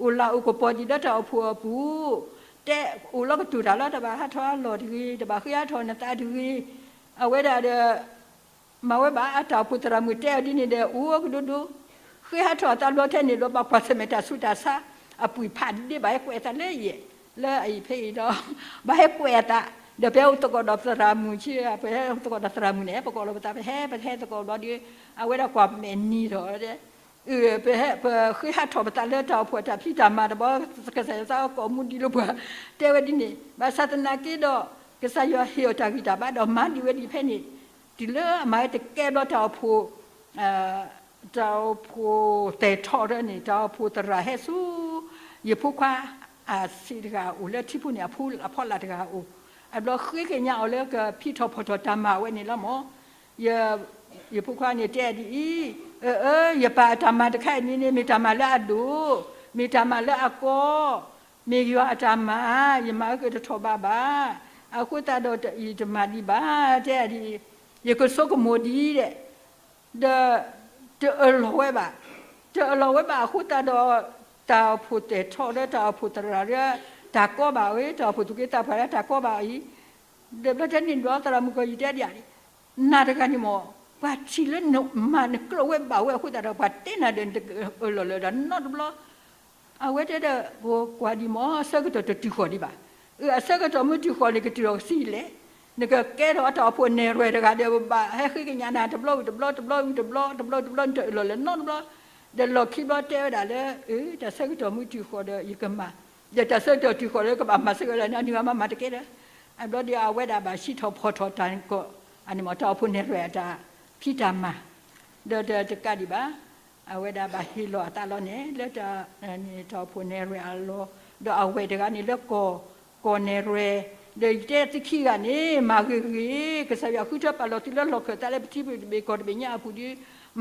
အိၣ်လၢအိၣ်ကပီၤဒံးလၢတၢ်အိၣ်ဖှိၣ်အပူၤ, တဲအိၣ်လီၤကတိၤတၢ်လီၤ, တဘၣ်ဟးထီၣ်အလီၢ်တဂ့ၤ, တဘၣ်ဃ့ဟးထီၣ်နသးတဂ့ၤ. အဝဲဒၣ်ဒီး မၤဝဲဘၣ် အတၢ်အိၣ်ဖှိၣ်သရၣ်မုၣ်တဲအီၤဒ်န့ၣ်ဒီး အိၣ်ကဒိဒိ, ဃ့ဟးထီၣ်အသးဘျီထဲန့ၣ်ဒီး ဘၣ်ကွၢ်ဆၢၣ်မဲာ်တၢ်ဆူးတၢ်ဆါ အပှံာ်ဖးဒ့ဒ့ ဘၣ်ဟဲကွဲးအသးလၢယဲၢ် လၢအအံၤဖဲအံၤဒီး ဘၣ်ဟဲကွဲးအသး, ဒီးပဟဲအိၣ်သကိးဒီးသရၣ်မုၣ်ဆံ, ပဟဲအိၣ်သကိးဒီးသရၣ်မုၣ်န့ၣ် ပကိးလီၤပသး ပဟဲ ပဟဲသကိးဘျီဒီး အဝဲဒၣ်ကွၢ်မဲာ်နံၤထီၣ် ပဟဲ ပဃ့ဟးထီၣ်ပသးလၢတၢ်အိၣ်ဖှိၣ်တၢ်ဖံးတၢ်မၤတဘျီ, ကစၢ်ယွၤသးအီၤကိးမူဒံးလၢပှၤ, တဲဝဲဒ်န့ၣ်, ဘၣ်ဆၣ်သနာ်က့ဒီး ကစၢ်ယွၤဟ့ၣ်အီၤတၢ်ဂံၢ်တၢ်ဘါဒီးမၤဒံးဝဲဒံးဖဲန့ၣ်, တုၤလၢအမၤဝဲတကဲဘျီ တၢ်အိၣ်ဖှိၣ် တၢ်အိၣ်ဖှိၣ်သဲးထီၣ်န့ၣ် တၢ်အိၣ်ဖှိၣ်သရၣ်ဟဲဆူ ယဖိခွါ အဆံးတဂၤအိၣ်လၢထံဖိန့ၣ် အဖီလာ်တဂၤအိၣ်, အဘျီဃ့ကညးအီၤလၢကဖံးထီၣ်ဖီၣ်ထီၣ်တၢ်မၤအဝဲန့ၣ်လီၤမး. ယဖိခွါန့ၣ်တဲဒ်အံၤ, အၢ အၢ ယပၢ်အတၢ်မၤတခါအံၤန့ၣ်န့ၣ် မ့ၢ်တၢ်မၤလၢအဒိၣ်, မ့ၢ်တၢ်မၤလၢအကီ, မ့ၢ်ယွၤအတၢ်မၤ, ယမၤက့ၤတထီၣ်ဘးဘၣ်, အဃိသတးဒီးယတမၤဒံးဘၣ်, တဲဒ်အံၤ, ယကဆိကမိၣ်ဒံးဒီး ဒီး တအၢၣ်လီၤဝဲဘၣ်, တအၢၣ်လီၤဝဲဘၣ်အဃိသတးဒီး တၢ်အိၣ်ဖှိၣ်သဲးထီၣ်ဒီး တၢ်အိၣ်ဖှိၣ်သရၣ်ဒီး တၢ်ကီဘၣ်ဝဲ, တၢ်အိၣ်ဖှိၣ်သူၣ်က့သးပှၢ်ဒီး တၢ်ကီဘၣ်အံၤ, ဒီးဘျီတဲန့ၣ်ဒီးသရၣ်မုၣ်ကီၢ်ယံၤတဲဒ်အံၤ, နၤတဂၤန့ၣ်မး ပှၤထံၣ်လၢနမၤနကြၢးဝဲဘၣ်ဝဲအဃိသတးဒီး ပှၤတဲနၤဒီး နတအၢၣ်လီၤလၢၤဒီးနီတဘျီ အဝဲတဲဒီး ပှၤကွၢ်ဒံးမး အဆၢကတီၢ်တတုၤဃီၤဒံးဘၣ်. အၢ အဆၢကတီၢ်မ့ၢ်တုၤဃီၤန့ၣ် ကတုၤထီၣ်ကသံလဲၣ်. နကကဲထီၣ်အတၢ်အိၣ်ဖှိၣ်နဲၣ်ရွဲၣ်တဂၤဒီး ပဘၣ်ဟဲဃ့ကညးနၤ တဘျီဝံၤတဘျီ တဘျီဝံၤတဘျီ တဘျီဝံၤတဘျီ နတအၢၣ်လီၤလၢၤနီတဘျီ, ဒီးလီၢ်ခံဘျီတဲဝဲဒၣ်လၢ အၢ တၢ်ဆၢကတီၢ်မ့ၢ်တုၤဃီၤဒီး ယကမၤ, ဒီးတၢ်ဆၢကတီၢ်တုၤဃီၤလၢကဘၣ်မၤစ့ၢ်ကီးလၢ နနုၤမၤမၤတကဲဒီး အဘျီဒီးအဝဲဒၣ်ဘၣ်စံးထီၣ်ဖီၣ်ထီၣ်တၢ်န့ၣ်ကီး အန့ၣ်မး တၢ်အိၣ်ဖှိၣ်နဲၣ်ရွဲၣ်အတၢ်ဖံးတၢ်မၤ ဒီးတကးဒံးဘၣ်, အဝဲဒၣ်ဘၣ်ဟ့ၣ်လီၤအသးလီၤန့ၣ် လၢတၢ် တၢ်အိၣ်ဖှိၣ်နဲၣ်ရွဲၣ်အလီၢ်, ဒီးအဝဲၢ်တဂၤန့ၣ်လၢကီၢ် ကီၢ်နဲၣ်ရွဲၣ်, ဒီးယတဲသုခံဂၤန့ၣ် မၤဂ့ၤဂ့ၤ, ကစၢ်ယွၤဃုထၢပာ်လီၤသုလၢလီၢ်ခၢၣ်သးလၢပထံပကီၢ်တဘ့ၣ်ညါအပူၤဒီး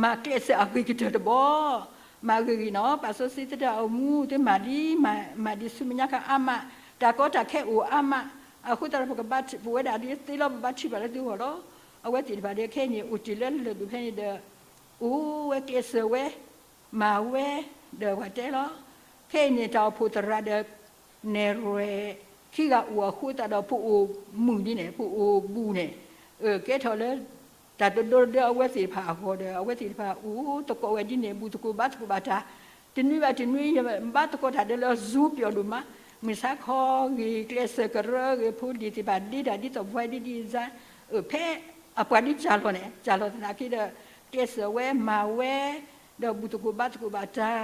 မၤကျဲးစၢးအဂ့ၤကတၢၢ်တဘျီ မၤဂ့ၤဂ့ၤနီၤ, ပာ်စီဆှံသုတၢ်အိၣ်မူ သုမၤလံ, မၤဒံးဆူမဲာ်ညါခါအါမး, တၢ်ကီတၢ်ခဲအိၣ်အါမး, အဃိသတးဒီး ပကဘါထုကဖၣ်ဝဲဒၣ်ဒ်သ့လီၤ ပဘါထုကဖၣ်လၢသုဂီၢ်လီၤ. အဝဲသ့ၣ်တဖၣ်ဒီးခဲအံၤန့ၣ် အိၣ်တ့ၢ်လၢလၢၢ်ဒိၣ်ဖဲန့ၣ်ဒီး အိၣ်ဝဲကျဲးစၢးဝဲ, မၤဝဲ, ဒီးပှၤတဲလီၤ. ခဲအံၤန့ၣ် တၢ်အိၣ်ဖှိၣ်သရၣ်ဒီး နဲၣ်ရွဲၣ် ခံဂၤအိၣ်အဃိသတးဒီး ပအိၣ်မုာ်ဒ်န့ၣ် ပအိၣ်ဘူးန့ၣ်, ကဲထီၣ်လၢ တၢ်တဒိလၢအဝဲသ့ၣ်တဖၣ်အဂီၢ်ဒီး အဝဲသ့ၣ်တဖၣ်အိၣ်သကိးဝဲဒ်န့ၣ် ဘူၣ်သကိးဘါသကိးဘၣ်တၢ်, တနွံဘၣ်တနွံ ယဘါသကိးတၢ်ဒီးလၢ Zoom ပျီဒိၣ်မး, မုၢ်ဆါခီဂ့ၤ ကျဲးစၢးကရၢဂ့ၤ ဖိလံၤသ့ၣ်တဖၣ်ဒ့တၢ်ဒ်သိးပှၤဒ်ဒ်စါ, ဖဲအပှၤဒ်စၢ်လီၤန့ၣ် စၢ်လီၤသနာ်က့ဒီး ကျဲးစၢးဝဲမၤဝဲ, ဒီးဘူၣ်သကိးဘါသကိးဘၣ်တၢ်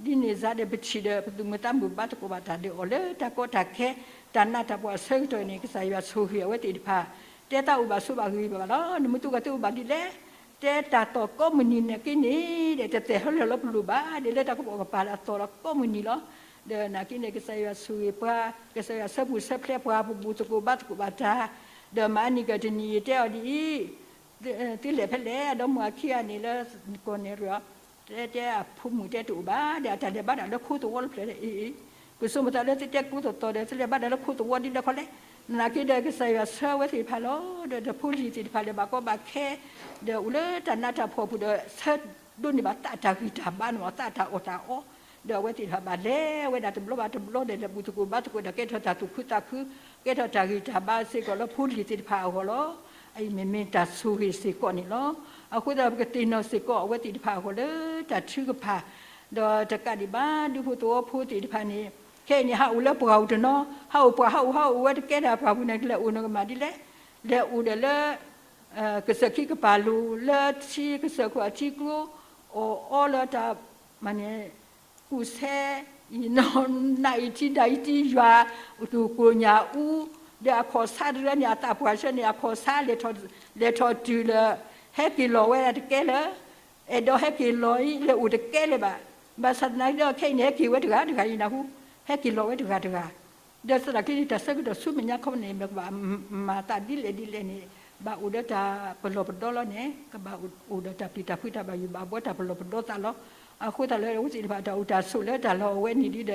ဒ်န့ၣ်စါဒီး ပထံၣ်ဒီး ပသူၣ်မုာ်သးမုာ်ဘါသကိးဘၣ်တၢ်ဒီးအီၤလၢတၢ်ကီတၢ်ခဲ, တၢ်နးတၢ်ဖှီၣ်အဆၢကတီၢ်န့ၣ် ကစၢ်ယွၤဆိၣ်ဂ့ၤအဝဲသ့ၣ်တဖၣ်, တဲတၢ်အိၣ်ဘၣ်ဆိးဘၣ်ဂ့ၤဘၣ်ဘၣ်လီၤ. နမ့ၢ်တူၢ်ကီၢ်သုအိၣ်ဘၣ်ဒ်လဲၣ်, တဲတၢ်သီၣ်ကိးမုၢ်နံၤနာ်က့န့ၣ်ဒီး တသ့ၣ်ဟဲလၢလီၤပလိာ်ဘၣ်, ဒီးလၢတၢ်ကပိာ်ကပၤလၢအသီၣ်လီၤကိးမုၢ်နံၤလီၤ. ဒီးနာ်က့န့ၣ် ကစၢ်ယွၤဆိၣ်ဂ့ၤပှၤ, ကစၢ်ယွၤဆၢပူၤဆၢဖျဲးပှၤ ပဘူၣ်သကိးဘါသကိးဘၣ်တၢ်, ဒီးမၤအနံၤကတနံၤ ယတဲအီၤဒ်အံၤ သုလဲၤဖဲလဲၣ်, အဒီမါဝၤခံဂၤန့ၣ်လၢ ကီၢ်နဲၣ်ရွဲၣ်အီၤ, တဲတဲအဖိမုၣ်တဲတအိၣ်ဘၣ်, ဒီးအတၢ်လဲၤဘါတၢ်လၢခိသဝီတဖျၢၣ်လၢအံၤ, ကဆိမိၣ်သးလၢသုတဲကိးသီၣ်သီၣ်ဒီး သုလဲၤဘါတၢ်လၢခိသဝီဒ်လဲၣ်ခီလဲၣ်, နာ်က့ဒီးကစၢ်ယွၤဆှၢဝဲသ့ၣ်တဖၣ်လီၤ, ဒီးဖိလံၤသ့ၣ်တဖၣ်လဲၤဘၣ်ကီဘၣ်ခဲ, ဒီးအိၣ်လၢတၢ်နးတၢ်ဖှီၣ်ပူၤဒီး ဆၢဒိးန့ၢ်ဘၣ်သးတၢ်ဂံၢ်တၢ်ဘါန့ၣ်မး သးတၢ်အီၣ်တၢ်အီ, ဒီးအဝဲသ့ၣ်တဖၣ်ဘၣ်လဲၤဝဲဒၣ်တဘျီဘၣ်တဘျီဒီး လဲၤဘူၣ်သကိးဘါသကိးဒီး ကဲထီၣ်တၢ်သူၣ်ခုသးခု, ကဲထီၣ်တၢ်ဂံၢ်တၢ်ဘါစ့ၢ်ကီးလၢဖိလံၤသ့ၣ်တဖၣ်အဂီၢ်လီၤ. အအံၤမ့မ့ၢ်တၢ်ဆိၣ်ဂ့ၤစ့ၢ်ကီးန့ၣ်လီၤ. အဃိသတး ပကသ့ၣ်နီၣ်စ့ၢ်ကီးအဝဲသ့ၣ်တဖၣ်အဂီၢ်လၢတၢ်ထုကဖၣ်, ဒီးတကးဒံးဘၣ် ဒူဖိသဝီဖိသ့ၣ်တဖၣ်န့ၣ် ခဲအံၤန့ၣ် ဟးအိၣ်လၢပှၢ်ပူၤတနီၤ, ဟးအိၣ်ပှၢ်ဟးအိၣ်ဟးအိၣ်ဝဲတကဲဒီးပှၢ်ပူၤန့ၣ် ကလဲၤအိၣ်နကမၤဒ်လဲၣ်, လဲၤအိၣ်ဒီးလၢ ကစၢၢ်ခံကပၤလိၤ လၢထံကစၢၢ်ခိၣ်အထံကျိ အီၣ်အီလၢတၢ် မၤန့ၣ် ကူၣ်ဆဲ အံၤနီၢ်နၤအံၤထံဒၣ်အံၤထံယွၤ သူၣ်ကိၢ်ညၣ်အူ ဒီးအခီၣ်ဆါတရၢန့ၣ် အသးပှၢ်ဆၢန့ၣ် အခီၣ်ဆါ လဲၤထီၣ်တုၤလၢ ဟဲက့ၤလီၤဝဲဒၣ်တကဲလၢၤ အဲၣ်ဒိးဟဲက့ၤလီၤအံၤ လဲၤအိၣ်တကဲလၢၤဘၣ်. ဘၣ်ဆၣ်သနာ်က့ဒီး ခဲအံၤန့ၣ် ဟဲက့ၤဝဲတဂၤတဂၤအံၤနၢ်ဟူ ဟဲက့ၤလီၤဝဲတဂၤတဂၤ ဒီးသနာ်က့န့ၣ် တၢ်ဆၢကတီၢ်ဆူမဲာ်ညါခီန့ၣ် မ့ၢ်ကဘၣ်မၤသးဒ်လဲၣ်ဒ်လဲၣ်န့ၣ် ဘၣ်အိၣ်ဒီးတၢ်ပလီၢ်ပဒီလီၤန့ၣ် ကဘၣ်အိၣ်ဒီးတၢ်ပျံၤတၢ်ဖုးတၢ်ဘၣ်ယိၣ်ဘၣ်ဘှီတၢ်ပလီၢ်ပဒီသးလီၤ. အဃိသတးလၢအဝဲသ့ၣ်တဖၣ်တၢ်အိၣ်တၢ်ဆိးလၢတၢ်လီၢ်အဝဲန့ၣ်ဒ်ဒီး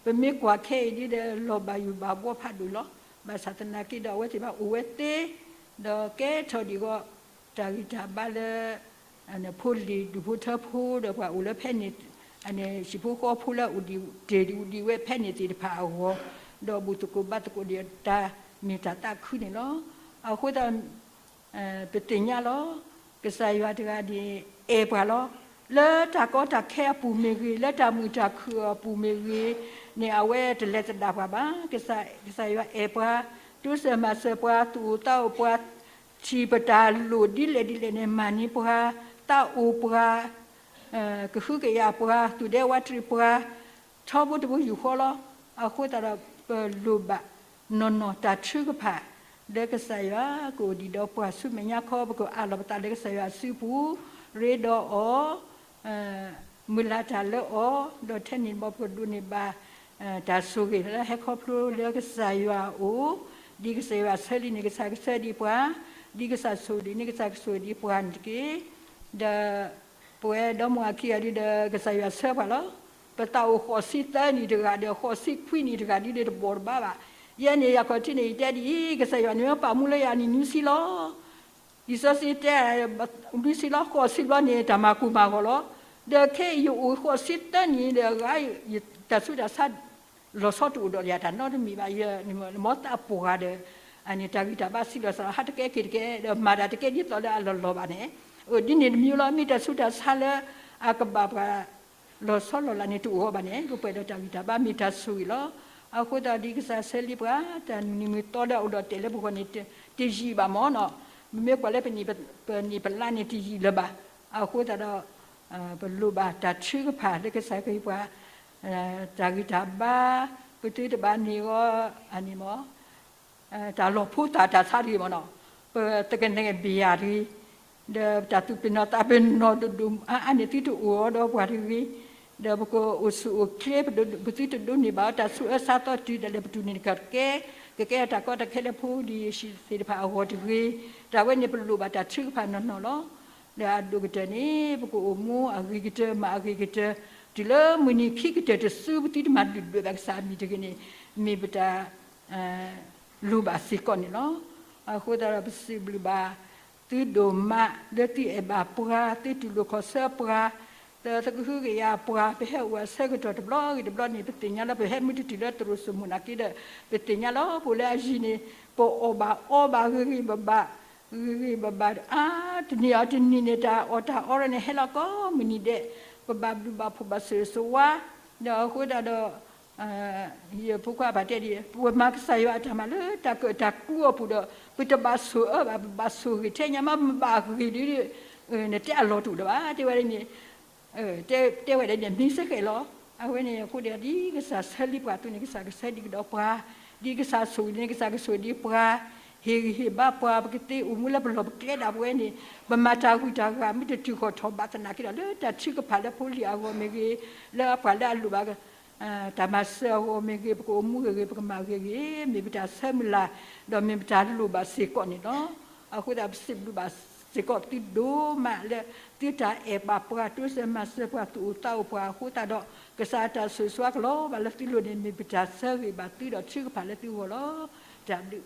ပမ့ၢ်ကွၢ်ခဲအံၤဒ်ဒီး လီၤဘၣ်ယိၣ်ဘၣ်ဘှီဖးဒိၣ်လီၤ. ဘၣ်ဆၣ်သနာ်က့ဒီးအဝဲသ့ၣ်တဖၣ်အိၣ်ဝဲသ့ ဒီးကဲထီၣ်ဒံးဂီၢ် တၢ်ဂံၢ်တၢ်ဘါလၢ ဖိလံၤဒူၣ်ဖိထၢဖိဒီးပှၤအိၣ်လၢဖဲန့ၣ် ဟံၣ်ဖိဃီဖိလၢအိၣ်ဒံးတ့ၢ်ဒံးအိၣ်ဒံးဝဲဖဲန့ၣ်သ့ၣ်တဖၣ်အဂီၢ် ဒီးဘူၣ်သကိးဘါသကိးဒံးတၢ်မ့ၢ်တၢ်သးခုန့ၣ်လီၤ. အဃိသတး ပသ့ၣ်ညါလီၤ. ကစၢ်ယွၤတဂၤန့ၣ် အဲၣ်ပှၤလီၤ. လၢတၢ်ကီတၢ်ခဲအပူၤမ့ၢ်ဂ့ၤ, လၢတၢ်မုာ်တၢ်ခုၣ်အပူၤမ့ၢ်ဂ့ၤန့ၣ် အဝဲတလဲၤသဒၣ်ပှၤဘၣ်. ကစၢ်ယွၤအဲၣ်ပှၤ, တိစၢၤမၤစၢၤပှၤ, သူၣ်အိၣ်သးအိၣ်ပှၤ, ထံၣ်ပတၢ်လိၣ်ဒ်လဲၣ်ဒ်လဲၣ်န့ၣ် မၤန့ၢ်ပှၤ, သးအိၣ်ပှၤ ကဟုကယာ်ပှၤ, သူၣ်ဒဲဝးတရံးပှၤ, ထီဘိတဘိယူၢ်ဃီလီၤ. အဃိသတးဒီး ပလိၣ်ဘၣ်နီၢ်နီၢ်တၢ်ထုကဖၣ် လၢကစၢ်ယွၤကအိၣ်ဒံးဒီးပှၤဆူမဲာ်ညါခီ ပကအးလီၤပသးလၢကစၢ်ယွၤအစုပူၤ, ရ့ဒီးအီၤ, မုၢ်လၢ်တၢ်လၢအီၤ, ဒီးထဲန့ၣ်ဘီပကဒိးန့ၢ်ဘၣ် တၢ်ဆိၣ်ဂ့ၤလၢဟဲခီဖျိလၢကစၢ်ယွၤအအိၣ်, ဒ်ကစၢ်ယွၤဆၢလံန့ၣ် ကစၢ်ကဆၢဒံးပှၤ, ဒ်ကစၢ်ဆိၣ်ဂ့ၤန့ၣ် ကစၢ်ကဆိၣ်ဂ့ၤဒံးပှၤန့ၣ်တက့ၢ်. ဒီး ပဝဲဒီမါဝၤခံဂၤဒ်ဒီး ကစၢ်ယွၤဆၢပှၤလီၤ. ပသးအိၣ်ဃိးဆံသၢနံၣ်တဂၤဒီး ဃိးဆံခွံနံၣ်တဂၤဒ်ဒီး တဘီၣ်တဘၣ်ဘၣ်. ယဲန့ၣ် ယခီၣ်ထံးန့ၣ် ယတဲဒ်အံၤ, ကစၢ်ယွၤန့ၣ်ပာ်မူလၢယၤန့ၣ်နွံဆံလီၤ. လံာ်စီဆှံတဲ နွံဆံလီၤ, ဃိးဆံဘျီန့ၣ် တၢ်မၤကူၣ်မၤဂီၤလီၤ. ဒီးခဲအံၤယအိၣ်ဃိးဆံသၢနံၣ်ဒီး အဂၤ တၢ်ဆူးတၢ်ဆါ လီၤဆီတအိၣ်ဒီးယၤတၢ်နီတမံၤဘၣ်. ယမ့ၢ်သးပှၢ်ဒီး အန့ၣ်တၢ်ဂံၢ်တၢ်ဘါစံးလီၤစးလီၤ ဟးတကဲက့ၤတကဲ ဒီးမၤတၢ်တကဲဒ်သိးလၢအလီၢ်လီၢ်ဘၣ်န့ၣ်, အဒ်န့ၣ်တမံၤလီၤ. မ့ၢ်တၢ်ဆူးတၢ်ဆါလၢအကဘၣ်ပှၤ လီၤဆီလီၤလးန့ၣ်တအိၣ်အီၤဘၣ်န့ၣ် ပပှဲၤဒီးတၢ်ဂံၢ်တၢ်ဘါမ့ၢ်တၢ်ဆိၣ်ဂ့ၤလီၤ. အဃိသတးဒ်ကစၢ်ဆၢလံပှၤ တၢ်နံၤမုၢ်သီဒီးအိၣ်ဒီးတဲာ်လၢပဂီၢ်န့ၣ် တယံာ်ဘၣ်မၢ်နီၤ. မ့မ့ၢ်ကွၢ်လၢပနံၣ်ပလါန့ၣ်တယံာ်လၢၤဘၣ်. အဃိသတးဒီး ပလိၣ်ဘၣ်တၢ်ထုကဖၣ်လၢကစၢ်ခရံာ်ပှၤ တၢ်ဂံၢ်တၢ်ဘါ ပသုတဘၣ်န့ၢ်အီၤ အန့ၣ်မၢ် တၢ်လီၤဖိသၣ်တၢ်ဆါတဂ့ၤမၢ်နီၤ, ပသကနဲၣ်ဘၣ်ယၤတဂ့ၤ, ဒီးတၢ်သူၣ်ပ့ၤနီၣ်သးပ့ၤနီၣ်ဒိၣ်ဒိၣ်အါအါန့ၣ် သုတအိၣ်အီၤဒီးပှၤတဂ့ၤ, ဒီးပကအိၣ်ဆူၣ်အိၣ်ချ့ ပသုတဒိးန့ၢ်ဘၣ်အီၤတၢ်ဆူးအၢဆါသီတုၤဒၣ်လဲာ် ပတူၢ်န့ၢ်တကဲ ကကဲတၢ်ကီတၢ်ခဲလၢဖိလံၤသ့ၣ်တဖၣ်အဂီၢ်တဂ့ၤ, တၢ်ဝဲန့ၣ်ပလိၣ်ဘၣ်တၢ်ထုကဖၣ်နီၢ်နီၢ်လီၤ. ဒီးအဒိၣ်ကတၢၢ်န့ၣ် ပကအိၣ်မူအဂ့ၤကတၢၢ် မၤအဂ့ၤကတၢၢ် တုၤလၢမုၢ်နံၤခံကတၢၢ်တစု ပသုတမၤဒုၣ်ဒွဲၣ်ဘၣ်ကစၢ်အမံၤတဂ့ၤန့ၣ် မ့ၢ်ပတၢ် လိၣ်ဘၣ်စ့ၢ်ကီးန့ၣ်လီၤ. အဃိသတးဒီးပစံးဘျုးဘၣ်သုဒိၣ်မး လၢသုအဲၣ်ဘၣ်ပှၤ သုတူၢ်လိာ်ခီၣ်ဆၢပှၤ သုကဟုကယာ်ပှၤ ပဟဲအိၣ်အဆၢကတီၢ်တဘျီဂ့ၤတဘျီန့ၣ် ပသ့ၣ်ညါလၢပဟဲမုၢ်တတုၤလၢတရိာ်စိမိၣ်နာ်က့ဒီး ပသ့ၣ်ညါလီၤ ပအိၣ်လၢအယံၤန့ၣ် ပအီၣ်ဘၣ်အီဘၣ်ဂ့ၤဂ့ၤဘၣ်ဘၣ် ဂ့ၤဂ့ၤဘၣ်ဘၣ် အါ တနံၤအီၤတနံၤန့ၣ် တၢ်အီၣ်တၢ်အီရၢန့ၣ် ဟဲလီၤကိးမုၢ်နံၤဒဲး ပဘၣ်ဘျုးဘၣ်ဖှိၣ်ဘၣ်ဆိၣ်ဂ့ၤဆိၣ်ဝါ ဒီးအဃိသတးဒီး ယဖိခွါပာ်တဲဒ်အံၤ ပဝဲမၤကစၢ်ယွၤအတၢ်မၤလၢတၢ်ကၢၣ်တၢ်ကူအပူၤဒီး ပတဘၣ်ဆိၣ်အၢဘၣ် ပဘၣ်ဆိၣ်ဂ့ၤထဲညါမး ပဘၣ်ဂ့ၤဒ် နတဲအလီၢ်တအိၣ်ဒီးဘၣ် တဲဝဲဒ်န့ၣ် တဲဝဲဒ်န့ၣ် မ့ၢ်စ့ၢ်ကီးလီၤ. အဝဲန့ၣ်အဃိဒီး ဒ်ကစၢ်ဆၢလံပှၤအသိးန့ၣ် ကစၢ်ကဆၢဒံးကဒီးပှၤ, ဒ်ကစၢ်ဆိၣ်ဂ့ၤန့ၣ် ကစၢ်ကဆိၣ်ဂ့ၤဒံးပှၤ, ဟ့ၣ်ဂံၢ်ဟ့ၣ်ဘါပှၤ ပကသ့အိၣ်မူလၢပလီၢ်ပကျဲဒၣ်ပဝဲန့ၣ် ပမၤတၢ်ဂုၤတၢ်ဂၤ မ့ၢ်တတုၤဃီၤထီၣ်ဘၣ်သနာ်က့ဒီး လၢတၢ်ထုကဖၣ်လၢဖိလံၤအဂီၢ်မ့ၢ်ဂ့ၤ, လၢပှၤလၢအလိၣ်ဘၣ် တၢ်မၤစၢၤအဂီၢ်မ့ၢ်ဂ့ၤ, ပကအိၣ်မူဂ့ၤဂ့ၤ, ပကမၤဂ့ၤဂ့ၤ, မ့ၢ်ပတၢ်ဆၢမုၢ်လၢ်, ဒီးမ့ၢ်ပတၢ်လိၣ်ဘၣ်စ့ၢ်ကီးန့ၣ်လီၤ. အဃိသတး ပစံးဘျုးဘၣ်စ့ၢ်ကီးသုဒိၣ်မးလၢ သုတၢ်အဲၣ်ဘၣ်ပှၤ တိစၢၤမၤစၢၤပှၤ သူၣ်အိၣ်သးအိၣ်ပှၤအဃိသတးဒီး ကစၢ်အတၢ်ဆိၣ်ဂ့ၤဆိၣ်ဝါကလီၤဘၣ်လၢသုလိၤန့ၣ် မ့ၢ်ပတၢ်ဆၢဂ့ၤဘၣ်သုဒီးထုကဖၣ်လၢသုဂီၢ်လီၤ. တၢ်ဘျုး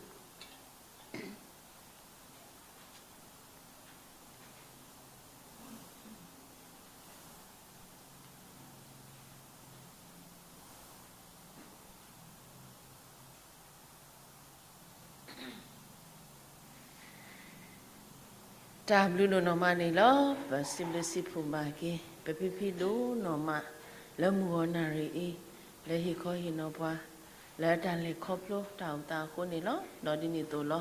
တၢ်ဘျုးဒိၣ်နီၢ်မးန့ၣ်လီၤ. ပစံးဘျုးစံးဖှိၣ်ဘၣ်က့ၤ ပဖံဖံဒိၣ်နီၢ်မး လၢမုၢ်ဂီၤနၣ်ရံၣ်အံၤ လၢဟ့ၣ်ခီဟ့ၣ်နီၤပှၤ လၢတၢ်လဲၤခီဖျိတၢ်အိၣ်သးအဃိန့ၣ်လီၤ. ဒီးဒ်န့ၣ်အသိးလီၤ.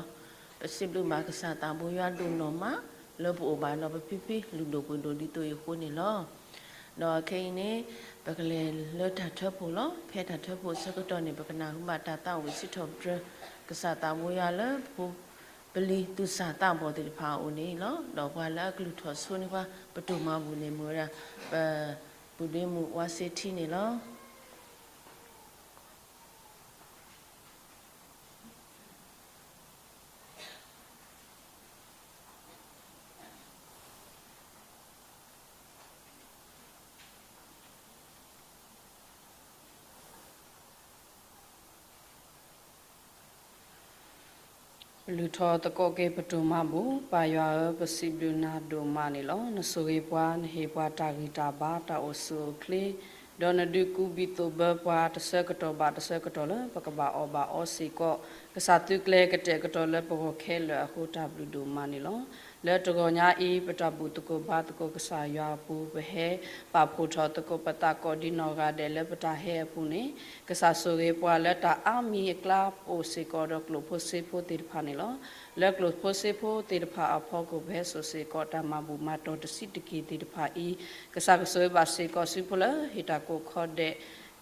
ပစံးဘျုးဘၣ်ကစၢ်သးဘိယွၤဒိၣ်နီၢ်မး လၢပအိၣ်ဘၣ်ဒီးပဖံဖံလုၢ်ဒိၣ်ပှ့ၤဒိၣ်ဒ်သိးအံၤအဃိန့ၣ်လီၤ. ဒီးခဲအံၤန့ၣ် ပကလဲၤလၢတၢ်ထၢဖှိၣ်လီၤ. ဖဲတၢ်ထၢဖှိၣ်ဆၢကတီၢ်န့ၣ် ပကနၢ်ဟူဘၣ်တၢ်သးဝံၣ်စံးထီၣ်ပတြၢၤ ကစၢ်သးဘိယွၤလၢ ပလံၤသူၣ်စၢ်သးဘီၣ်သ့ၣ်တဖၣ်အအိၣ်န့ၣ်လီၤ. ဒီးပှၤလၢအကလုၢ်ထီၣ်ဆိန့ၢ်ပှၤ ပတိၢ်မၤဘူၣ်န့ၣ် မ့ၢ်ဝဲဒၣ် ပ ပုၢ်ဒ့မုၣ်ဝါစ့ထံန့ၣ်လီၤ. ပလုၢ်ထီၣ်သကိးက့ၤပတိၢ်မၤဘူၣ်. ပၢ်ယွၤဧၢ, ပစံးဘျုးနၤဒိၣ်မးန့ၣ်လီၤ. နဆိၣ်ဂ့ၤပှၤ, နဟ့ၣ်ပှၤတၢ်ဂံၢ်တၢ်ဘါ, တၢ်အိၣ်ဆူၣ်အိၣ်ချ့, ဒီးနဒုးကူဘံၣ်သိၣ်ဘၢပှၤတဆၢကတီၢ်ဘၣ်တဆၢကတီၢ်လၢ ပကဘၣ်အီၣ်ဘၣ်အီစ့ၢ်ကီး, ကစၢ်သုကျဲၤကတဲာ်ကတီၤလၢပဂီၢ်ခဲလၢာ်အဃိ တၢ်ဘျုးဒိၣ်မးန့ၣ်လီၤ. လၢတဂီၤညါအံၤ ပတၢ်ဘူၣ်သကိးဘါသကိးကစၢ်ယွၤအပူၤ ပဟဲပာ်ဖှိၣ်ထီၣ်သကိးပသးကိးဒ်နီၢ်ဂၤဒဲးလၢပတၢ်ဟဲအပူၤန့ၣ်, ကစၢ်ဆိၣ်ဂ့ၤပှၤလၢတၢ်အါမံၤအကျါ ပအိၣ်စ့ၢ်ကီးဒီးကျိာ်ဖိစ့ဖိသ့ၣ်တဖၣ်န့ၣ်လီၤ. လၢကျိာ်ဖိစ့ဖိသ့ၣ်တဖၣ်အဖီခိၣ် ပဟဲစိာ်စ့ၢ်ကီးတၢ်မၤဘူၣ်မၤတီၢ်တဆံးတက့ၢ်သ့ၣ်တဖၣ်အံၤ, ကစၢ်ကဆိၣ်ဂ့ၤဘၣ်စ့ၢ်ကီးစုဖိလၢ ဟ့ၣ်တၢ်ကိးခီဒဲး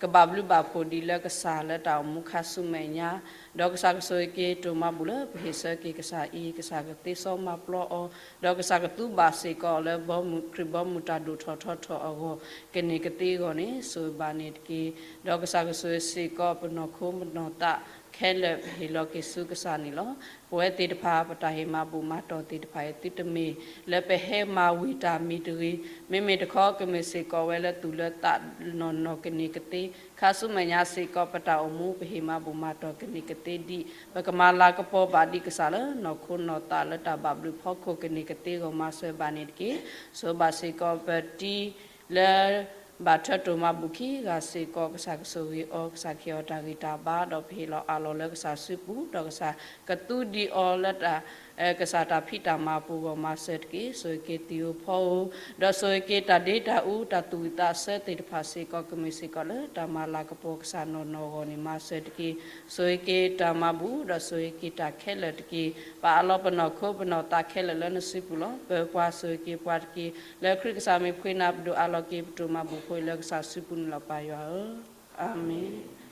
ကဘၣ်ဘျုးဘၣ်ဖှိၣ်ဒံးလၢကစၢ်လၢတၢ်အိၣ်မူခါဆူမဲာ်ညါ, ဒီးကစၢ်ကဆိၣ်ဂ့ၤက့ၤတိၢ်မၤဘူၣ်လၢပဟ့ၣ်ဆၢက့ၤကစၢ်အံၤ, ကစၢ်ကသ့စီမၤပျီအီၤ, ဒီးကစၢ်ကသူဘၣ်စ့ၢ်ကီးလၢဘီမုၢ်ခရံာ်ဘီမုၢ်တၢ်ဒိၣ်ထီၣ်ထီထီၣ်အဂီၢ် ကန့ၢ်ကသ့အဂီၢ်န့ၣ် ဆိၣ်ဂ့ၤဘၣ်န့ၣ်တက့ၢ်. ဒီးကစၢ်ကဆိၣ်ဂ့ၤစ့ၢ်ကီးပနီၢ်ခိပနီၢ်သးခဲလၢာ် ပဟ့ၣ်လီၤက့ၤဆူကစၢ်န့ၣ်လီၤ. ပဝဲသ့ၣ်တဖၣ် ပတၢ်ဟ့ၣ်မၤဘူၣ်မၤတီၢ်သ့ၣ်တဖၣ်အံၤ သုတမ့ၢ်လၢပဟဲမၤဝံၤတၢ်မံၤတဂ့ၤ, မ့မ့ၢ်တခီကမ့ၢ်စ့ၢ်ကီးဝဲလၢသူၣ်လၢသးနီၢ်နီၢ်ကန့ၢ်ကသ့, ခါဆူမဲာ်ညါစ့ၢ်ကီး ပတၢ်အိၣ်မူပဟ့ၣ်မၤဘူၣ်မၤတီၢ်ကန့ၢ်ကသ့ဒံး, ပကမၤလၤကပီၤဘၣ်ဒံးကစၢ်လၢနီၢ်ခိနီၢ်သးလၢတၢ်ဘၣ်ဘျုးဖီခိၣ်ကန့ၢ်ကသ့အဂီၢ် မၤစၢၤဘၣ်န့ၣ်တက့ၢ်. ဆိၣ်ဂ့ၤဘၣ်စ့ၢ်ကီးပတံၤလၢ ဘၣ်ထၢတိၢ်မၤဘူၣ်ခံဂၤစ့ၢ်ကီး ကစၢ်ကဆိၣ်ဂ့ၤအီၤ, ကစၢ်ကဟ့ၣ်အီၤတၢ်ဂံၢ်တၢ်ဘါ, ဒီးပဟ့ၣ်လီၤအးလီၤလၢကစၢ်စုပူၤ, ဒီးကစၢ်ကသူဒံးအီၤလၢတၢ် ကစၢ်တၢ်ဖံးတၢ်မၤပူၤအဂီၢ် မၤစၢၤတက့ၢ်. ဆိၣ်ဂ့ၤက့ၤသံၣ်ဧိၤဖီဧိၤ, ဒီးဆိၣ်ဂ့ၤက့ၤတၢ်ဒ့တၢ်အူ တၢ်သူၣ်ဝံၣ်သးဆၢသ့ၣ်တဖၣ်စ့ၢ်ကီး ကမ့ၢ်စ့ၢ်ကီးလၢတၢ်မၤလၤကပီၤကစၢ်နီၢ်နီၢ်အဂီၢ်န့ၣ် မၤစၢၤတက့ၢ်. ဆိၣ်ဂ့ၤက့ၤတၢ်မၤဘူၣ် ဒီးဆိၣ်ဂ့ၤက့ၤတၢ်ခဲလၢာ်တက့ၢ်. ပာ်အးလီၤပနီၢ်ခိပနီၢ်သးခဲလၢာ်လၢနစုပူၤလီၤ. ပၢၤပှၤဆိၣ်ဂ့ၤက့ၤပှၤတက့ၢ်. လၢခရံာ်ကစၢ်မံၤပဃ့နၤ ပဒိၣ်အးလီၤက့ၤပတိၢ်မၤဘူၣ်ဖိအံၤလၢကစၢ်စုပူၤန့ၣ်လီၤ ပၢ်ယွၤဧၢ. အၤမ့ၣ်.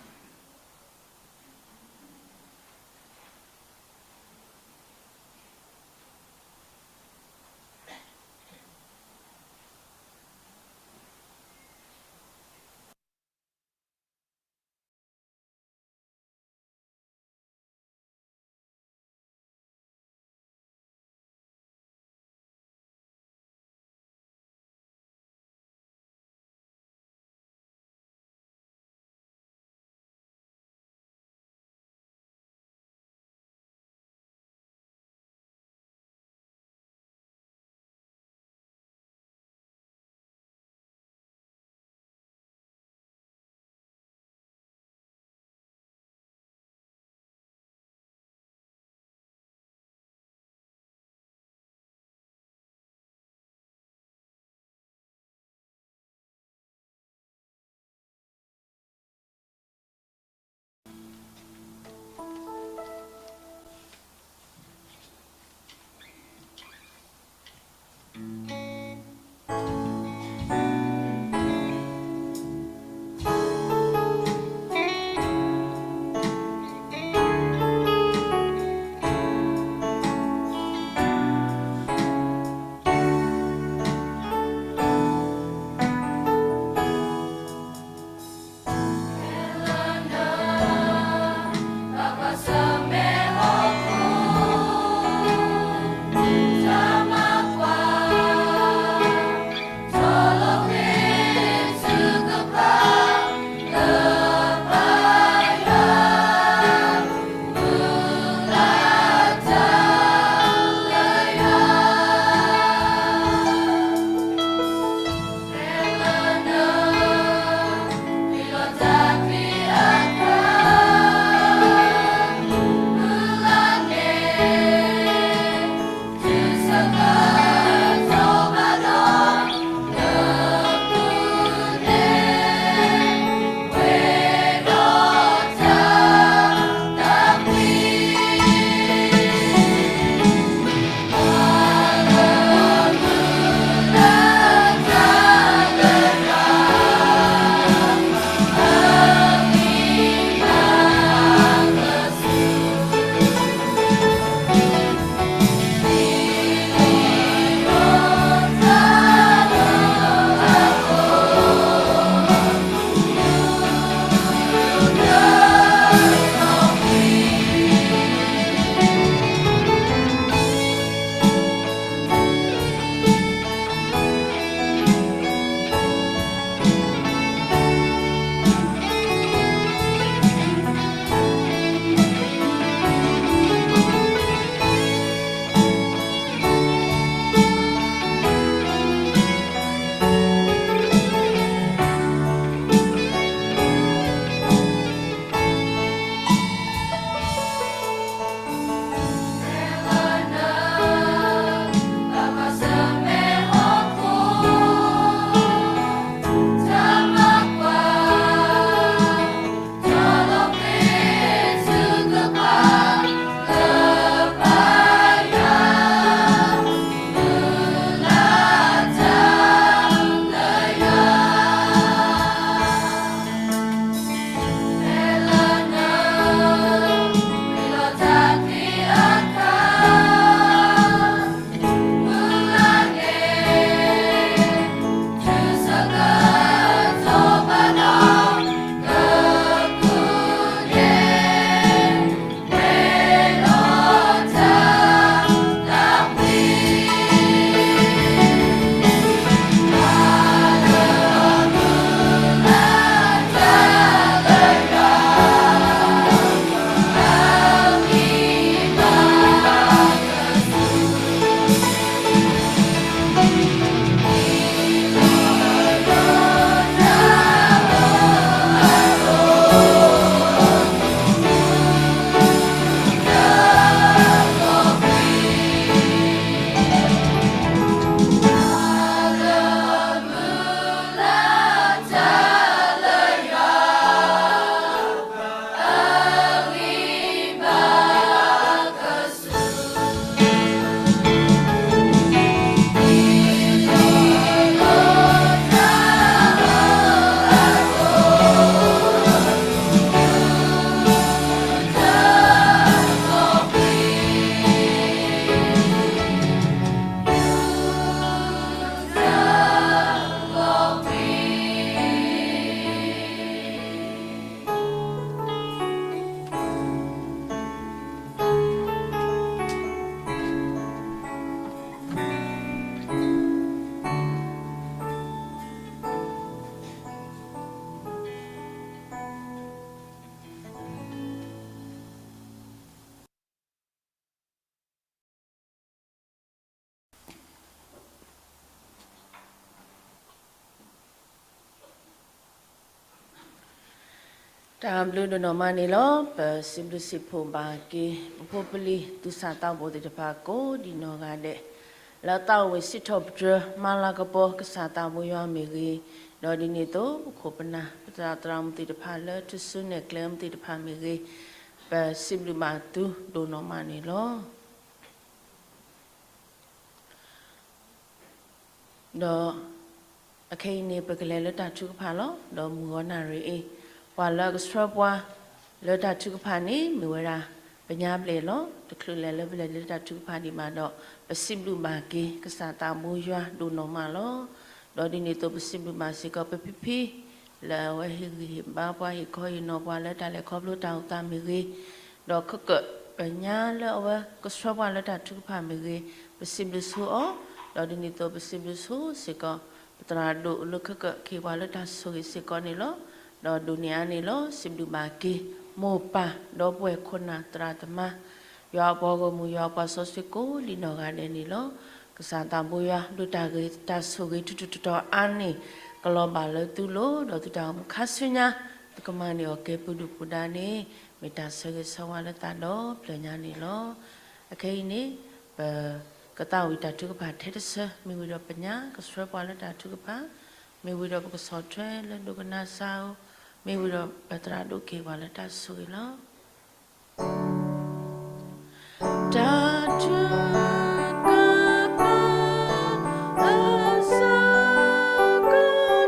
တၢ်ဘျုးဒိၣ်နီၢ်မးန့ၣ်လီၤ. ပစံးဘျုးစံးဖှိၣ်ဘၣ်က့ၤ ပဖိပလံၤသူၣ်စၢ်သးဘီၣ်သ့ၣ်တဖၣ်ကိးဒံးနီၢ်ဂၤဒဲး, လၢအသးအိၣ်ဝဲစံးထီၣ်ပတြၢၤ မၤလၤကပီၤကစၢ်သးဘိယွၤမ့ၢ်ဂ့ၤ, ဒီးဒ်န့ၣ်အသိး ပခိၣ်ပနၢ် ပသရၣ်သရၣ်မုၣ်သ့ၣ်တဖၣ်လၢထူၣ်စုနဲၣ်ကျဲမုၢ်သ့ၣ်တဖၣ်မ့ၢ်ဂ့ၤ, ပစံးဘျုးဘၣ်သုဒိၣ်နီၢ်မးန့ၣ်လီၤ. ဒီးအခဲအံၤန့ၣ် ပကလဲၤလၢတၢ်ထုကဖၣ်လီၤ. ဒီးမုၢ်ဂီၤနၣ်ရံၣ်အံၤ ပှၤလၢအကဆှၢပှၤလၢတၢ်ထုကဖၣ်န့ၣ် မ့ၢ်ဝဲဒၣ်ပညါဘျဲၣ်လီၤ. တချုးလဲၤလၢပလဲၤလၢတၢ်ထုကဖၣ်ဒံးဘၣ်ဒီး ပစံးဘျုးဘၣ်က့ၤကစၢ်သးဘိယွၤဒိၣ်နီၢ်မးလီၤ. ဒီးဒ်န့ၣ်အသိး ပစံးဘျုးဘၣ်စ့ၢ်ကီးပဖံဖံ လၢအဝဲဟ့ၣ်ဂံၢ်ဟ့ၣ်ဘါပှၤ ဟ့ၣ်ခီဟ့ၣ်နီၤပှၤလၢတၢ်လဲၤခီဖျိတၢ်အိၣ်သးမ့ၢ်ဂ့ၤ, ဒီးခဲကၢၣ်ပညါလၢအဝဲကဆှၢပှၤလၢတၢ်ထုကဖၣ်မ့ၢ်ဂ့ၤ, ပစံးဘျုးဆိအီၤ, ဒီးဒ်န့ၣ်အသိးပစံးဘျုးဆိစ့ၢ်ကီး ပသရၣ်ဒိၣ်လၢခဲကၢၣ်ကဟ့ၣ်ပှၤလၢတၢ်ဆိၣ်ဂ့ၤစ့ၢ်ကီးန့ၣ်လီၤ. ဒီးဒိၣ်န့ၢ်အါန့ၣ်လီၤ စံးဘျုးဘၣ်က့ၤ မိၢ်ပၢ် ဒီပုၢ်ဝဲၢ်ခိၣ်နၢ်သရၣ်သမါ ယွၤအပှၤဂီၢ်မုၢ် ယွၤအပှၤစီဆှံကိးဒံးနီၢ်ဂၤဒဲးန့ၣ်လီၤ. ကစၢ်သးဘိယွၤ ဒုးတၢ်ဂ့ၤတၢ်ဆိၣ်ဂ့ၤ ထူးထူးတီၤတီၤအါန့ၣ် ကလီၤဘၣ်လၢသုလိၤ, ဒီးသုတၢ်အိၣ်မူခါဆူညါ သုကမၤန့ၢ်အီၤကဲပူၤဒုၣ်ပူၤဒါန့ၣ် မ့ၢ်တၢ်ဆၢဂ့ၤဆၢဝါလၢသးဒီဖျၢၣ်ညါန့ၣ်လီၤ. အခဲအံၤန့ၣ် ပကသးဝံၣ်တၢ်ထုကဖၣ်ထဲတဆၢ မ့ၢ်ဝံၤဒီးပညါကဆှၢပှၤလၢတၢ်ထုကဖၣ်, မ့ၢ်ဝံၤဒီးပကဆီၣ်ထွဲလၢဒိကနၣ်စၢ်ဧိၤ, မ့ၢ်ဝံၤဒီးပသရၣ်ဒိၣ်ကဟ့ၣ်ပှၤလၢတၢ်ဆိၣ်ဂ့ၤလီၤ. တၢ်ထုကဖၣ် အဆၢကတီၢ်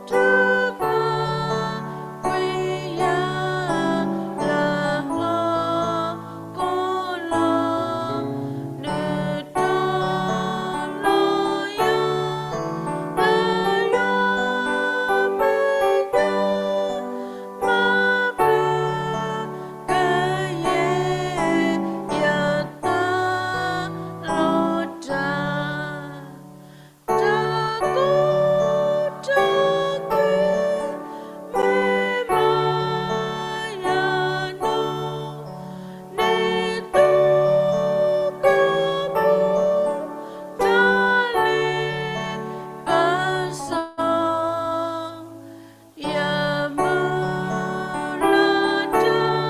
ထုကဖၣ်ကွံာ်ယၤ လၢဟီၣ်ခိၣ်လီၤ. ဒုးတီၤလီၤယၤ လၢယွၤမဲာ်ညါ မၤဘျါ ကယဲၢ်ယသးလီၤတၢ်, တၢ်ကူၣ်တၢ်က့ၤ မ့ၢ်မၤယၤနီၢ် န့ၣ်သုကမူ တၢ်လ့ပစီ ယမုၢ်လၢ်တၢ် မ့ၢ်တၢ်အ့ၣ်လိာ် တၢ်ထုကဖၣ်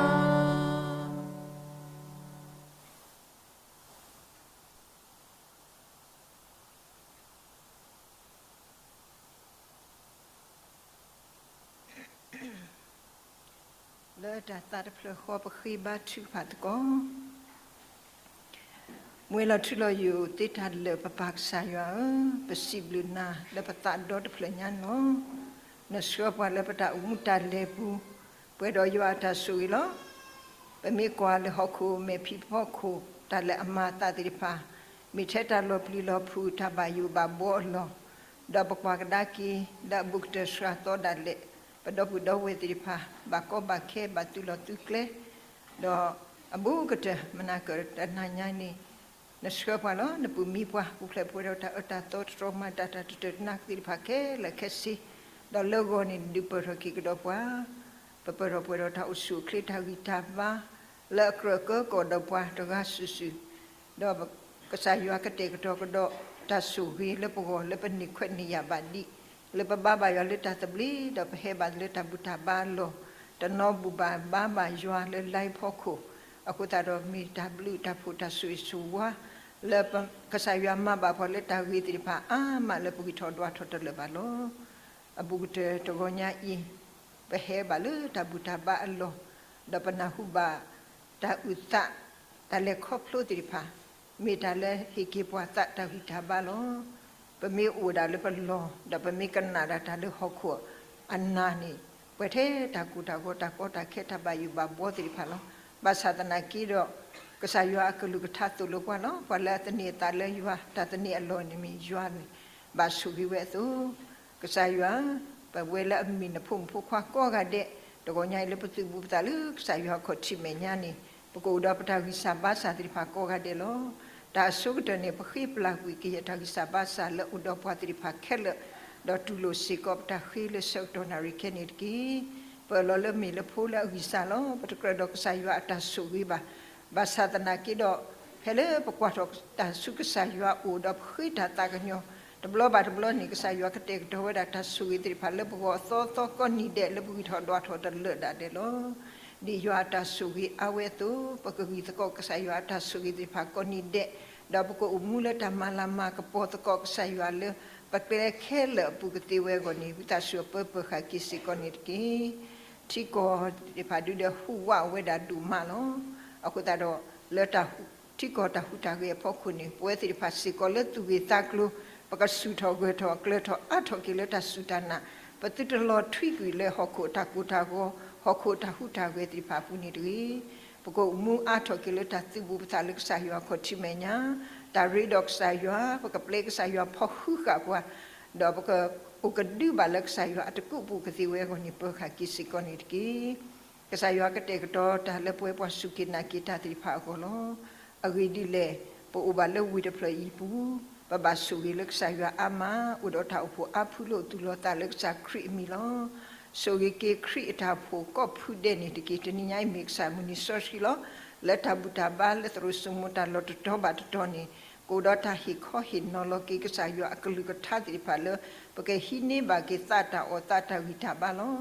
အဆၢကတီၢ် လၢတၢ်သးတဖျၢၣ်ဃီ ပဃ့ဘါထုကဖၣ်သကိး. မူလီၤထူလီၤယိာ်သ့တၢ်လၢာ် ပပၢ်ကစၢ်ယွၤဧၢ, ပစံးဘျုးနၤလၢပသးဒီတဖျၢၣ်ညါန့ၣ်လီၤ. နဆှၢပှၤလၢပတၢ်အိၣ်မူတၢ်လဲၤပူၤ ပှဲၤဒီးယွၤအတၢ်ဆိၣ်ဂ့ၤလီၤ. ပမ့ၢ်ကွၢ်လၢဟီၣ်ခိၣ်မဲာ်ဖံးဖီခိၣ် တၢ်လၢအမၤအသးသ့ၣ်တဖၣ် မ့ၢ်ထဲတၢ်လီၤပျံၤလီၤဖုး တၢ်ဘၣ်ယိၣ်ဘၣ်ဘှီအလီၢ်, ဒီးပကွၢ်ကဒါက့ၤ လၢအဘူးကတၢၢ်စှၤသီဒၣ်လဲာ် ပဒီပုၢ်ဒီဝဲၢ်သ့ၣ်တဖၣ် ဘၣ်ကီဘၣ်ခဲ ဘၣ်သုးလီၢ်သုးကျဲ ဒီးအဘူးကတၢၢ် မနၤကၢၣ်တနၤညါန့ၣ် နဆှၢပှၤလီၤ. နပုၢ်မံပှၤ ပူၤဖျဲးပဝဲဒီးတၢ်အၢတၢ်သီ တတြီမၤတၢ် တၢ်တတၢၢ်တနါသ့ၣ်တဖၣ်ခဲလၢာ်ခဲဆ့, ဒီးလၢဂီၤန့ၣ် ဒုးပၢၢ်ထီၣ်က့ၤကဒီးပှၤ ပပၢၢ်ထီၣ်ပှဲၤဒီးတၢ်အိၣ်ဆူၣ်အိၣ်ချ့ တၢ်ဂံၢ်တၢ်ဘါ လၢအကြၢးကၢကီၢ်ဒီးပှၤတဂၤစုာ်စုာ်, ဒီးကစၢ်ယွၤကတဲာ်ကတီၤကဒီး တၢ်ဆိၣ်ဂ့ၤလၢပဂီၢ် လၢပန့ၢ်ခွဲးန့ၢ်ယာ်ဘၣ်ဒံး လၢပဘါဘၣ်ယွၤလၢတၢ်သဘျ့ ဒီးပဟဲဘၣ်လၢတၢ်ဘူၣ်တၢ်ဘါအလီၢ်, တနီၤဘူၣ်ဘၣ်ဘါဘၣ်ယွၤလၢလါဟီၣ်ခိၣ်, အဃိသတးဒီးမ့ၢ်တၢ်ဘျုးတၢ်ဖှိၣ်တၢ်ဆိၣ်ဂ့ၤဆိၣ်ဝါ လၢကစၢ်ယွၤမၤဘၣ်ပှၤလၢတၢ်ဂ့ၤသ့ၣ်တဖၣ်အါမး လၢပဂံၢ်ထီၣ်ဒွးထီၣ်တလၢာ်ဘၣ်လီၤ. အဘူးကတၢၢ်တဂီၤညါအံၤ ပဟဲဘၣ်လၢတၢ်ဘူၣ်တၢ်ဘါအလီၢ်, ဒီးပနၢ်ဟူဘၣ်တၢ်အုၣ်သး တၢ်လဲၤခီဖျိသ့ၣ်တဖၣ်, မ့ၢ်တၢ်လၢဟ့ၣ်က့ၤပှၤသးတၢ်ဂံၢ်တၢ်ဘါလီၤ. ပမ့ၢ်အိၣ်ဒၣ်လၢပလီၢ် ဒီးပမ့ၢ်ကနၣ်ဒၣ်တၢ်လၢဟီၣ်ခိၣ်အနၢ်န့ၣ်, ပှဲၤထဲတၢ်ကိၢ်တၢ်ဂီၤ တၢ်ကီတၢ်ခဲ တၢ်ဘၣ်ယိၣ်ဘၣ်ဘှီသ့ၣ်တဖၣ်လီၤ. ဘၣ်ဆၣ်သနာ်က့ဒီး ကစၢ်ယွၤအကလုၢ်ကထါသိၣ်လိပှၤလီၤ. ပှၤလၢအသန့ၤအသးလၢယွၤ တၢ်သန့ၤအလီၢ်န့ၣ်မ့ၢ်ယွၤန့ၣ် ဘၣ်ဆိၣ်ဂ့ၤဝဲအသိး, ကစၢ်ယွၤ, ပဝဲလၢအမ့ၢ်နဖိမုၣ်ဖိခွါကိးဂၤဒဲး, တဂီၤညါအံၤလၢပသုးဘူးပသးလၢကစၢ်ယွၤအခီၣ်ထံးမဲာ်ညါန့ၣ်, ပကအိၣ်ဒီးပတၢ်ဂံၢ်စၢ်ဘါစၢ်သ့ၣ်တဖၣ်ကိးဂၤဒဲးလီၤ. တၢ်အဆိကတၢၢ်န့ၣ် ပဃ့ပျၢ်ကွံာ်ကယဲၢ်တၢ်ဂံၢ်စၢ်ဘါစၢ်လၢအိၣ်ဒီးပှၤသ့ၣ်တဖၣ်ခဲလၢာ်, ဒီးတူၢ်လိာ်စ့ၢ်ကီးပတၢ်ဃ့လၢဆၢကတီၢ်နၣ်ရံၣ်ခဲန့ၣ်တက့ၢ်. ပၢၢ်လီၤလၢမ့ၢ်လၢဖိလၢအဂံၢ်စၢ်လီၤ. ပတကြၢးဒီးကစၢ်ယွၤအတၢ်ဆိၣ်ဂ့ၤဘၣ်. ဘၣ်ဆၣ်သနာ်က့ဒီး ဖဲလၢပကွၢ်ထီၣ်တၢ်ဆူကစၢ်ယွၤအအိၣ်ဒီးပဃ့တၢ်သးကညီၤ တဘျီဘၣ်တဘျီန့ၣ် ကစၢ်ယွၤကတဲာ်ကတီၤဝဲဒၣ်တၢ်ဆိၣ်ဂ့ၤသ့ၣ်တဖၣ်လၢပဂီၢ်အသီသီကိးနံၤဒဲး လၢပဂံၢ်ထီၣ်ဒွးထီၣ်တလၢာ်ဒၣ်ဒဲးလီၤ. ဒ်ယွၤအတၢ်ဆိၣ်ဂ့ၤအါဝဲအသိး ပကဂံၢ်သကိးကစၢ်ယွၤအတၢ်ဆိၣ်ဂ့ၤသ့ၣ်တဖၣ်ကိးနံၤဒဲး, ဒီးပကအိၣ်မူလၢတၢ်မၤလၤမၤကပီၤသကိးကစၢ်ယွၤလၢ ပကျဲခဲလၢာ်အပူၤကသ့ဝဲအဂီၢ်န့ၣ် ဝံသးစူၤအပၢပၢဃာ်က့ၤစ့ၢ်ကီးန့ၣ်တက့ၢ်. ထံကီၢ်သ့ၣ်တဖၣ်ဒုးဒီးဟူးဝးဝဲဒၣ်ဒိၣ်မးလီၤ. အဃိသတးဒီး လၢထံကီၢ်တၢ်ဟူးတၢ်ဂဲၤအဖီခိၣ်န့ၣ် ပဝဲသ့ၣ်တဖၣ်စ့ၢ်ကီးလၢသူၣ်ဂ့ၤသးကျိၤ ပကစူၢ်ထီၣ်ဂၢၢ်ထီၣ်ကျၢၤထီၣ်အါထီၣ်က့ၤလၢတၢ်စူၢ်တၢ်နာ်, ပသုတလီၤထွံကွံာ်လၢဟီၣ်ခိၣ်အတၢ်ကိၢ်တၢ်ဂီၤ, ဟီၣ်ခိၣ်အတၢ်ဟူးတၢ်ဂဲၤသ့ၣ်တဖၣ်အပူၤန့ၣ်တဂ့ၤ. ပကအိၣ်မူအါထီၣ်က့ၤလၢတၢ်သုးဘူးပသးလၢကစၢ်ယွၤအခီၣ်ထံးမဲာ်ညါ, တၢ်ရ့ဒီးကစၢ်ယွၤ, ပကပျဲကစၢ်ယွၤဖီၣ်ဃုာ်ဃာ်ပှၤ, ဒီးပကအိၣ်ကဒုဘၣ်လၢကစၢ်ယွၤအတကူးပူၤကသ့ဝဲအဂီၢ်န့ၣ် ပၢဃာ်က့ၤစ့ၢ်ကီးန့ၣ်တက့ၢ်. ကစၢ်ယွၤကတဲာ်ကတီၤတၢ်လၢပဝဲပှၤစူၢ်က့ၤနာ်က့ၤတၢ်သ့ၣ်တဖၣ်အဂီၢ်လီၤ. အဂ့ၢ်ဒ်လဲၣ်, ပအိၣ်ဘၣ်လၢဝ့ၢ်တဖျၢၣ်အံၤအပူၤ, ပဘၣ်ဆိၣ်ဂ့ၤလၢကစၢ်ယွၤအါမး, အိၣ်ဒီးတၢ်အိၣ်ဖှိၣ်အါဖုလၢအိၣ်သူၣ်လီၤသးလၢကစၢ်ခရံာ်အမံၤလီၤ. ဆိၣ်ဂ့ၤက့ၤခရံာ်အတၢ်အိၣ်ဖှိၣ်ကိးဖုဒဲးန့ၣ်တက့ၢ်. တနံၤညါအံၤမ့ၢ်ကစၢ်မုၢ်နံၤစီဆှံလီၤ. လၢတၢ်ဘူၣ်တၢ်ဘါလၢသရိာ်စိမိၤတၢ်လီၢ်တတီၤဘၣ်တတီၤန့ၣ် ကအိၣ်ဒီးတၢ်ဟ့ၣ်ခီဟ့ၣ်နီၤလီၤက့ၤကစၢ်ယွၤအကလုၢ်ကထါသ့ၣ်တဖၣ်လၢ ပကဟံးန့ၢ်ဘၣ်က့ၤသးတၢ်အီၣ်သးတၢ်ဂံၢ်တၢ်ဘါလီၤ.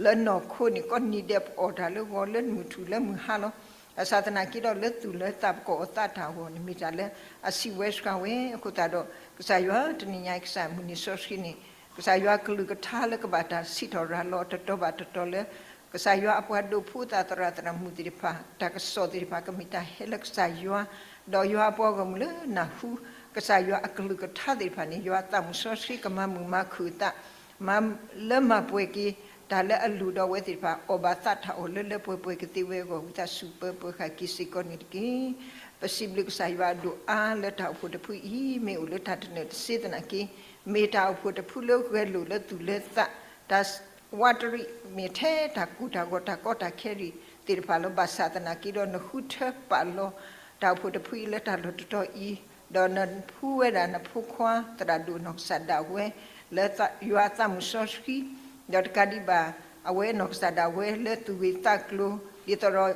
လၢနီၢ်ခိန့ၣ် ကိးနံၤဒဲးပအီၣ်တၢ်လၢဂီၤလၢမုၢ်ထူၣ်လၢမုၢ်ဟါလီၤ. ဘၣ်ဆၣ်သနာ်က့ဒီးလၢသူၣ်လၢသးပကအီၣ်သးတၢ်အဂီၢ်န့ၣ် မ့ၢ်တၢ်လၢအဆံးဝဲစှၤဝဲအဃိသတးဒီး ကစၢ်ယွၤတနံၤညါအံၤ ကစၢ်မုၢ်နံၤစီဆှံန့ၣ် ကစၢ်ယွၤကလုၢ်ကထါလၢကဘၣ်တၢ်စံးထီၣ်ရၤလီၤတတီၤဘၣ်တတီၤလၢ ကစၢ်ယွၤအပှၤဒိးဖိသၣ်သရၣ်သရၣ်မုၣ်သ့ၣ်တဖၣ် တၢ်ကစီၣ်သ့ၣ်တဖၣ် ကမ့ၢ်တၢ်ဟဲလၢကစၢ်ယွၤ, ဒီးယွၤအပှၤဂီၢ်မုၢ်လၢနၢ်ဟူ ကစၢ်ယွၤအကလုၢ်ကထါသ့ၣ်တဖၣ်န့ၣ် ယွၤအသးမုၢ်စီဆှံကမၤမုာ်မၤခုၣ်အသး မၤလၢမၤပှဲၤက့ၤ တၢ်လၢအလိၣ်ဒီးအဝဲသ့ၣ်တဖၣ် အီၣ်ဘၣ်သးတၢ်အီၣ်လၢလၢပှဲၤပှဲၤကသ့ဝဲအဂီၢ် ဝံသးစူၤပၢပၢဃာ်က့ၤစ့ၢ်ကီးန့ၣ်တက့ၢ်. ပစံးဘျုးကစၢ်ယွၤအဒိၣ်အါလၢတၢ်အိၣ်ဖှိၣ်တဖုအံၤ မ့ၢ်အိၣ်လၢတၢ်တနၢၤတစ့သနာ်က့ မ့ၢ်တၢ်အိၣ်ဖှိၣ်တဖုလၢဂဲၤလိာ်လၢသူၣ်လၢသး တၢ်ဝးတရံး မ့ၢ်ထဲတၢ်ကိၢ်တၢ်ဂီၤတၢ်ကီတၢ်ခဲရံၣ်သ့ၣ်တဖၣ်လီၤ. ဘၣ်ဆၣ်သနာ်က့ဒီး နဃုထၢပာ်လီၤ တၢ်အိၣ်ဖှိၣ်တဖုအံၤလၢတၢ်လီၢ်တတီၤအံၤ, ဒီးနဖှူဝဲဒၣ်နဖိခွါသရၣ်ဒိၣ်နီၢ်ကစၢ်ဒၣ်ဝဲ လၢယွၤအသးမုၢ်စီဆှံ, ဒီးတကးဒံးဘၣ် အဝဲနီၢ်ကစၢ်ဒၣ်ဝဲလၢသူၣ်ဂ့ၤသးကျိၤ ဒ်သိးဒီး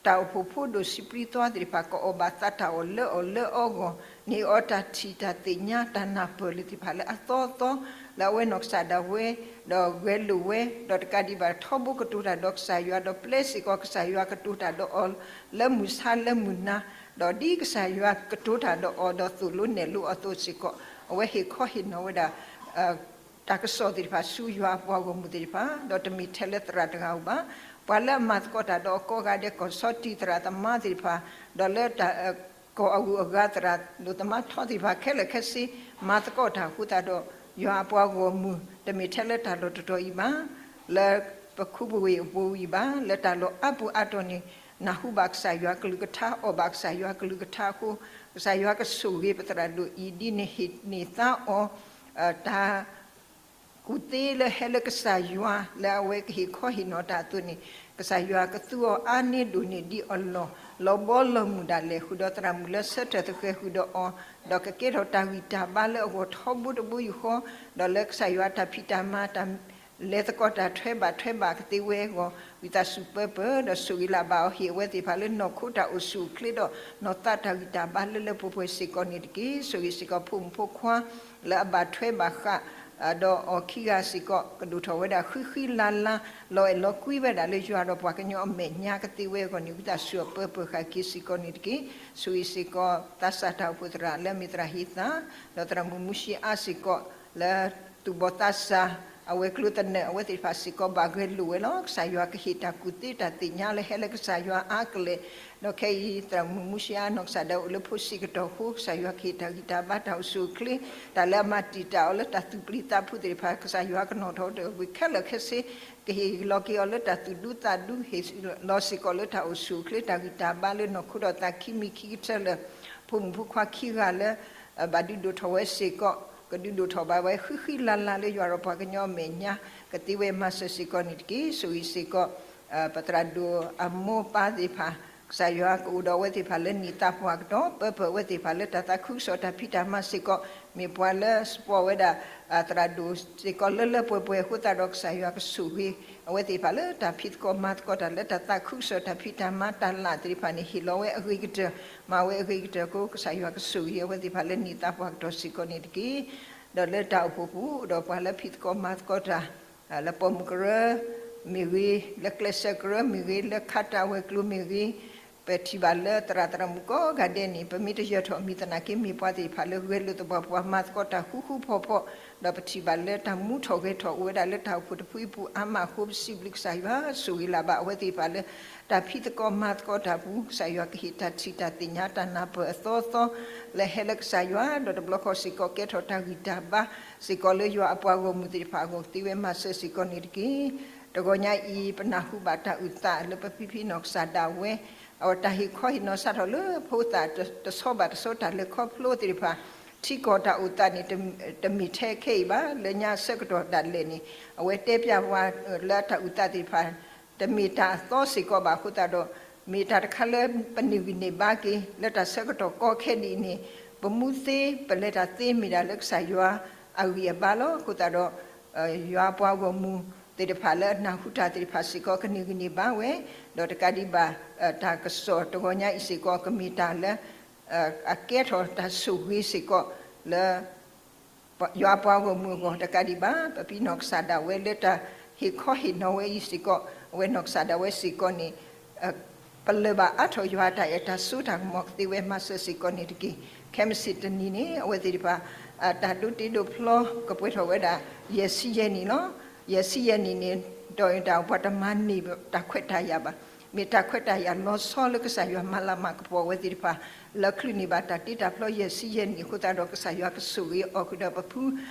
တၢ်အိၣ်ဖှိၣ်ဖိဒိၣ်စံးပျံသီသ့ၣ်တဖၣ် ကအီၣ်ဘၣ်သးတၢ်အီၣ်လၢအီၤလၢအီဂီၢ်န့ၣ် အီတၢ်ထံၣ်တၢ်သ့ၣ်ညါတၢ်နၢ်ပၢၢ်လၢသ့ၣ်တဖၣ်လၢအသီသီ လၢအဝဲနီၢ်ကစၢ်ဒၣ်ဝဲ ဒီးဂဲၤလိာ်ဝဲ ဒီးတကးဒံးဘၣ်ထီဘိကတိၤတၢ်ဒီးကစၢ်ယွၤ ဒီးပျဲစ့ၢ်ကီးကစၢ်ယွၤကတိၤတၢ်ဒီးအီၤ လၢမုၢ်ဆါလၢမုၢ်နၤ, ဒီးဒ်ကစၢ်ယွၤကတိၤတၢ်ဒီးအီၤ ဒီးသိၣ်လိနဲၣ်လိအီၤအသိးစ့ၢ်ကီး အဝဲဟ့ၣ်ခီဟ့ၣ်နီၤဝဲဒၣ် တၢ်ကစီၣ်သ့ၣ်တဖၣ်ဆူယွၤအပှၤဂီၢ်မုၢ်သ့ၣ်တဖၣ် ဒီးတမ့ၢ်ထဲလၢသရၣ်တဂၤဧိၤဘၣ်. ပှၤလၢအမၤသကိးတၢ်ဒီးအီၤကိးဂၤဒဲး ကီၢ်ဆီတံၢ်သရၣ်သမါသ့ၣ်တဖၣ် ဒီးလၢတၢ် ကီၢ်အဂုၤအဂၤသရၣ်ဒိၣ်သမါထီသ့ၣ်တဖၣ်ခဲလၢာ်ခဲဆ့ မၤသကိးတၢ်အဃိသတးဒီး ယွၤအပှၤဂီၢ်မုၢ် တမ့ၢ်ထဲလၢတၢ်လီၢ်တတီၤအံၤဘၣ် လၢပခူပဝ့ၢ်အပူၤအံၤဘၣ် လၢတၢ်လီၢ်အါပူၤအါတီၢ်န့ၣ် နၢ်ဟူဘၣ်ကစၢ်ယွၤကလုၢ်ကထါ အီၣ်ဘၣ်ကစၢ်ယွၤကလုၢ်ကထါအဃိ ကစၢ်ယွၤကဆိၣ်ဂ့ၤပသရၣ်ဒိၣ်အံၤ ဒ်န့ၣ်ဟ့ၣ်န့ၢ်သါအီၤ တၢ် ကူၣ်သ့လၢဟဲလၢကစၢ်ယွၤ လၢအဝဲကဟ့ၣ်ခီဟ့ၣ်နီၤတၢ်အသိးန့ၣ် ကစၢ်ယွၤကသူအီၤအါန့ၢ်ဒိၣ်န့ၢ်ဒ်အလီၢ် လီၤဘီလီၤမုၢ်ဒၣ်လဲာ် ဃုာ်ဒီးသရၣ်မုၣ်လၢဆၢထၢၣ်သဃဲၤဃုာ်ဒီးအီၤ ဒီးကကဲထီၣ်တၢ်ဂံၢ်တၢ်ဘါလၢအဂီၢ်ထီဘိတဘိယူၢ်ဃီ ဒီးလၢကစၢ်ယွၤတၢ်ဖံးတၢ်မၤတၢ် လဲၤသကိးတၢ်ထွဲဘၣ်ထွဲဘၣ်ကသ့ဝဲအဂီၢ် ဝံသးစူၤပၢပၢ ဒီးဆိၣ်ဂ့ၤလၢ်ဘၣ်အီၤ ဟ့ၣ်အဝဲသ့ၣ်တဖၣ်လၢနီၢ်ခိတၢ်အိၣ်ဆူၣ်အိၣ်ချ့ဒီး နီၢ်သးတၢ်ဂံၢ်တၢ်ဘါလၢလၢပှဲၤပှဲၤစ့ၢ်ကီးန့ၣ်တက့ၢ်. ဆိၣ်ဂ့ၤစ့ၢ်ကီးဖိမုၣ်ဖိခွါ လၢအဘၣ်ထွဲဘၣ်ဃး ဒီးအီၤခံဂၤစ့ၢ်ကီး ကဒိၣ်ထီၣ်ဝဲဒၣ်ဃံဃံလၤလၤ လီၤအဲၣ်လီၤကွံဝဲဒၣ်လၢယွၤဒီးပှၤကညီအမဲာ်ညါကသ့ဝဲအဂီၢ်န့ၣ် ဝံသးစူၤအပၢပၢဃာ်က့ၤစ့ၢ်ကီးန့ၣ်တက့ၢ်. ဆိၣ်ဂ့ၤစ့ၢ်ကီး သးစၢ်တၢ်အိၣ်ဖှိၣ်သရၣ်လၢအမ့ၢ်သရၣ်ဟ့သး ဒီးသရၣ်မုၣ်မူၡ့အါစ့ၢ်ကီး လၢသူၣ်ဘီၣ်သးစၢ် အဝဲကျိသနၢၣ် အဝဲသ့ၣ်တဖၣ်စ့ၢ်ကီးဘၣ်ဂဲၤလိာ်ဝဲလီၤ. ကစၢ်ယွၤကဟ့ၣ်တၢ်ကူၣ်သ့တၢ်သ့ၣ်ညါလၢဟဲလၢကစၢ်ယွၤအါကလဲာ် ဒီးခဲအံၤ သရၣ်မုၣ်မူၡ့အါနီၢ်ကစၢ်ဒၣ်ဝဲအိၣ်လၢဖိစံးကတီၢ်အဃိ ကစၢ်ယွၤကဟ့ၣ်တၢ်ဂံၢ်တၢ်ဘါတၢ်အိၣ်ဆူၣ်အိၣ်ချ့ တၢ်လၢအမၤတံာ်တာ်အီၤလၢတၢ်သူၣ်ပျံၤသးဖုးသ့ၣ်တဖၣ် ကစၢ်ယွၤကနီၣ်ထီၣ်တၢ်ဝံၤခဲလၢာ်ခဲဆ့ ကဟ့ၣ်လီၤက့ၤအီၤလၢတၢ်သူၣ်ဒူသးဒူ ဟ့ၣ်လီၤစ့ၢ်ကီးလၢတၢ်အိၣ်ဆူၣ်အိၣ်ချ့တၢ်ဂံၢ်တၢ်ဘါလၢနီၢ်ခိဒီးသးခံမံၤခံကတၢၢ်လၢ ဖိမုၣ်ဖိခွါခံဂၤလၢ ဘၣ်ဒုးဒိၣ်ထီၣ်ဝဲစ့ၢ်ကီး ကဒုးဒိၣ်ထီၣ်ဘၣ်ဝဲဃံဃံလၤလၤလၢယွၤဒီးပှၤကညီအမဲာ်ညါ ကသ့ဝဲမၤစၢၤစ့ၢ်ကီးန့ၣ်တက့ၢ်. ဆိၣ်ဂ့ၤစ့ၢ်ကီး ပသရၣ်ဒိၣ်အမိၢ်ပၢ်သ့ၣ်တဖၣ် ကစၢ်ယွၤကအိၣ်ဒီးအဝဲသ့ၣ်တဖၣ်လၢနံၣ်သးပှၢ်ကတီၢ်, ပၢပၢၢ်အဝဲသ့ၣ်တဖၣ်လၢတၢ်သးခုကစီၣ်တၢ်ဖံးတၢ်မၤစ့ၢ်ကီး, မ့ၢ်ပှၤလၢ support ဝဲဒၣ် သရၣ်ဒိၣ်စ့ၢ်ကီးလၢလၢပှဲၤပှဲၤ အဃိသတးဒီးကစၢ်ယွၤကဆိၣ်ဂ့ၤ အဝဲသ့ၣ်တဖၣ်လၢတၢ်ဖံးသကိးမၤသကိးတၢ်လၢတၢ်သးခုကစီၣ်တၢ်ဖံးတၢ်မၤတၢ်လၢ်သ့ၣ်တဖၣ်န့ၣ် ဟ့ၣ်လီၤဝဲအဂ့ၤကတၢၢ်, မၤဝဲအဂ့ၤကတၢၢ်အဃိ ကစၢ်ယွၤကဆိၣ်ဂ့ၤအဝဲသ့ၣ်တဖၣ်လၢနံၣ်သးပှၢ်ကတီၢ်စ့ၢ်ကီးန့ၣ်တက့ၢ်. ဒီးလၢတၢ်အိၣ်ဖှိၣ်ပူၤ ဒီးပှၤလၢဖံးသကိးမၤသကိးတၢ် လၢပိာ်မုၣ်ကရၢမ့ၢ်ဂ့ၤ, လၢကျဲးစၢးကရၢမ့ၢ်ဂ့ၤ, လၢခးတၢ်ဝဲၤကျိၤမ့ၢ်ဂ့ၤ, ပထံၣ်ဘၣ်လၢသရၣ်သရၣ်မုၣ်ကိးဂၤဒဲးန့ၣ် ပမ့ၢ်တယၢၤထီၣ်မံၤသနာ်က့ မ့ၢ်ပှၤသ့ၣ်တဖၣ်လၢဂဲၤလိာ်သပှၢ်ပှၢ်မၤသကိးတၢ်ဃူဃူဖိးဖိး, ဒီးပထံၣ်ဘၣ်လၢတၢ်မူထီၣ်ဂဲၤထီၣ်အိၣ်ဝဲဒၣ်လၢတၢ်အိၣ်ဖှိၣ်တဖုအံၤပူၤအါမးအဃိ ပစံးဘျုးကစၢ်ယွၤ ဆိၣ်ဂ့ၤလၢ်ဘၣ်အဝဲသ့ၣ်တဖၣ်လၢ တၢ်ဖံးသကိးမၤသကိးတၢ်ပူၤ ကစၢ်ယွၤကဟ့ၣ်တၢ်ထံၣ်တၢ်သ့ၣ်ညါတၢ်နၢ်ပၢၢ်အသီသီ လၢဟဲလၢကစၢ်ယွၤ ဒီးတဘျီဃီစ့ၢ်ကီးကဲထီၣ်တၢ်ဂံၢ်တၢ်ဘါစ့ၢ်ကီးလၢယွၤအပှၤဂီၢ်မုၢ်သ့ၣ်တဖၣ်အဂီၢ် ကသ့ဝဲမၤစၢၤစ့ၢ်ကီးန့ၣ်တက့ၢ်. တဂီၤညါအံၤ ပနၢ်ဟူဘၣ်တၢ်အုၣ်သးလၢပဖံဖံနီၢ်ကစၢ်ဒၣ်ဝဲ အဝဲတၢ်ဟ့ၣ်ခီဟ့ၣ်နီၤစးထီၣ်လၢဖိသၣ်တဆီဘၣ်တဆီ တၢ်လဲၤခီဖျိသ့ၣ်တဖၣ် ထံကီၢ်တၢ်အိၣ်သးန့ၣ် တမ့ၢ်ထဲခဲအံၤဘၣ် လၢညါအဆၢကတီၢ်ဒၣ်လဲာ်န့ၣ် အဝဲတဲပျၢ်ပှၤလၢတၢ်အုၣ်သးသ့ၣ်တဖၣ် တမ့ၢ်တၢ်အသီစ့ၢ်ကီးဘၣ်အဃိသတးဒီး မ့ၢ်တၢ်တခါလၢပန့ၢ်ဂံၢ်န့ၢ်ဘါက့ၤ လၢတၢ်ဆၢကတီၢ်ကီခဲဒ်အံၤန့ၣ် ပမူသ့ ပလဲၤတၢ်သ့မ့ၢ်ဒၣ်လၢကစၢ်ယွၤအဂံၢ်အဘါလီၤ. အဃိသတးဒီး ယွၤပှၤဂီၢ်မုၢ်သ့ၣ်တဖၣ်လၢအနၢ်ဟူတၢ်သ့ၣ်တဖၣ်စ့ၢ်ကီး ကန့ၢ်ဂံၢ်န့ၢ်ဘါဝဲ, ဒီးတကးဒံးဘၣ် တၢ်ကစီၣ်တဂီၤညါအံၤစ့ၢ်ကီး ကမ့ၢ်တၢ်လၢ အကဲထီၣ်တၢ်ဆိၣ်ဂ့ၤစ့ၢ်ကီးလၢ ယွၤပှၤဂီၢ်မုၢ်အဂီၢ် တကးဒံးဘၣ် ပဖံနီၢ်ကစၢ်ဒၣ်ဝဲလၢတၢ်ဟ့ၣ်ခီဟ့ၣ်နီၤဝဲအံၤစ့ၢ်ကီး အဝဲနီၢ်ကစၢ်ဒၣ်ဝဲစ့ၢ်ကီးန့ၣ် ပလၢၢ်ဘၣ်အါထီၣ်ယွၤအတၢ်အဲၣ်တၢ်ဆိတၢ်ကမီၤကသ့ဝဲမၤစၢၤစ့ၢ်ကီးန့ၣ်တက့ၢ်. ခဲမုၢ်ဆ့ၣ်တနံၤန့ၣ် အဝဲသ့ၣ်တဖၣ် တၢ်ဒိးတ့ဒိးဖျီကပှဲၤထီၣ်ဝဲဒၣ် ယဲၢ်ဆံယဲၢ်နံၣ်လီၤ. ယဲၢ်ဆံယဲၢ်နံၣ်န့ၣ် ဒီးတၢ်ပှၤတမၤန့ၢ်တၢ်ခွဲးတၢ်ယာ်ဘၣ်. မ့ၢ်တၢ်ခွဲးတၢ်ယာ်လီၤဆီလၢကစၢ်ယွၤမၤလၤမၤကပီၤအဝဲသ့ၣ်တဖၣ် လၢချုးန့ၢ်ဘၣ်တၢ်တ့တၢ်ဖျီယဲၢ်ဆံယဲၢ်နံၣ်အဃိသတးဒီး ကစၢ်ယွၤကဆိၣ်ဂ့ၤအီၤဃုာ်ဒီးပဖု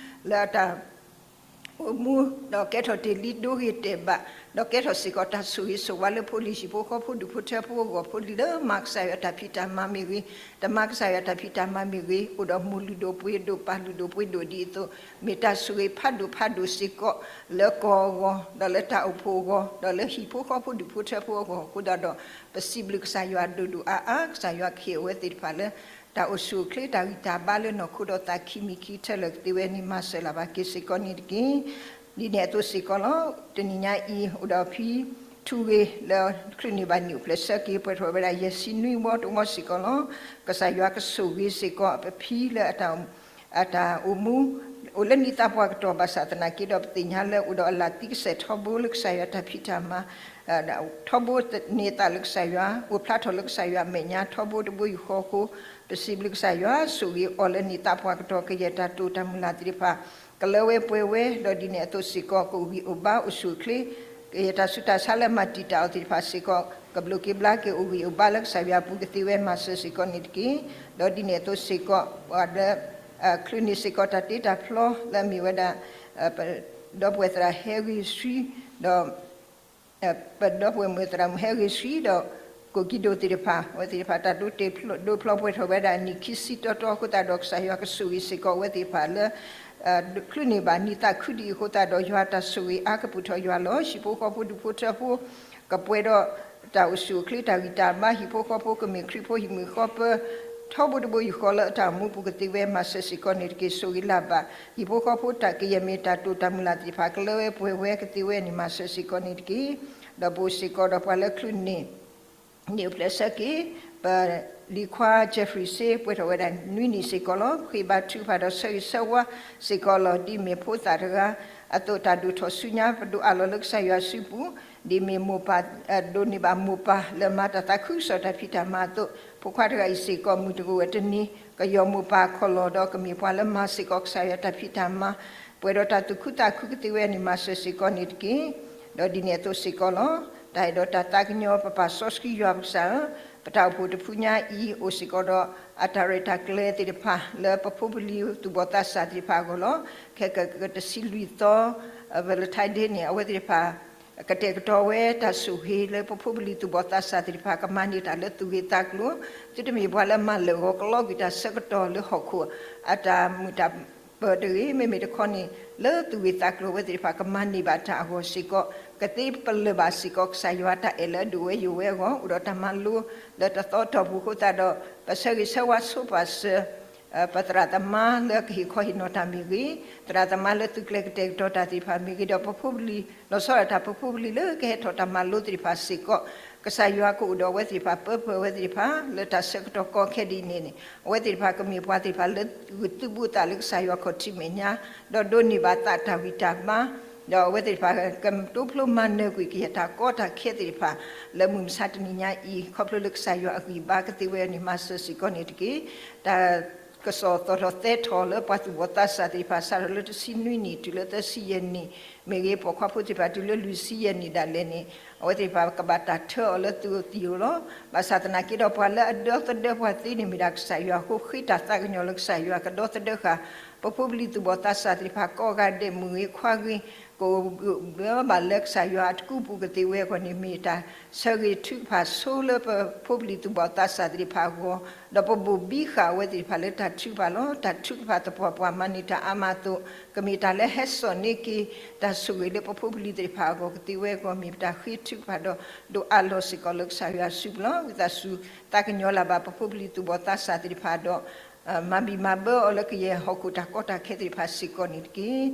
လၢအတၢ် အိၣ်မူ ဒီးကဲထီၣ်တ့ၢ်လံဒိဂ့ၤတဲာ်ဘၣ်, ဒီးကဲထီၣ်စ့ၢ်ကီးတၢ်ဆိၣ်ဂ့ၤဆိၣ်ဝါလၢဖိလံၤဟံၣ်ဖိဃီဖိဒူၣ်ဖိထၢဖိအဂီၢ် ဖိလံၤလၢမၤကစၢ်ယွၤတၢ်ဖံးတၢ်မၤမ့ၢ်ဂ့ၤ, တမၤကစၢ်ယွၤတၢ်ဖံးတၢ်မၤမ့ၢ်ဂ့ၤ, အိၣ်ဒီးမိၢ်လုၢ်ဒိၣ်ပှ့ၤဒိၣ်ပၢ်လုၢ်ဒိၣ်ပှ့ၤဒိၣ်ဒ်အသိး, မ့ၢ်တၢ်ဆိၣ်ဂ့ၤဖးဒိၣ်ဖးဒိၣ်စ့ၢ်ကီး လၢကီၢ်အဂီၢ်, ဒီးလၢတၢ်အိၣ်ဖှိၣ်အဂီၢ်, ဒီးလၢဟံၣ်ဖိဃီဖိဒူၣ်ဖိထၢဖိအဂီၢ်အဃိသတးဒီး ပစံးဘျုးကစၢ်ယွၤဒိၣ်ဒိၣ်အါအါ, ကစၢ်ယွၤကဟ့ၣ်အဝဲသ့ၣ်တဖၣ်လၢ တၢ်အိၣ်ဆူၣ်အိၣ်ချ့တၢ်ဂံၢ်တၢ်ဘါလၢနီၢ်ခိဒီးသးခံမံၤခံကတၢၢ်လၢာ်ကသ့ဝဲန့ၣ် မၤစၢၤလၢ်ဘၣ်က့ၤစ့ၢ်ကီးန့ၣ်တက့ၢ်. ဒ်န့ၣ်အသိးစ့ၢ်ကီးလီၤ. တနံၤညါအံၤ အိၣ်ဒီးဖံထူဂ့ၤလၢချုးန့ၢ်ဘၣ်နံၣ်အိၣ်ဖျဲၣ်ဆၢက့ၤ ပှဲၤထီၣ်ဝဲဒၣ်ယဲၢ်ဆံနွံဝီတဝီစ့ၢ်ကီးလီၤ. ကစၢ်ယွၤကဆိၣ်ဂ့ၤစ့ၢ်ကီး ပဖံလၢ အတၢ်အိၣ်မူ အိၣ်လၢနံၣ်သးပှၢ်ကတီၢ်ဘၣ်ဆၣ်သနာ်က့ဒီး ပသ့ၣ်ညါလၢအိၣ်ဒီးအလၢ်သံကစဲၢ်ထီဘိလၢကစၢ်ယွၤတၢ်ဖံးတၢ်မၤ ထီဘိန့ၢ်အသးလၢကစၢ်ယွၤ အိၣ်ဖျါထီၣ်လၢကစၢ်ယွၤအမဲာ်ညါ ထီဘိတဘိယူၢ်ဃီအဃိ, ပစံးဘျုးကစၢ်ယွၤ ဆိၣ်ဂ့ၤအီၤလၢနံၣ်သးပှၢ်ကတီၢ် ကယဲၢ်တၢ်တိာ်တၢ်မုၢ်လၢ်သ့ၣ်တဖၣ် ကလၢဝဲပှဲၤဝဲ ဒီးဒ်န့ၣ်အသိးစ့ၢ်ကီး ကအိၣ်ဂံၢ်အိၣ်ဘါအိၣ်ဆူၣ်အိၣ်ချ့ ကယဲၢ်တၢ်ဆူးတၢ်ဆါလၢမၤတံာ်တာ်အီၤသ့ၣ်တဖၣ်စ့ၢ်ကီး ကဘျုးက့ၤဘျါက့ၤအိၣ်ဂံၢ်အိၣ်ဘါလၢကစၢ်ယွၤအပူၤကသ့ဝဲမၤစၢၤစ့ၢ်ကီးန့ၣ်တက့ၢ်. ဒီးဒ်န့ၣ်အသိးစ့ၢ်ကီး ပှၤလၢ ချုးန့ၢ်စ့ၢ်ကီးတၢ်တ့တၢ်ဖျီလၢအမ့ၢ်ဝဲဒၣ် ပဒီပုၢ်ဝဲၢ်သရၣ်ဟဲဂ့ၤဆှံ ဒီး ပဒီပုၢ်ဝဲၢ်မုၣ်သရၣ်မုၣ်ဟဲဂ့ၤဆှံ ဒီး ကိၣ်ကံဒိၣ်သ့ၣ်တဖၣ် အဝဲသ့ၣ်တဖၣ်တၢ်ဒိတ့ဒိဖျီပှဲၤထီၣ်ဝဲဒၣ်နံၣ်ခံဆံတီတီအဃိသတးဒီး ကစၢ်ယွၤကဆိၣ်ဂ့ၤစ့ၢ်ကီးအဝဲသ့ၣ်တဖၣ်လၢ ချုးန့ၢ်ဘၣ်နံၣ်သးခုဒ်အံၤအဃိသတးဒီး ယွၤတၢ်ဆိၣ်ဂ့ၤအါကပူၤထီၣ်ယွၤလီၤ. ဟံၣ်ဖိဃီဖိဒူၣ်ဖိထၢဖိ ကပှဲၤဒီးတၢ်အိၣ်ဆူၣ်အိၣ်ချ့တၢ်ဂံၢ်တၢ်ဘါ ဟံၣ်ဖိဃီဖိကမ့ၢ်ခရံာ်ဖိဟံၣ်မုာ်ဃီပၢၤ ထီဘိတဘိယူၢ်ဃီလၢအတၢ်အိၣ်မူပူၤကသ့ဝဲမၤစၢၤစ့ၢ်ကီးန့ၣ်တက့ၢ်. ဆိၣ်ဂ့ၤလၢ်ဘၣ် ဟံၣ်ဖိဃီဖိတၢ်ကယဲၢ်မ့ၢ်တၢ်တိာ်တၢ်မုၢ်လၢ်သ့ၣ်တဖၣ် ကလၢဝဲပှဲၤဝဲကသ့ဝဲန့ၣ်မၤစၢၤစ့ၢ်ကီးန့ၣ်တက့ၢ်. ဒီးပအိၣ်စ့ၢ်ကီးဒီးပှၤလၢချုးန့ၢ် နံၣ်အိၣ်ဖျဲၣ်ဆၢက့ၤ ပလံၤခွါ Jeffrey စ့ ပှဲၤထီၣ်ဝဲဒၣ်နွံနံၣ်စ့ၢ်ကီးလီၤ. ဃ့ဘါထုကဖၣ်ဒီးဆၢဂ့ၤဆၢဝါစ့ၢ်ကီးလီၤ. ဒ်မ့ၢ်ဖိသၣ်တဂၤအသိး တၢ်ဒိၣ်ထီၣ်ဆူညါ ပဒိးအးလီၤလၢကစၢ်ယွၤစုပူၤ, ဒ်မ့ၢ်မိၢ်ပၢ် ဒိးန့ၢ်ဘၣ်မိၢ်ပၢ်လၢမၤတၢ်သးခုကစီၣ်တၢ်ဖံးတၢ်မၤအသိး, ဖိခွါတဂၤအံၤစ့ၢ်ကီး မုၢ်တဂီၤဝဲတနံၤ ကယီၢ်မိၢ်ပၢ်ခီၣ်လီၢ်ဒီးကမ့ၢ်ပှၤလၢမၤစ့ၢ်ကီးကစၢ်ယွၤတၢ်ဖံးတၢ်မၤ ပှဲၤဒီးတၢ်သူၣ်ခုသးခုကသ့ဝဲန့ၣ် မၤစၢၤစ့ၢ်ကီးန့ၣ်တက့ၢ်. ဒီးဒ်န့ၣ်အသိးစ့ၢ်ကီးလီၤ. တၢ်အဲၣ်ဒိးတၢ်သးကညီၤ ပပၢ်စီဆှံယွၤပကစၢ်ဧၢ, ပတၢ်အိၣ်ဖှိၣ်တဖုညါအံၤ အိၣ်စ့ၢ်ကီးဒီးအတၢ်ရဲၣ်တၢ်ကျဲၤသ့ၣ်တဖၣ် လၢပဖိပလံၤသူၣ်ဘီၣ်သးစၢ်သ့ၣ်တဖၣ်အဂီၢ်လီၤ. ခဲကတဆံလွံၢ်သီ Valentine Day န့ၣ် အဝဲသ့ၣ်တဖၣ် ကတဲာ်ကတီၤဝဲတၢ်ဆိၣ်ဂ့ၤလၢပဖိပလံၤသူၣ်ဘီၣ်သးစၢ်သ့ၣ်တဖၣ် ကမၤန့ၢ်တၢ်လၢသူၣ်ဂ့ၤသးကျိၤ, သုတမ့ၢ်ပှၤလၢမၤလၢာ်ဂီၤကလီကွံာ်တၢ်ဆၢကတီၢ်လၢဟီၣ်ခိၣ် အတၢ်မုာ်တၢ်ပၢၤတဂ့ၤ, မ့မ့ၢ်တခီန့ၣ် လၢသူၣ်ဂ့ၤသးကျိၤဝဲသ့ၣ်တဖၣ် ကမၤန့ၢ်ဘၣ်တၢ်အဂီၢ်စ့ၢ်ကီး ကသ့ပလၢၢ်ဘၣ်စ့ၢ်ကီး ကစၢ်ယွၤတၢ်အဲၣ်လၢအဒိၣ်ဝဲယိာ်ဝဲအဂီၢ် အိၣ်ဒီးတၢ်မၤလိလၢတသီအတီၢ်ပူၤအဃိသတးဒီး ပဆၢဂ့ၤဆၢဝါဆိပာ်စၢၤ ပသရၣ်သမါလၢကဟ့ၣ်ခီဟ့ၣ်နီၤတၢ်မ့ၢ်ဂ့ၤ, သရၣ်သမါလၢသုးကျဲၤကတဲာ်ကတီၤတၢ်သ့ၣ်တဖၣ်မ့ၢ်ဂ့ၤ, ဒီးပဖိပလံၤ လီၤဆီဒၣ်တၢ်ပဖိပလံၤလၢကဟဲထီၣ်တၢ်မၤလိသ့ၣ်တဖၣ်စ့ၢ်ကီး, ကစၢ်ယွၤကအိၣ်ဒီးအဝဲသ့ၣ်တဖၣ်ပၢပၢၢ်အဝဲသ့ၣ်တဖၣ် လၢတၢ်ဆၢကတီၢ်ကီခဲဒ်အံၤန့ၣ်န့ၣ် အဝဲသ့ၣ်တဖၣ်ကမ့ၢ်ပှၤသ့ၣ်တဖၣ်လၢဂုာ်သုးဘူးသးလၢကစၢ်ယွၤခီၣ်ထံးမဲာ်ညါ, ဒီးဒိးန့ၢ်ဘၣ်သးတၢ်ဂံၢ်တၢ်ဘါ, ဒီးအဝဲသ့ၣ်တဖၣ်ကတိဖျိမၤနၢၤကွံာ်ကယဲၢ်တၢ်ကီတၢ်ခဲသ့ၣ်တဖၣ် လၢမုၢ်မဆါတနံၤညါအံၤ ခီဖျိလၢကစၢ်ယွၤအဂံၢ်ဘါကသ့ဝဲန့ၣ် မၤစၢၤစ့ၢ်ကီးန့ၣ်တက့ၢ်. တၢ်ကစီၣ်သီၣ်ထီၣ်သဲထီၣ်လၢပှၤသူၣ်ဘီၣ်သးစၢ်သ့ၣ်တဖၣ် စးထီၣ်လၢတဆံနွံနံၣ်တုၤလၢသၢဆံယဲၢ်နံၣ်မ့ၢ်ဂ့ၤ, ပိာ်ခွါဖိသ့ၣ်တဖၣ်တုၤလၢလွံၢ်ဆံယဲၢ်နံၣ်ဒၣ်လဲာ်န့ၣ် အဝဲသ့ၣ်တဖၣ်ကဘၣ်တၢ်ထၢအီၤလၢသုးသံၣ်ဧိၤလီၤ. ဘၣ်ဆၣ်သနာ်က့ဒီး ပှၤလၢအဒီသဒၢပှၤသ့န့ၣ်မ့ၢ်ဒၣ်ကစၢ်ယွၤအဃိ ဃ့တၢ်သးကညီၤလၢကစၢ်ယွၤကဒီသဒၢဃာ် ပဖိပလံၤသူၣ်ဘီၣ်သးစၢ်သ့ၣ်တဖၣ် ကိးဂၤဒဲး မုၣ်ဂ့ၤခွါဂ့ၤ ကအိၣ်ဘၣ်လၢကစၢ်ယွၤအတကူပူၤကသ့ဝဲအဂီၢ်န့ၣ် မ့ၢ်တၢ်ဆၢဂ့ၤထုကဖၣ်ဆိလၢပဖိပလံၤသူၣ်ဘီၣ်သးစၢ်သ့ၣ်တဖၣ်အဂီၢ်, ဒီးပဘိၣ်ဘံဃာ်အဝဲသ့ၣ်တဖၣ်လၢတၢ်ထုကဖၣ်လီၤ. တၢ်ထုကဖၣ်သပှၢ်ပှၢ်မၤန့ၢ်တၢ်အါမးအသိး ကမ့ၢ်တၢ်လၢဟဲစိာ်န့ၢ်က့ၤ တၢ်ဆိၣ်ဂ့ၤလၢပဖိပလံၤသ့ၣ်တဖၣ်အဂီၢ်ကသ့ဝဲအဂီၢ် မ့ၢ်ပတၢ်ဃ့ထုကဖၣ်ဒီး ဒိးအးလီၤစ့ၢ်ကီးလၢကစၢ်ယွၤအစုပူၤလီၤ. ဝံသးစူၤသးကညီၤလၢ်ဘၣ်ပဖိပလံၤသူၣ်ဘီၣ်သးစၢ်သ့ၣ်တဖၣ်ဒီး မၤဘံၣ်မၤဘၢအီၤလၢကယဲၢ်ဟီၣ်ခိၣ်တၢ်ကီတၢ်ခဲသ့ၣ်တဖၣ်စ့ၢ်ကီးန့ၣ်တက့ၢ်.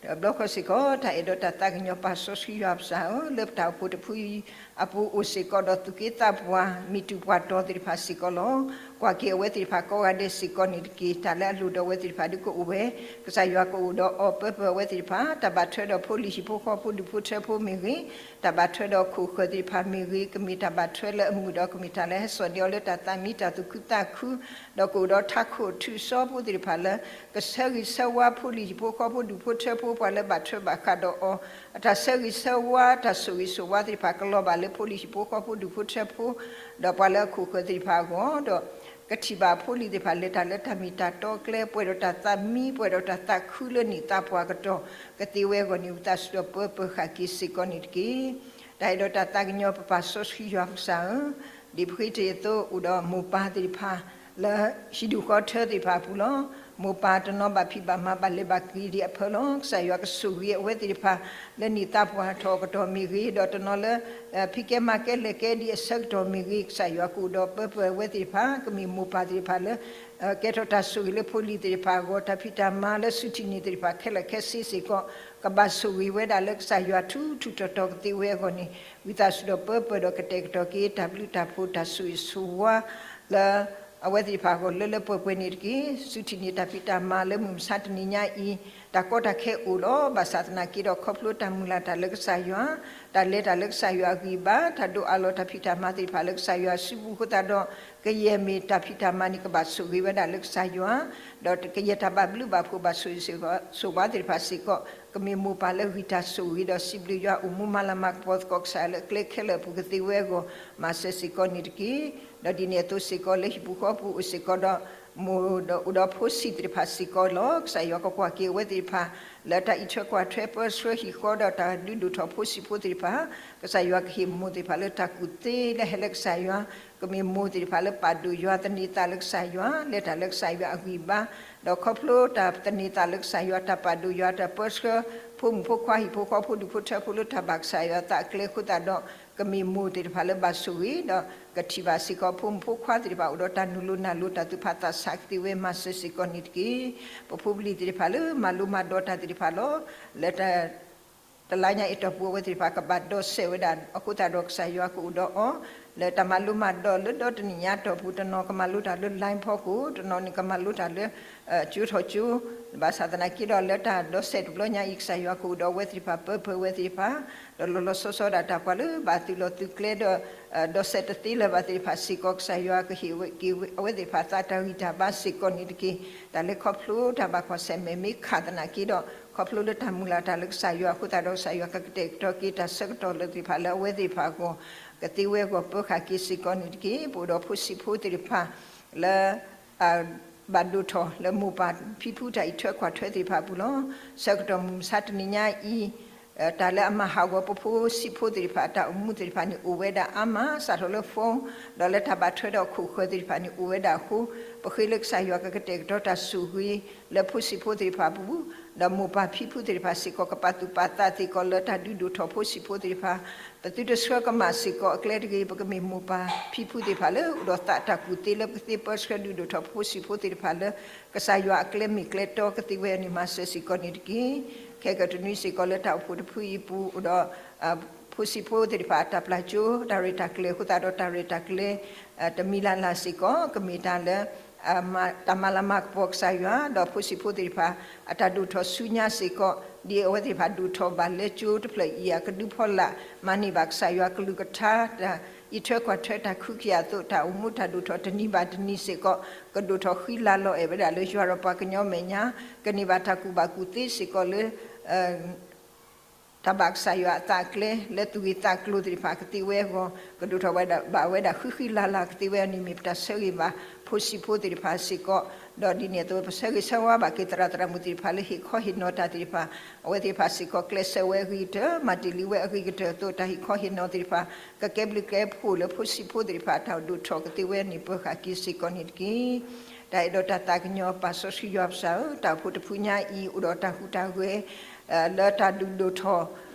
ဒီးဘျီခီစ့ၢ်ကီး တၢ်အဲၣ်ဒိးတၢ်သးကညီၤပာ်စီဆှံယွၤပစၢ်ဧၢ, လၢပတၢ်အိၣ်ဖှိၣ်တဖုအံၤအပူၤအိၣ်စ့ၢ်ကီးဒီးသူၣ်က့သးပှၢ် မံၤတူာ်ပှၢ်တီၤသ့ၣ်တဖၣ်စ့ၢ်ကီးလီၤ. ကွၢ်က့ၤအဝဲသ့ၣ်တဖၣ်ကိးဂၤဒဲးစ့ၢ်ကီးန့ၣ်တက့ၢ်. တၢ်လၢအလိၣ်ဒီးအဝဲသ့ၣ်တဖၣ်ဒုးကအိၣ်ဝဲ, ကစၢ်ယွၤကအိၣ်ဒီးအီၤပၢပၢၢ်အဝဲသ့ၣ်တဖၣ်, တၢ်ဘၣ်ထွဲဒီးဖိလံၤဟံၣ်ဖိဃီဖိဒူၣ်ဖိထၢဖိမ့ၢ်ဂ့ၤ, တၢ်ဘၣ်ထွဲဒီးခိၣ်ဃၢၤသ့ၣ်တဖၣ်မ့ၢ်ဂ့ၤ, ကမ့ၢ်တၢ်ဘၣ်ထွဲလၢအမုာ်ဒီး ကမ့ၢ်တၢ်လၢဟဲစိာ်န့ၢ်အီၤလၢတၢ်သးမံတၢ်သူၣ်ခုသးခု, ဒီးကအိၣ်ဒီးထးခိၣ်ထုးစီဖိသ့ၣ်တဖၣ်လၢ ကဆၢဂ့ၤဆၢဝါဖိလံၤဟံၣ်ဖိဃီဖိဒူၣ်ဖိထၢဖိ ပှၤလၢဘၣ်ထွဲဘၣ်ဃးဒီးအီၤ အတၢ်ဆၢဂ့ၤဆၢဝါ တၢ်ဆိၣ်ဂ့ၤဆိၣ်ဝါသ့ၣ်တဖၣ် ကလီၤဘၣ်လၢဖိလံၤဟံၣ်ဖိဃီဖိဒူၣ်ဖိထၢဖိ ဒီးပှၤလၢအခိၣ်ဃၢၤသ့ၣ်တဖၣ်အဂီၢ်, ဒီးကထံၣ်ဘၣ်ဖိလံၤသ့ၣ်တဖၣ်လဲၤတၢ်လၢတၢ်မ့ၢ်တၢ်တီကျဲ, ပှဲၤဒီးတၢ်သးမံ, ပှဲၤဒီးတၢ်သးခုလၢနံၣ်သးပှၢ်ကတီၢ် ကသ့ဝဲအဂီၢ်န့ၣ် ဝံသးစူၤဒီးပၢပၢၤဃာ်က့ၤစ့ၢ်ကီးန့ၣ်တက့ၢ်. တၢ်အဲၣ်ဒိးတၢ်သးကညီၤပပာ်စီဆှံယွၤပကစၢ်ဧၢ, ဒ်ပဃ့တ့ၢ်အသိး အိၣ်ဒီးမိၢ်ပၢ်သ့ၣ်တဖၣ် လၢဟံၣ်ဒူၣ်ဃီထၢသ့ၣ်တဖၣ်အပူၤလီၤ. မိၢ်ပၢ်တနီၤဘၣ်ဖံးဘၣ်မၤဘၣ်လဲၤဘၣ်က့ၤဒံးအဖၢလီၤ. ကစၢ်ယွၤကဆိၣ်ဂ့ၤအဝဲသ့ၣ်တဖၣ် လၢနံၣ်သးပှၢ်ထီၣ်အကတီၢ်မ့ၢ်ဂ့ၤ, ဒီးတနီၤလၢ ဖံးကဲမၤကဲလဲၤကဲဒံးအဆၢကတီၢ်မ့ၢ်ဂ့ၤ, ကစၢ်ယွၤကအိၣ်ဒီးပၢပၢၢ်အဝဲသ့ၣ်တဖၣ်, ကမ့ၢ်မိၢ်ပၢ်သ့ၣ်တဖၣ်လၢ ကဲထီၣ်တၢ်ဆိၣ်ဂ့ၤလၢဖိလံၤသ့ၣ်တဖၣ်အဂီၢ်, တၢ်ဖံးတၢ်မၤလၢစူၢ်ထံၣ်န့ၢ်သ့ၣ်တဖၣ်ခဲလၢာ်ခဲဆ့စ့ၢ်ကီး ကဘၣ်ဆိၣ်ဂ့ၤဝဲဒၣ်လၢကစၢ်ယွၤထူးထူးတီၤတီၤကသ့ဝဲအဂီၢ်န့ၣ်, ဝံသးစူၤဒီးပၢပၢၢ်ဒီးကတဲာ်ကတီၤက့ၤ တၢ်ဘျုးတၢ်ဖှိၣ်တၢ်ဆိၣ်ဂ့ၤဆိၣ်ဝါ လၢအဝဲသ့ၣ်တဖၣ်အဂီၢ်လၢလၢပှဲၤပှဲၤန့ၣ်တက့ၢ်. စူၢ်ထံၣ်န့ၢ်တၢ်ဖံးတၢ်မၤလၢမုၢ်မဆါတနံၤညါအံၤ တၢ်ကီတၢ်ခဲအိၣ်လီၤ. ဘၣ်ဆၣ်သနာ်က့ဒီး ခီဖျိတၢ်မုၢ်လၢ်တၢ်လၢကစၢ်ယွၤ, တၢ်လဲၤတၢ်လၢကစၢ်ယွၤအဂံၢ်ဘါ, တၢ်ဒိးအးလီၤတၢ်ဖံးတၢ်မၤသ့ၣ်တဖၣ်လၢကစၢ်ယွၤစုပူၤအဃိသတးဒီး ကယဲၢ်မ့ၢ်တၢ်ဖံးတၢ်မၤန့ၣ် ကဘၣ်ဆိၣ်ဂ့ၤဝဲဒၣ်လၢကစၢ်ယွၤ, ဒီးကယဲၢ်တၢ်ဘၣ်ဘျုးဘၣ်ဖှိၣ်ဘၣ်ဆိၣ်ဂ့ၤဆိၣ်ဝါသ့ၣ်တဖၣ်စ့ၢ်ကီး ကမ့ၢ်မိၢ်ပၢ်လၢဂံၢ်တၢ်ဆိၣ်ဂ့ၤဒီးစံးဘျုးယွၤအိၣ်မူမၤလၤမၤကပီၤသကိးကစၢ်လၢအကျဲခဲလၢာ်အပူၤကသ့ဝဲအဂီၢ် မၤစၢၤစ့ၢ်ကီးန့ၣ်တက့ၢ်. ဒီးဒ်န့ၣ်အသိးစ့ၢ်ကီးလၢဟံၣ်ပူၤဃီပူၤအိၣ်စ့ၢ်ကီးဒီး မိၢ်ဒီးအိၣ်ဒီးဖိဆံးသ့ၣ်တဖၣ်စ့ၢ်ကီးလီၤ. ကစၢ်ယွၤကကွၢ်က့ၤအဝဲသ့ၣ်တဖၣ် လၢတၢ်အံးထွဲကွၢ်ထွဲပၢဆှၢဟံၣ်ဃီဒီး တၢ်ဒုးဒိၣ်ထီၣ်ဖိဆံးဖိသ့ၣ်တဖၣ်, ကစၢ်ယွၤကဟ့ၣ်မိၢ်သ့ၣ်တဖၣ်လၢတၢ်ကူၣ်သ့လၢဟဲလၢကစၢ်ယွၤ, ကမ့ၢ်မိၢ်သ့ၣ်တဖၣ်လၢပာ်ဒိၣ်ယွၤသန့ၤသးလၢကစၢ်ယွၤ, လဲၤတၢ်လၢကစၢ်ယွၤအဂံၢ်ဘါ, ဒီးခီဖျိတၢ်သန့ၤသးလၢကစၢ်ယွၤ တၢ်ပာ်ဒိၣ်ယွၤ တၢ်ပၢဆှၢ ဖိမုၣ်ဖိခွါဟံၣ်ဖိဃီဖိဒူၣ်ဖိထၢဖိလၢတၢ်ဘၣ်ကစၢ်ယွၤသးအကျဲအဃိသတးဒီး ကမ့ၢ်မိၢ်သ့ၣ်တဖၣ်လၢဘၣ်ဆိၣ်ဂ့ၤ ဒီးကထံၣ်ဘၣ်စ့ၢ်ကီးဖိမုၣ်ဖိခွါသ့ၣ်တဖၣ်အိၣ်ဒီးတၢ်နုာ်လီၤနၢ်လီၤတၢ်သူၣ်ဖးသးဆးကသ့ဝဲမၤစၢၤစ့ၢ်ကီးန့ၣ်တက့ၢ်. ပဖိပလံၤသ့ၣ်တဖၣ်လၢမၤလိမၤဒိးတၢ်သ့ၣ်တဖၣ်လီၤ. လၢတ တလါညါအံၤအတီၢ်ပူၤအဝဲသ့ၣ်တဖၣ်ကဘၣ်ဒီးစဲးဝဲဒၣ်အဃိသတးဒီး ကစၢ်ယွၤကအိၣ်ဒီးအီၤ လၢတၢ်မၤလိမၤဒိးလၢဒီတနံၣ်ညါအတီၢ်ပူၤ တနီၤကမၤလိတၢ်လၢ line ဖီခိၣ်, တနီၤန့ၣ်ကမၤလိတၢ်လၢ ကၠိထီၣ်ကၠိ, ဘၣ်ဆၣ်သနာ်က့ဒီးလၢတၢ်ဒီးစဲးတဘျီညါအံၤ ကစၢ်ယွၤကအိၣ်ဒီးအဝဲသ့ၣ်တဖၣ် ပၢပၢၢ်အဝဲသ့ၣ်တဖၣ်, ဒီးလီၤလီၤဆီဆီဒၣ်တၢ်ပှၤလၢဘၣ်သုးလီၤသုးကျဲဒီး ဒီးစဲးတသ့လၢၤဘၣ်သ့ၣ်တဖၣ်စ့ၢ်ကီး ကစၢ်ယွၤကဟ့ၣ်က့ၤအဝဲသ့ၣ်တဖၣ်သးတၢ်ဂံၢ်တၢ်ဘါစ့ၢ်ကီးန့ၣ်တက့ၢ်. တၢ်လဲၤခီဖျိတၢ်ဘၣ်ကွၢ်ဆၢၣ်မဲာ်မ့ၢ်ခးသနာ်က့ဒီး ခီဖျိလၢတၢ်မုၢ်လၢ်တၢ်လၢကစၢ်ယွၤအဃိသတးဒီး ကစၢ်ယွၤကကတဲာ်ကတီၤက့ၤတၢ်ဆၢကတီၢ်လၢသ့ၣ်တဖၣ်လၢအဝဲသ့ၣ်တဖၣ်အဂီၢ် ကသ့ဝဲအဂီၢ်ပၢဃာ်က့ၤစ့ၢ်ကီးန့ၣ်တက့ၢ်. ပအိၣ်ဒီးဖိဆံးဖိသ့ၣ်တဖၣ်လၢ ဘၣ်ဒိၣ်ထီၣ်လၢမိၢ်ပၢ်ဖံဖုတၢ်အံးထွဲကွၢ်ထွဲသ့ၣ်တဖၣ်အပူၤလီၤ. ဆၢကတီၢ်မုၢ်မဆါတနံၤညါအံၤ တၢ်လၢအမၤဟးဂီၤပဖိဆံးဖိသ့ၣ်တဖၣ် တၢ်အိၣ်မူသ့ၣ်တဖၣ်န့ၣ် အိၣ်ဝဲဒၣ်အါမး စးထီၣ်လၢ phone ဒီးလၢတၢ်ဘၣ်ထွဲဒီးခိၣ်ဃၢၤသ့ၣ်တဖၣ်န့ၣ် အိၣ်ဝဲဒၣ်အဃိ, ပဃ့လၢကစၢ်ယွၤကကတဲာ်ကတီၤတၢ်ဆိၣ်ဂ့ၤ လၢဖိဆံးဖိသ့ၣ်တဖၣ်အပူၤ, ဒီးမိၢ်ပၢ်ဖံဖုသ့ၣ်တဖၣ်စ့ၢ်ကီး ကပာ်သူၣ်ပာ်သးစ့ၢ်ကီးလၢတၢ်ဒုးဒိၣ်ထီၣ်ဖိဆံးဖိသ့ၣ်တဖၣ်, ပသုတဆှၢကမၣ်စ့ၢ်ကီးအကျဲတဂ့ၤ, ပကမ့ၢ်မိၢ်ပၢ်ဖံဖုသ့ၣ်တဖၣ်လၢအိၣ်ဒီးသးတၢ်ကူၣ်သ့လၢပကသ့ပၢဆှၢဒုးဒိၣ်ထီၣ်ဖိဆံးဖိသ့ၣ်တဖၣ်လၢ ကစၢ်ယွၤအကျဲမ့ၢ်ကျဲတီကသ့ဝဲန့ၣ် မၤစၢၤစ့ၢ်ကီးန့ၣ်တက့ၢ်. ခဲကတနွံစ့ၢ်ကီးလၢတၢ်အိၣ်ဖှိၣ်တဖုအံၤအပူၤ အိၣ်ဒီး ဖိဆံးဖိသ့ၣ်တဖၣ်အတၢ်ပျၢ်ကၠိ တၢ်ရဲၣ်တၢ်ကျဲၤအဃိသတးဒီး တၢ်ရဲၣ်တၢ်ကျဲၤ တမံၤလၢ်လၢ်စ့ၢ်ကီး ကမ့ၢ်တၢ်လၢ တၢ်မၤလၤမၤကပီၤကစၢ်ယွၤ ဒီးဖိဆံးဖိသ့ၣ်တဖၣ် အတၢ်ဒိၣ်ထီၣ်ဆူညါစ့ၢ်ကီး ဒ်အဝဲသ့ၣ်တဖၣ်ဒိၣ်ထီၣ်ဘၣ်လၢကၠိတဖျၢၣ်အံၤ အကဒုဖီလာ် မၤန့ၢ်ဘၣ်ကစၢ်ယွၤကလုၢ်ကထါ တၢ်အံးထွဲကွၢ်ထွဲတၢ်ခုကယာ်အသိး တၢ်အိၣ်မူတၢ်ဒိၣ်ထီၣ်တနံၤဘၣ်တနံၤစ့ၢ်ကီး ကဒိၣ်ထီၣ်ဃံလၤလီၤအဲၣ်ဝဲဒၣ်လၢယွၤဒီးပှၤကညီမဲာ်ညါ ကန့ၢ်ဘၣ်တၢ်ကူၣ်ဘၣ်ကူၣ်သ့စ့ၢ်ကီးလၢ တၢ်ဘၣ်ကစၢ်ယွၤအသးအကျဲ လၢသူၣ်ဂ့ၢ်သးကျိၤသ့ၣ်တဖၣ်ကသ့ဝဲအဂီၢ် ကဒိၣ်ထီၣ်ဝဲဒၣ်ဘၣ်ဝဲဒၣ်ဃံဃံလၤလၤကသ့ဝဲအန့ၣ် မ့ၢ်ပတၢ်ဆၢဂ့ၤဘၣ် ဖိဆံးဖိသ့ၣ်တဖၣ်စ့ၢ်ကီး, ဒီးဒ်န့ၣ်အသိး ပဆၢဂ့ၤဆၢဝါဘၣ်က့ၤသရၣ်သရၣ်မုၣ်သ့ၣ်တဖၣ်လၢဟ့ၣ်ခီဟ့ၣ်နီၤတၢ်သ့ၣ်တဖၣ်, အဝဲသ့ၣ်တဖၣ်စ့ၢ်ကီး ကျဲးစၢးဝဲအဂ့ၤကတၢၢ် မၤတ့ၢ်လံဝဲအဂ့ၤကတၢၢ်အသိး တၢ်ဟ့ၣ်ခီဟ့ၣ်နီၤသ့ၣ်တဖၣ် ကကဲဘျုးကဲဖှိၣ်လၢဖိဆံးဖိသ့ၣ်တဖၣ် တၢ်ဒိၣ်ထီၣ်ကသ့ဝဲန့ၣ် ပၢၤဃာ်က့ၤစ့ၢ်ကီးန့ၣ်တက့ၢ်. တၢ်အဲၣ်ဒိးတၢ်သးကညီၤပၢ်စီဆှံယွၤပစၢ်ဧၢ, တၢ်အိၣ်ဖှိၣ်တဖုညါအံၤ အိၣ်ဒီးတၢ်ဟူးတၢ်ဂဲၤ လၢတၢ်ဒုးဒိၣ်ထီၣ်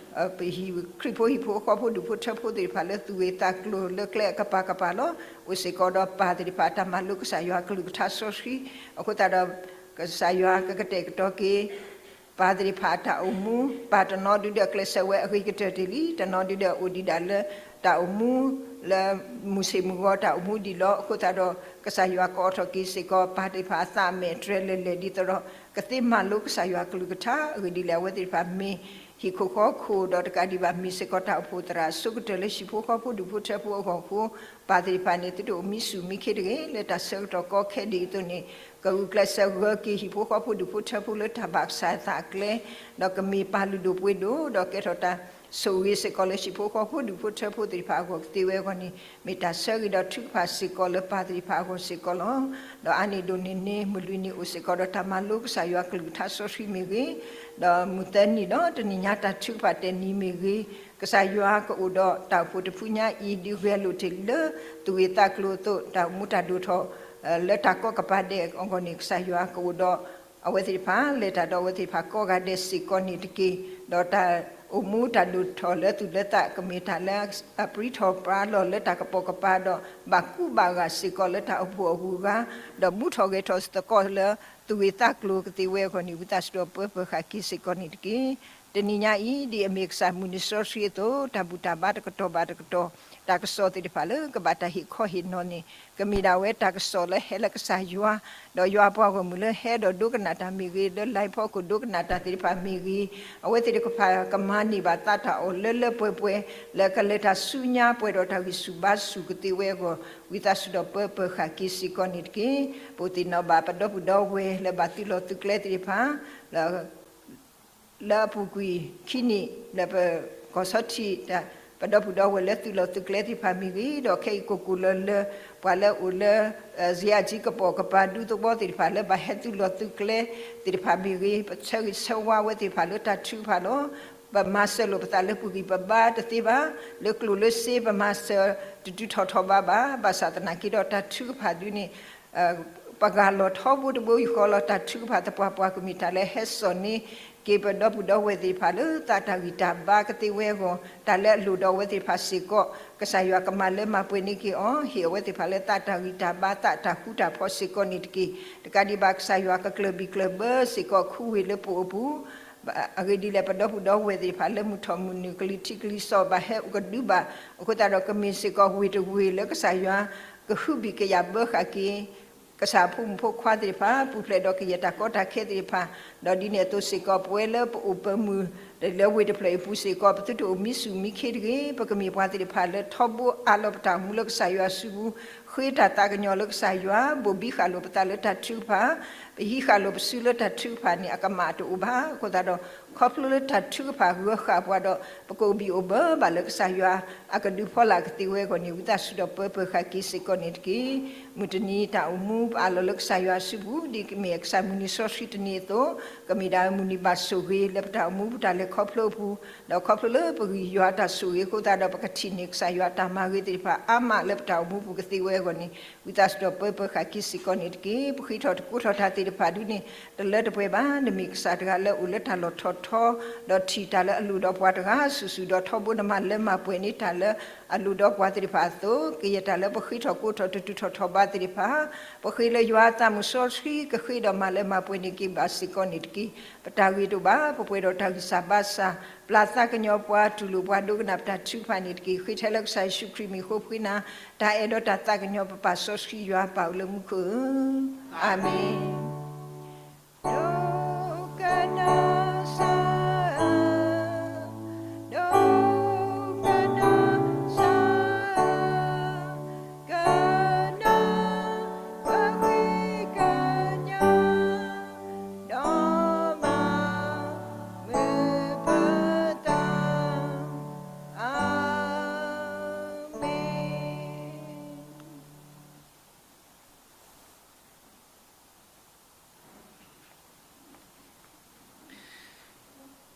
ပဟံၣ်ခရံာ်ဖိဟံၣ်ဖိဃီဖိဒူၣ်ဖိထၢဖိသ့ၣ်တဖၣ်လၢသူၣ်ဂ့ၢ်သးကျိၤလၢကျဲအကပၤကပၤလီၤ. အိၣ်စ့ၢ်ကီးဒီးပၢ်သ့ၣ်တဖၣ် တၢ်မၤလိကစၢ်ယွၤကလုၢ်ကထါစီဆှံ အဃိသတးဒီး ကစၢ်ယွၤကကတဲာ်ကတီၤက့ၤ ပၢ်သ့ၣ်တဖၣ်အတၢ်အိၣ်မူ, ပၢ်တနီၤဒုဒီးကျဲးစၢးဝဲအဂ့ၤကတၢၢ်တ့ၢ်လံ, တနီၤဒုဒီးအိၣ်ဒံးဒၣ်လၢ တၢ်အိၣ်မူ လၢမုၢ်ဆ့ၣ်မုၢ်ဂီၤတၢ်အိၣ်မူဒံးလီၤ. အဃိသတးဒီး ကစၢ်ယွၤကအိးထီၣ်က့ၤစ့ၢ်ကီး ပၢ်သ့ၣ်တဖၣ်အသးအမဲာ်အတြဲၤလဲၤလဲၤဒ်သိးဒီး ကသ့မၤလိကစၢ်ယွၤကလုၢ်ကထါ အဂ့ၢ်ဒ်လဲၣ် အဝဲသ့ၣ်တဖၣ်မ့ၢ်ဟံၣ်ခိၣ်ဃီခိၣ်ဒီးတကးဒံးဘၣ် မ့ၢ်စ့ၢ်ကီးတၢ်အိၣ်ဖှိၣ်သရၣ်အဆိကတၢၢ်လၢဟံၣ်ဖိဃီဖိဒူၣ်ဖိထၢဖိအဂီၢ်အဃိ ပၢ်သ့ၣ်တဖၣ်န့ၣ် သုတအိၣ်မံဆူၣ်မံခ့တဂ့ၤ လၢတၢ်ဆၢကတီၢ်ကီခဲဒ်အံၤအသိးန့ၣ် ကဂုာ်ကျဲးစၢးဂၢၤက့ၤဟံၣ်ဖိဃီဖိဒူၣ်ဖိထၢဖိလၢတၢ်ဘၣ်ကစၢ်အသးအကျဲ ဒီးကမ့ၢ်ပၢ်လုၢ်ဒိၣ်ပှ့ၤဒိၣ် ဒီးကဲထီၣ်တၢ်ဆိၣ်ဂ့ၤစ့ၢ်ကီးလၢဟံၣ်ဖိဃီဖိဒူၣ်ဖိထၢဖိသ့ၣ်တဖၣ်အဂီၢ်ကသ့ဝဲအဂီၢ်န့ၣ် မ့ၢ်တၢ်ဆၢဂ့ၤဒီးထုကဖၣ်စ့ၢ်ကီးလၢပၢ်သ့ၣ်တဖၣ်အဂီၢ်စ့ၢ်ကီးလီၤ. ဒီးအါန့ၢ်ဒိၣ်န့ၢ်န့ၣ် မုၢ်လွံၢ်နံၤအိၣ်စ့ၢ်ကီးဒီးတၢ်မၤလိကစၢ်ယွၤကလုၢ်ကထါစီဆှံမ့ၢ်ဂ့ၤ, ဒီးမုၢ်သၢနံၤဒီးတနံၤညါတၢ်ထုကဖၣ်တဲာ်နံၤမ့ၢ်ဂ့ၤ, ကစၢ်ယွၤကအိၣ်ဒီးတၢ်အိၣ်ဖှိၣ်တဖုညါအံၤ ဒ်ဂဲၤလိာ်တ့ၢ်လၢသူၣ်ဂ့ၢ်သးကျိၤအသိး တၢ်အိၣ်မူတၢ်ဒိၣ်ထီၣ် လၢတၢ်ကီကပၤဒဲးအဂီၢ်န့ၣ် ကစၢ်ယွၤကအိၣ်ဒီးအဝဲသ့ၣ်တဖၣ် လဲၤတၢ်ဒီးအဝဲသ့ၣ်တဖၣ်ကိးဂၤဒဲးစ့ၢ်ကီးန့ၣ်တက့ၢ်. ဒီးတၢ်အိၣ်မူတၢ်ဒိၣ်ထီၣ်လၢသူၣ်လၢသး ကမ့ၢ်တၢ်လၢအပြံထီၣ်ပြါလီၤလၢတၢ်ကပိာ်ကပၤဒီး ဘၣ်ကူဘၣ်ဂာ်စ့ၢ်ကီးလၢတၢ်အိၣ်ဖှိၣ်အဂုၤအဂၤ, ဒီးဘူၣ်ထီၣ်ဂဲၤထီၣ်သကိးလၢသူၣ်ဂ့ၢ်သးကျိၤကသ့ဝဲအဂီၢ်န့ၣ် ဝံသးစူၤဒီးပၢပၢၤဃာ်က့ၤစ့ၢ်ကီးန့ၣ်တက့ၢ်. တနံၤညါအံၤ ဒ်အမ့ၢ်ကစၢ်မုၢ်နံၤစီဆှံအသိး တၢ်ဘူၣ်တၢ်ဘါတကတီၢ်ဘၣ်တကတီၢ် တၢ်ကစီၣ်သ့ၣ်တဖၣ်လၢကဘၣ်တၢ်ဟ့ၣ်ခီဟ့ၣ်နီၤန့ၣ် ကမ့ၢ်ဒၣ်ဝဲတၢ်ကစီၣ်လၢဟဲလၢကစၢ်ယွၤ, ဒီးယွၤအပှၤဂီၢ်မုၢ်လၢဟဲဒီးဒိကနၣ်တၢ်မ့ၢ်ဂ့ၤ, လၢ live ဖီခိၣ်ဒိကနၣ်တၢ်သ့ၣ်တဖၣ်မ့ၢ်ဂ့ၤ, အဝဲသ့ၣ်တဖၣ်ကမၤန့ၢ်ဘၣ်သးတၢ်အီၣ်လၢလၢပှဲၤပှဲၤ လၢကလဲၤတၢ်ဆူညါပှဲၤဒီးတၢ်ဂံၢ်ဆူၣ်ဘါဆူၣ်ကသ့ဝဲအဂီၢ် ဝံသးစူၤဒီးပၢပၢၤဃာ်က့ၤစ့ၢ်ကီးန့ၣ်တက့ၢ်. ပအိၣ်သ့ၣ်နီၣ်ဘၣ်ပဒီပုၢ်ဒီဝဲၢ်လၢဘၣ်သုးလီၢ်သုးကျဲသ့ၣ်တဖၣ် လၢအပူၤကွံာ်ခံနံၣ်လၢပကီၢ်ဆီထံး ပဒီပုၢ်ဒီဝဲၢ်လၢသုးလီၢ်သုးကျဲသ့ၣ်တဖၣ်မ့ၢ်ဂ့ၤ, ဒီးခဲအံၤကိၢ်ကိၢ်လၢၤလၢၤ ပှၤလၢအိၣ်လၢ စံးအါကံကပိာ်ကပၤ ဒူသဝီသ့ၣ်တဖၣ်လၢဘၣ်ဟဲသုးလီၢ်သုးကျဲသ့ၣ်တဖၣ်မ့ၢ်ဂ့ၤ, ပဆၢဂ့ၤဆၢဝါဝဲသ့ၣ်တဖၣ်လၢတၢ်ထုကဖၣ်လီၤ. ပမၤစၢၤလိာ်ပသးလၢပဂံၢ်ပဘါတသ့ဘၣ်, လၢကျိၣ်လၢစ့ ပမၤစၢၤတတုၤထီၣ်ထီၣ်ဘးဘၣ်, ဘၣ်ဆၣ်သနာ်က့ဒီးတၢ်ထုကဖၣ်ဒုန့ၣ် ပဂၢ်လီၤထီဘိတဘိယူၢ်ဃီလီၤ. တၢ်ထုကဖၣ်သပှၢ်ပှၢ်ကမ့ၢ်တၢ်လၢဟဲစိာ်န့ၢ်က့ၤပဒီပုၢ်ဒီဝဲၢ်သ့ၣ်တဖၣ်လၢ သးတၢ်ဂံၢ်တၢ်ဘါကသ့ဝဲအဂီၢ်, တၢ်လၢအလိၣ်ဒီးအဝဲသ့ၣ်တဖၣ်စ့ၢ်ကီး ကစၢ်ယွၤကမၤလၢမၤပှဲၤန့ၢ်က့ၤအီၤ, ဟ့ၣ်အဝဲသ့ၣ်တဖၣ်လၢသးတၢ်ဂံၢ်တၢ်ဘါ သးတၢ်ဃူတၢ်ဖိးစ့ၢ်ကီးန့ၣ်တက့ၢ်. တကးဒံးဘၣ်ကစၢ်ယွၤကကျၢၢ်ဘံၣ်ကျၢၢ်ဘၢစ့ၢ်ကီးခူဝ့ၢ်လၢပအိၣ်ပူၤ အဂ့ၢ်ဒ်လဲၣ် ပဒီပုၢ်ဒီဝဲၢ်သ့ၣ်တဖၣ်လၢမုၢ်ထီၣ်မုၢ်နုာ် ကလံၤထံးကလံၤစီး ဘၣ်ဟဲအိၣ်ကဒုဘၣ်, အဃိသတးဒီး ကမ့ၢ်စ့ၢ်ကီးဝ့ၢ်တဝ့ၢ်လၢကစၢ်ယွၤ ကဟုဘံၣ်ကယာ်ဘၢဃာ်က့ၤ ကစၢ်အဖိမုၣ်ဖိခွါသ့ၣ်တဖၣ် ပူၤဖျဲးဒီးကယဲၢ်တၢ်ကီတၢ်ခဲသ့ၣ်တဖၣ်, ဒီးဒ်န့ၣ်အသိးစ့ၢ်ကီး ပဝဲလၢပအိၣ်ပၢၤမုၢ် လၢဝ့ၢ်တဖျၢၣ်အံၤပူၤစ့ၢ်ကီး ပသုတအိၣ်မံဆူၣ်မံခ့တဂ့ၤ, ပကမ့ၢ်ပှၤသ့ၣ်တဖၣ်လၢထီဘိအးလီၤပတၢ်အိၣ်မူလၢကစၢ်ယွၤစုပူၤ, ဃ့တၢ်သးကညီၤလၢကစၢ်ယွၤ, ဘိၣ်ဘံဃာ်လိာ်ပသးလၢတၢ်ထုကဖၣ်, ပဟံးဃာ်လိာ်ပစုလၢတၢ်ထုကဖၣ်န့ၣ် အကမၣ်တအိၣ်ဘၣ်. အဃိသတးဒီး ခီဖျိလၢတၢ်ထုကဖၣ်ဂၢၤဃာ်ပှၤဒီး ပကအိၣ်ဘံၣ်အိၣ်ဘၢဘၣ်လၢကစၢ်ယွၤအကဒုးဖီလာ်ကသ့ဝဲအဂီၢ်န့ၣ် ဝံသးစူၤဒီးပၢပၢၤဃာ်က့ၤစ့ၢ်ကီးန့ၣ်တက့ၢ်. မုၢ်တနံၤတၢ်အိၣ်မူ ပအးလီၤလၢကစၢ်ယွၤအစုပူၤ ဒ်မ့ၢ်ကစၢ်မုၢ်နံၤစီဆှံတနံၤအသိး, ကမ့ၢ်ဒၣ်မုၢ်နံၤဘၣ်ဆိၣ်ဂ့ၤလၢပတၢ်အိၣ်မူပူၤ တၢ်လဲၤခီဖျိအပူၤ, ဒီးခီဖျိလၢပဂံၢ်ယွၤတၢ်ဆိၣ်ဂ့ၤအဃိသတးဒီး ပကထံၣ်န့ၢ်ကစၢ်ယွၤအတၢ်မၤဂ့ၤသ့ၣ်တဖၣ်အါမးလၢပတၢ်အိၣ်မူပူၤကသ့ဝဲအဂီၢ်န့ၣ် ဝံသးစူၤဒီးပၢပၢဃာ်က့ၤစ့ၢ်ကီးန့ၣ်တက့ၢ်. ပဃ့ထီၣ်တကိးထီၣ်တၢ်သ့ၣ်တဖၣ်ဒုန့ၣ် တလၢတပှဲၤဘၣ်. နမ့ၢ်ကစၢ်တဂၤလၢအိၣ်လၢတၢ်လီၢ်ထီၣ်ထီ, ဒီးထံၣ်တၢ်လၢအလိၣ်ဒီးပှၤတဂၤစုာ်စုာ်, ဒီးထီဘိနမၤလၢမၤပှဲၤန့ၢ်တၢ်လၢအလိၣ်ဒီးပှၤသ့ၣ်တဖၣ်အသိး, ကယဲၢ်တၢ်လၢပဃ့ထီၣ်ကိးထီၣ်တတူၢ်ထီၣ်ထီၣ်ဘးသ့ၣ်တဖၣ်, ပဃ့လၢယွၤအသးမုၢ်စီဆှံကဃ့ဒီးမၤလၢမၤပှဲၤန့ၢ်က့ၤဘၣ်စ့ၢ်ကီးန့ၣ်တက့ၢ်. ပတၢ်ဂ့ၤတအိၣ်ဘၣ်, ပပှဲၤဒီးတၢ်ဂံၢ်စၢ်ဘါစၢ်, ပျၢ်သးကညီၤပှၤ, တူၢ်လိာ်ပှၤဒိကနၣ်ပတၢ်ထုကဖၣ်န့ၣ်တက့ၢ်. ဃ့ထဲလၢကစၢ်ယ့ၣ်ၡူးခရံာ်မံၤအဃိ ပဃ့နၤတၢ်အဲၣ်ဒီးတၢ်သးကညီၤ ပပၢ်စီဆှံယွၤပၢ်အိၣ်လၢမူခိၣ်ဧၢ, အၤမ့ၣ်. ဒိကနၣ်စၢၤ, ဒိကနၣ်စၢၤ, ကနၣ်ပဂ့ၢ်ကညး, ဒီးမၤမုာ်ပသး, အၤမ့ၣ်.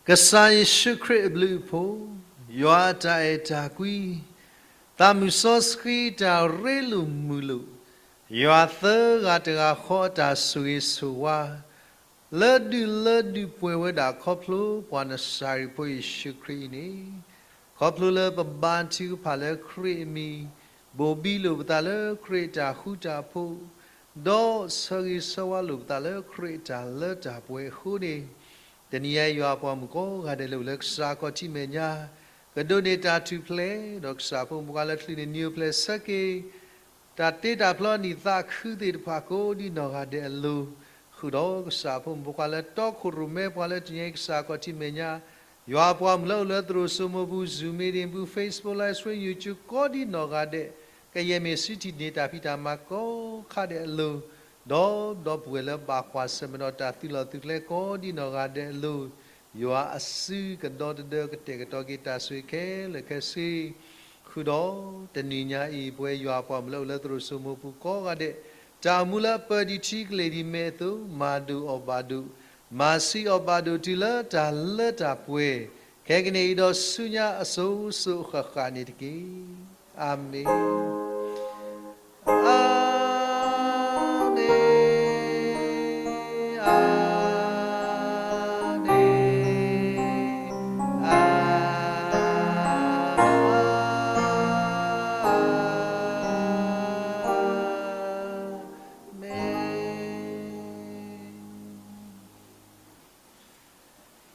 ကစၢ်ယ့ၣ်ၡူးခရံာ်အဘျုးအဖှိၣ်, ယွၤအတၢ်အဲၣ်တၢ်ကွံ, သးမုၢ်စီဆှံတၢ်ရ့လိာ်မုာ်လိာ်, ယွၤသၢဂၤတဂၤဃီအတၢ်ဆိၣ်ဂ့ၤဆိၣ်ဝါ လၢဒုၣ်လၢဒုၣ်ပှဲၤဝဲဒၣ်ခီဖျိပှၤနစၤရ့းဖိယ့ၣ်ၡူးခရံာ်အံၤန့ၣ်, ခီဖျိလၢပဘါထုကဖၣ်လၢခရံာ်အမံၤ, ဘိၣ်ဘံလိာ်ပသးလၢခရံာ်အတၢ်ဃူတၢ်ဖိး, ဒီးဆၢဂ့ၤဆၢဝါလိာ်ပသးလၢခရံာ်အတၢ်လၢတၢ်ပှဲၤအဃိန့ၣ်, တနံၤအံၤယွၤအပှၤမုၣ်ကိးဂၤဒဲးလၢအိၣ်လၢကစၢ်အခီၣ်ထံးမဲာ်ညါ, ကဒိးန့ၢ်တၢ်ထူၣ်ဖျဲး, ဒီးကစၢ်ဖိမုၣ်ဖိခွါလၢချုးန့ၢ်နံၤအိၣ်ဖျဲၣ်ဆၢက့ၤ တၢ်တ့တၢ်ဖျီအနံၣ်သးခုသ့ၣ်တဖၣ်ကိးဒ်နီၢ်ဂၤဒဲးအလိၤ, ဃုာ်ဒီးကစၢ်ဖိမုၣ်ဖိခွါလၢတီခိၣ်ရိၣ်မဲပှၤလၢတနံၤအံၤကစၢ်အခီၣ်ထံးမဲာ်ညါ, ယွၤအပှၤမုၣ်လၢအိၣ်လၢသရိာ်စိမိၤပူၤ Zoom meeting ပူၤ Facebook live stream YouTube ကိးဒ်နီၢ်ဂၤဒဲး, ကယဲၢ်မ့ၢ်စုထံၣ်န့ၢ်တၢ်ဖံးတၢ်မၤကိးခါဒဲးအလိၤ, ဒီး ဒီပုၢ်ဝဲၢ်လၢဘၣ်ကွၢ်ဆၢၣ်မဲာ်ဒီးတၢ်သုးလီၢ်သုးကျဲကိးဒ်နီၢ်ဂၤဒဲးအလိၤ, ယွၤအစုကဒီတဒၢကတဲာ်ကတီၤက့ၤတၢ်ဆိၣ်ဂ့ၤခဲလၢာ်ခဲဆ့ ဃုာ်ဒီး တနံၤညါအံၤ ပဝဲယွၤအပှၤမုၣ်လၢအိၣ်လၢသရိာ်စိမိၤပူၤကိးဂၤဒဲး, တၢ်အိၣ်မူလၢအပၢၤဒံးထံကလ့ၢ်ဒံးမဲာ်အသိး မၤဒိၣ်အီၣ်ဘၣ်ဒိၣ်, မၤဆံးအီၣ်ဘၣ်ဒိၣ်တုၤလၢတၢ်လၢတၢ်ပှဲၤ, ခဲကနံၣ်အံၤဒီးဆူညါအစိၤစိၤအဃၣ်ဃၣ်န့ၣ်တက့ၢ်. အၤမ့ၣ်. အၤမ့ၣ်, အၤမ့ၣ်, အၤမ့ၣ်.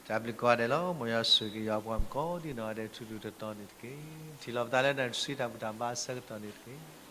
တၢ်ဘျုးကိးဂၤဒဲးလီၤ. မ်ယွၤဆိၣ်ဂ့ၤက့ၤယွၤအပှၤမုၣ်ကိးဒ်နီၢ်ဂၤဒဲး ထူၣ်ထူၣ်တီၤတီၤန့ၣ်တက့ၢ်. ထံၣ်လိာ်ပသးလၢတၢ်နုၤဆှံတၢ်ဘူၣ်တၢ်ဘါအဆၢကတီၢ်န့ၣ်တက့ၢ်.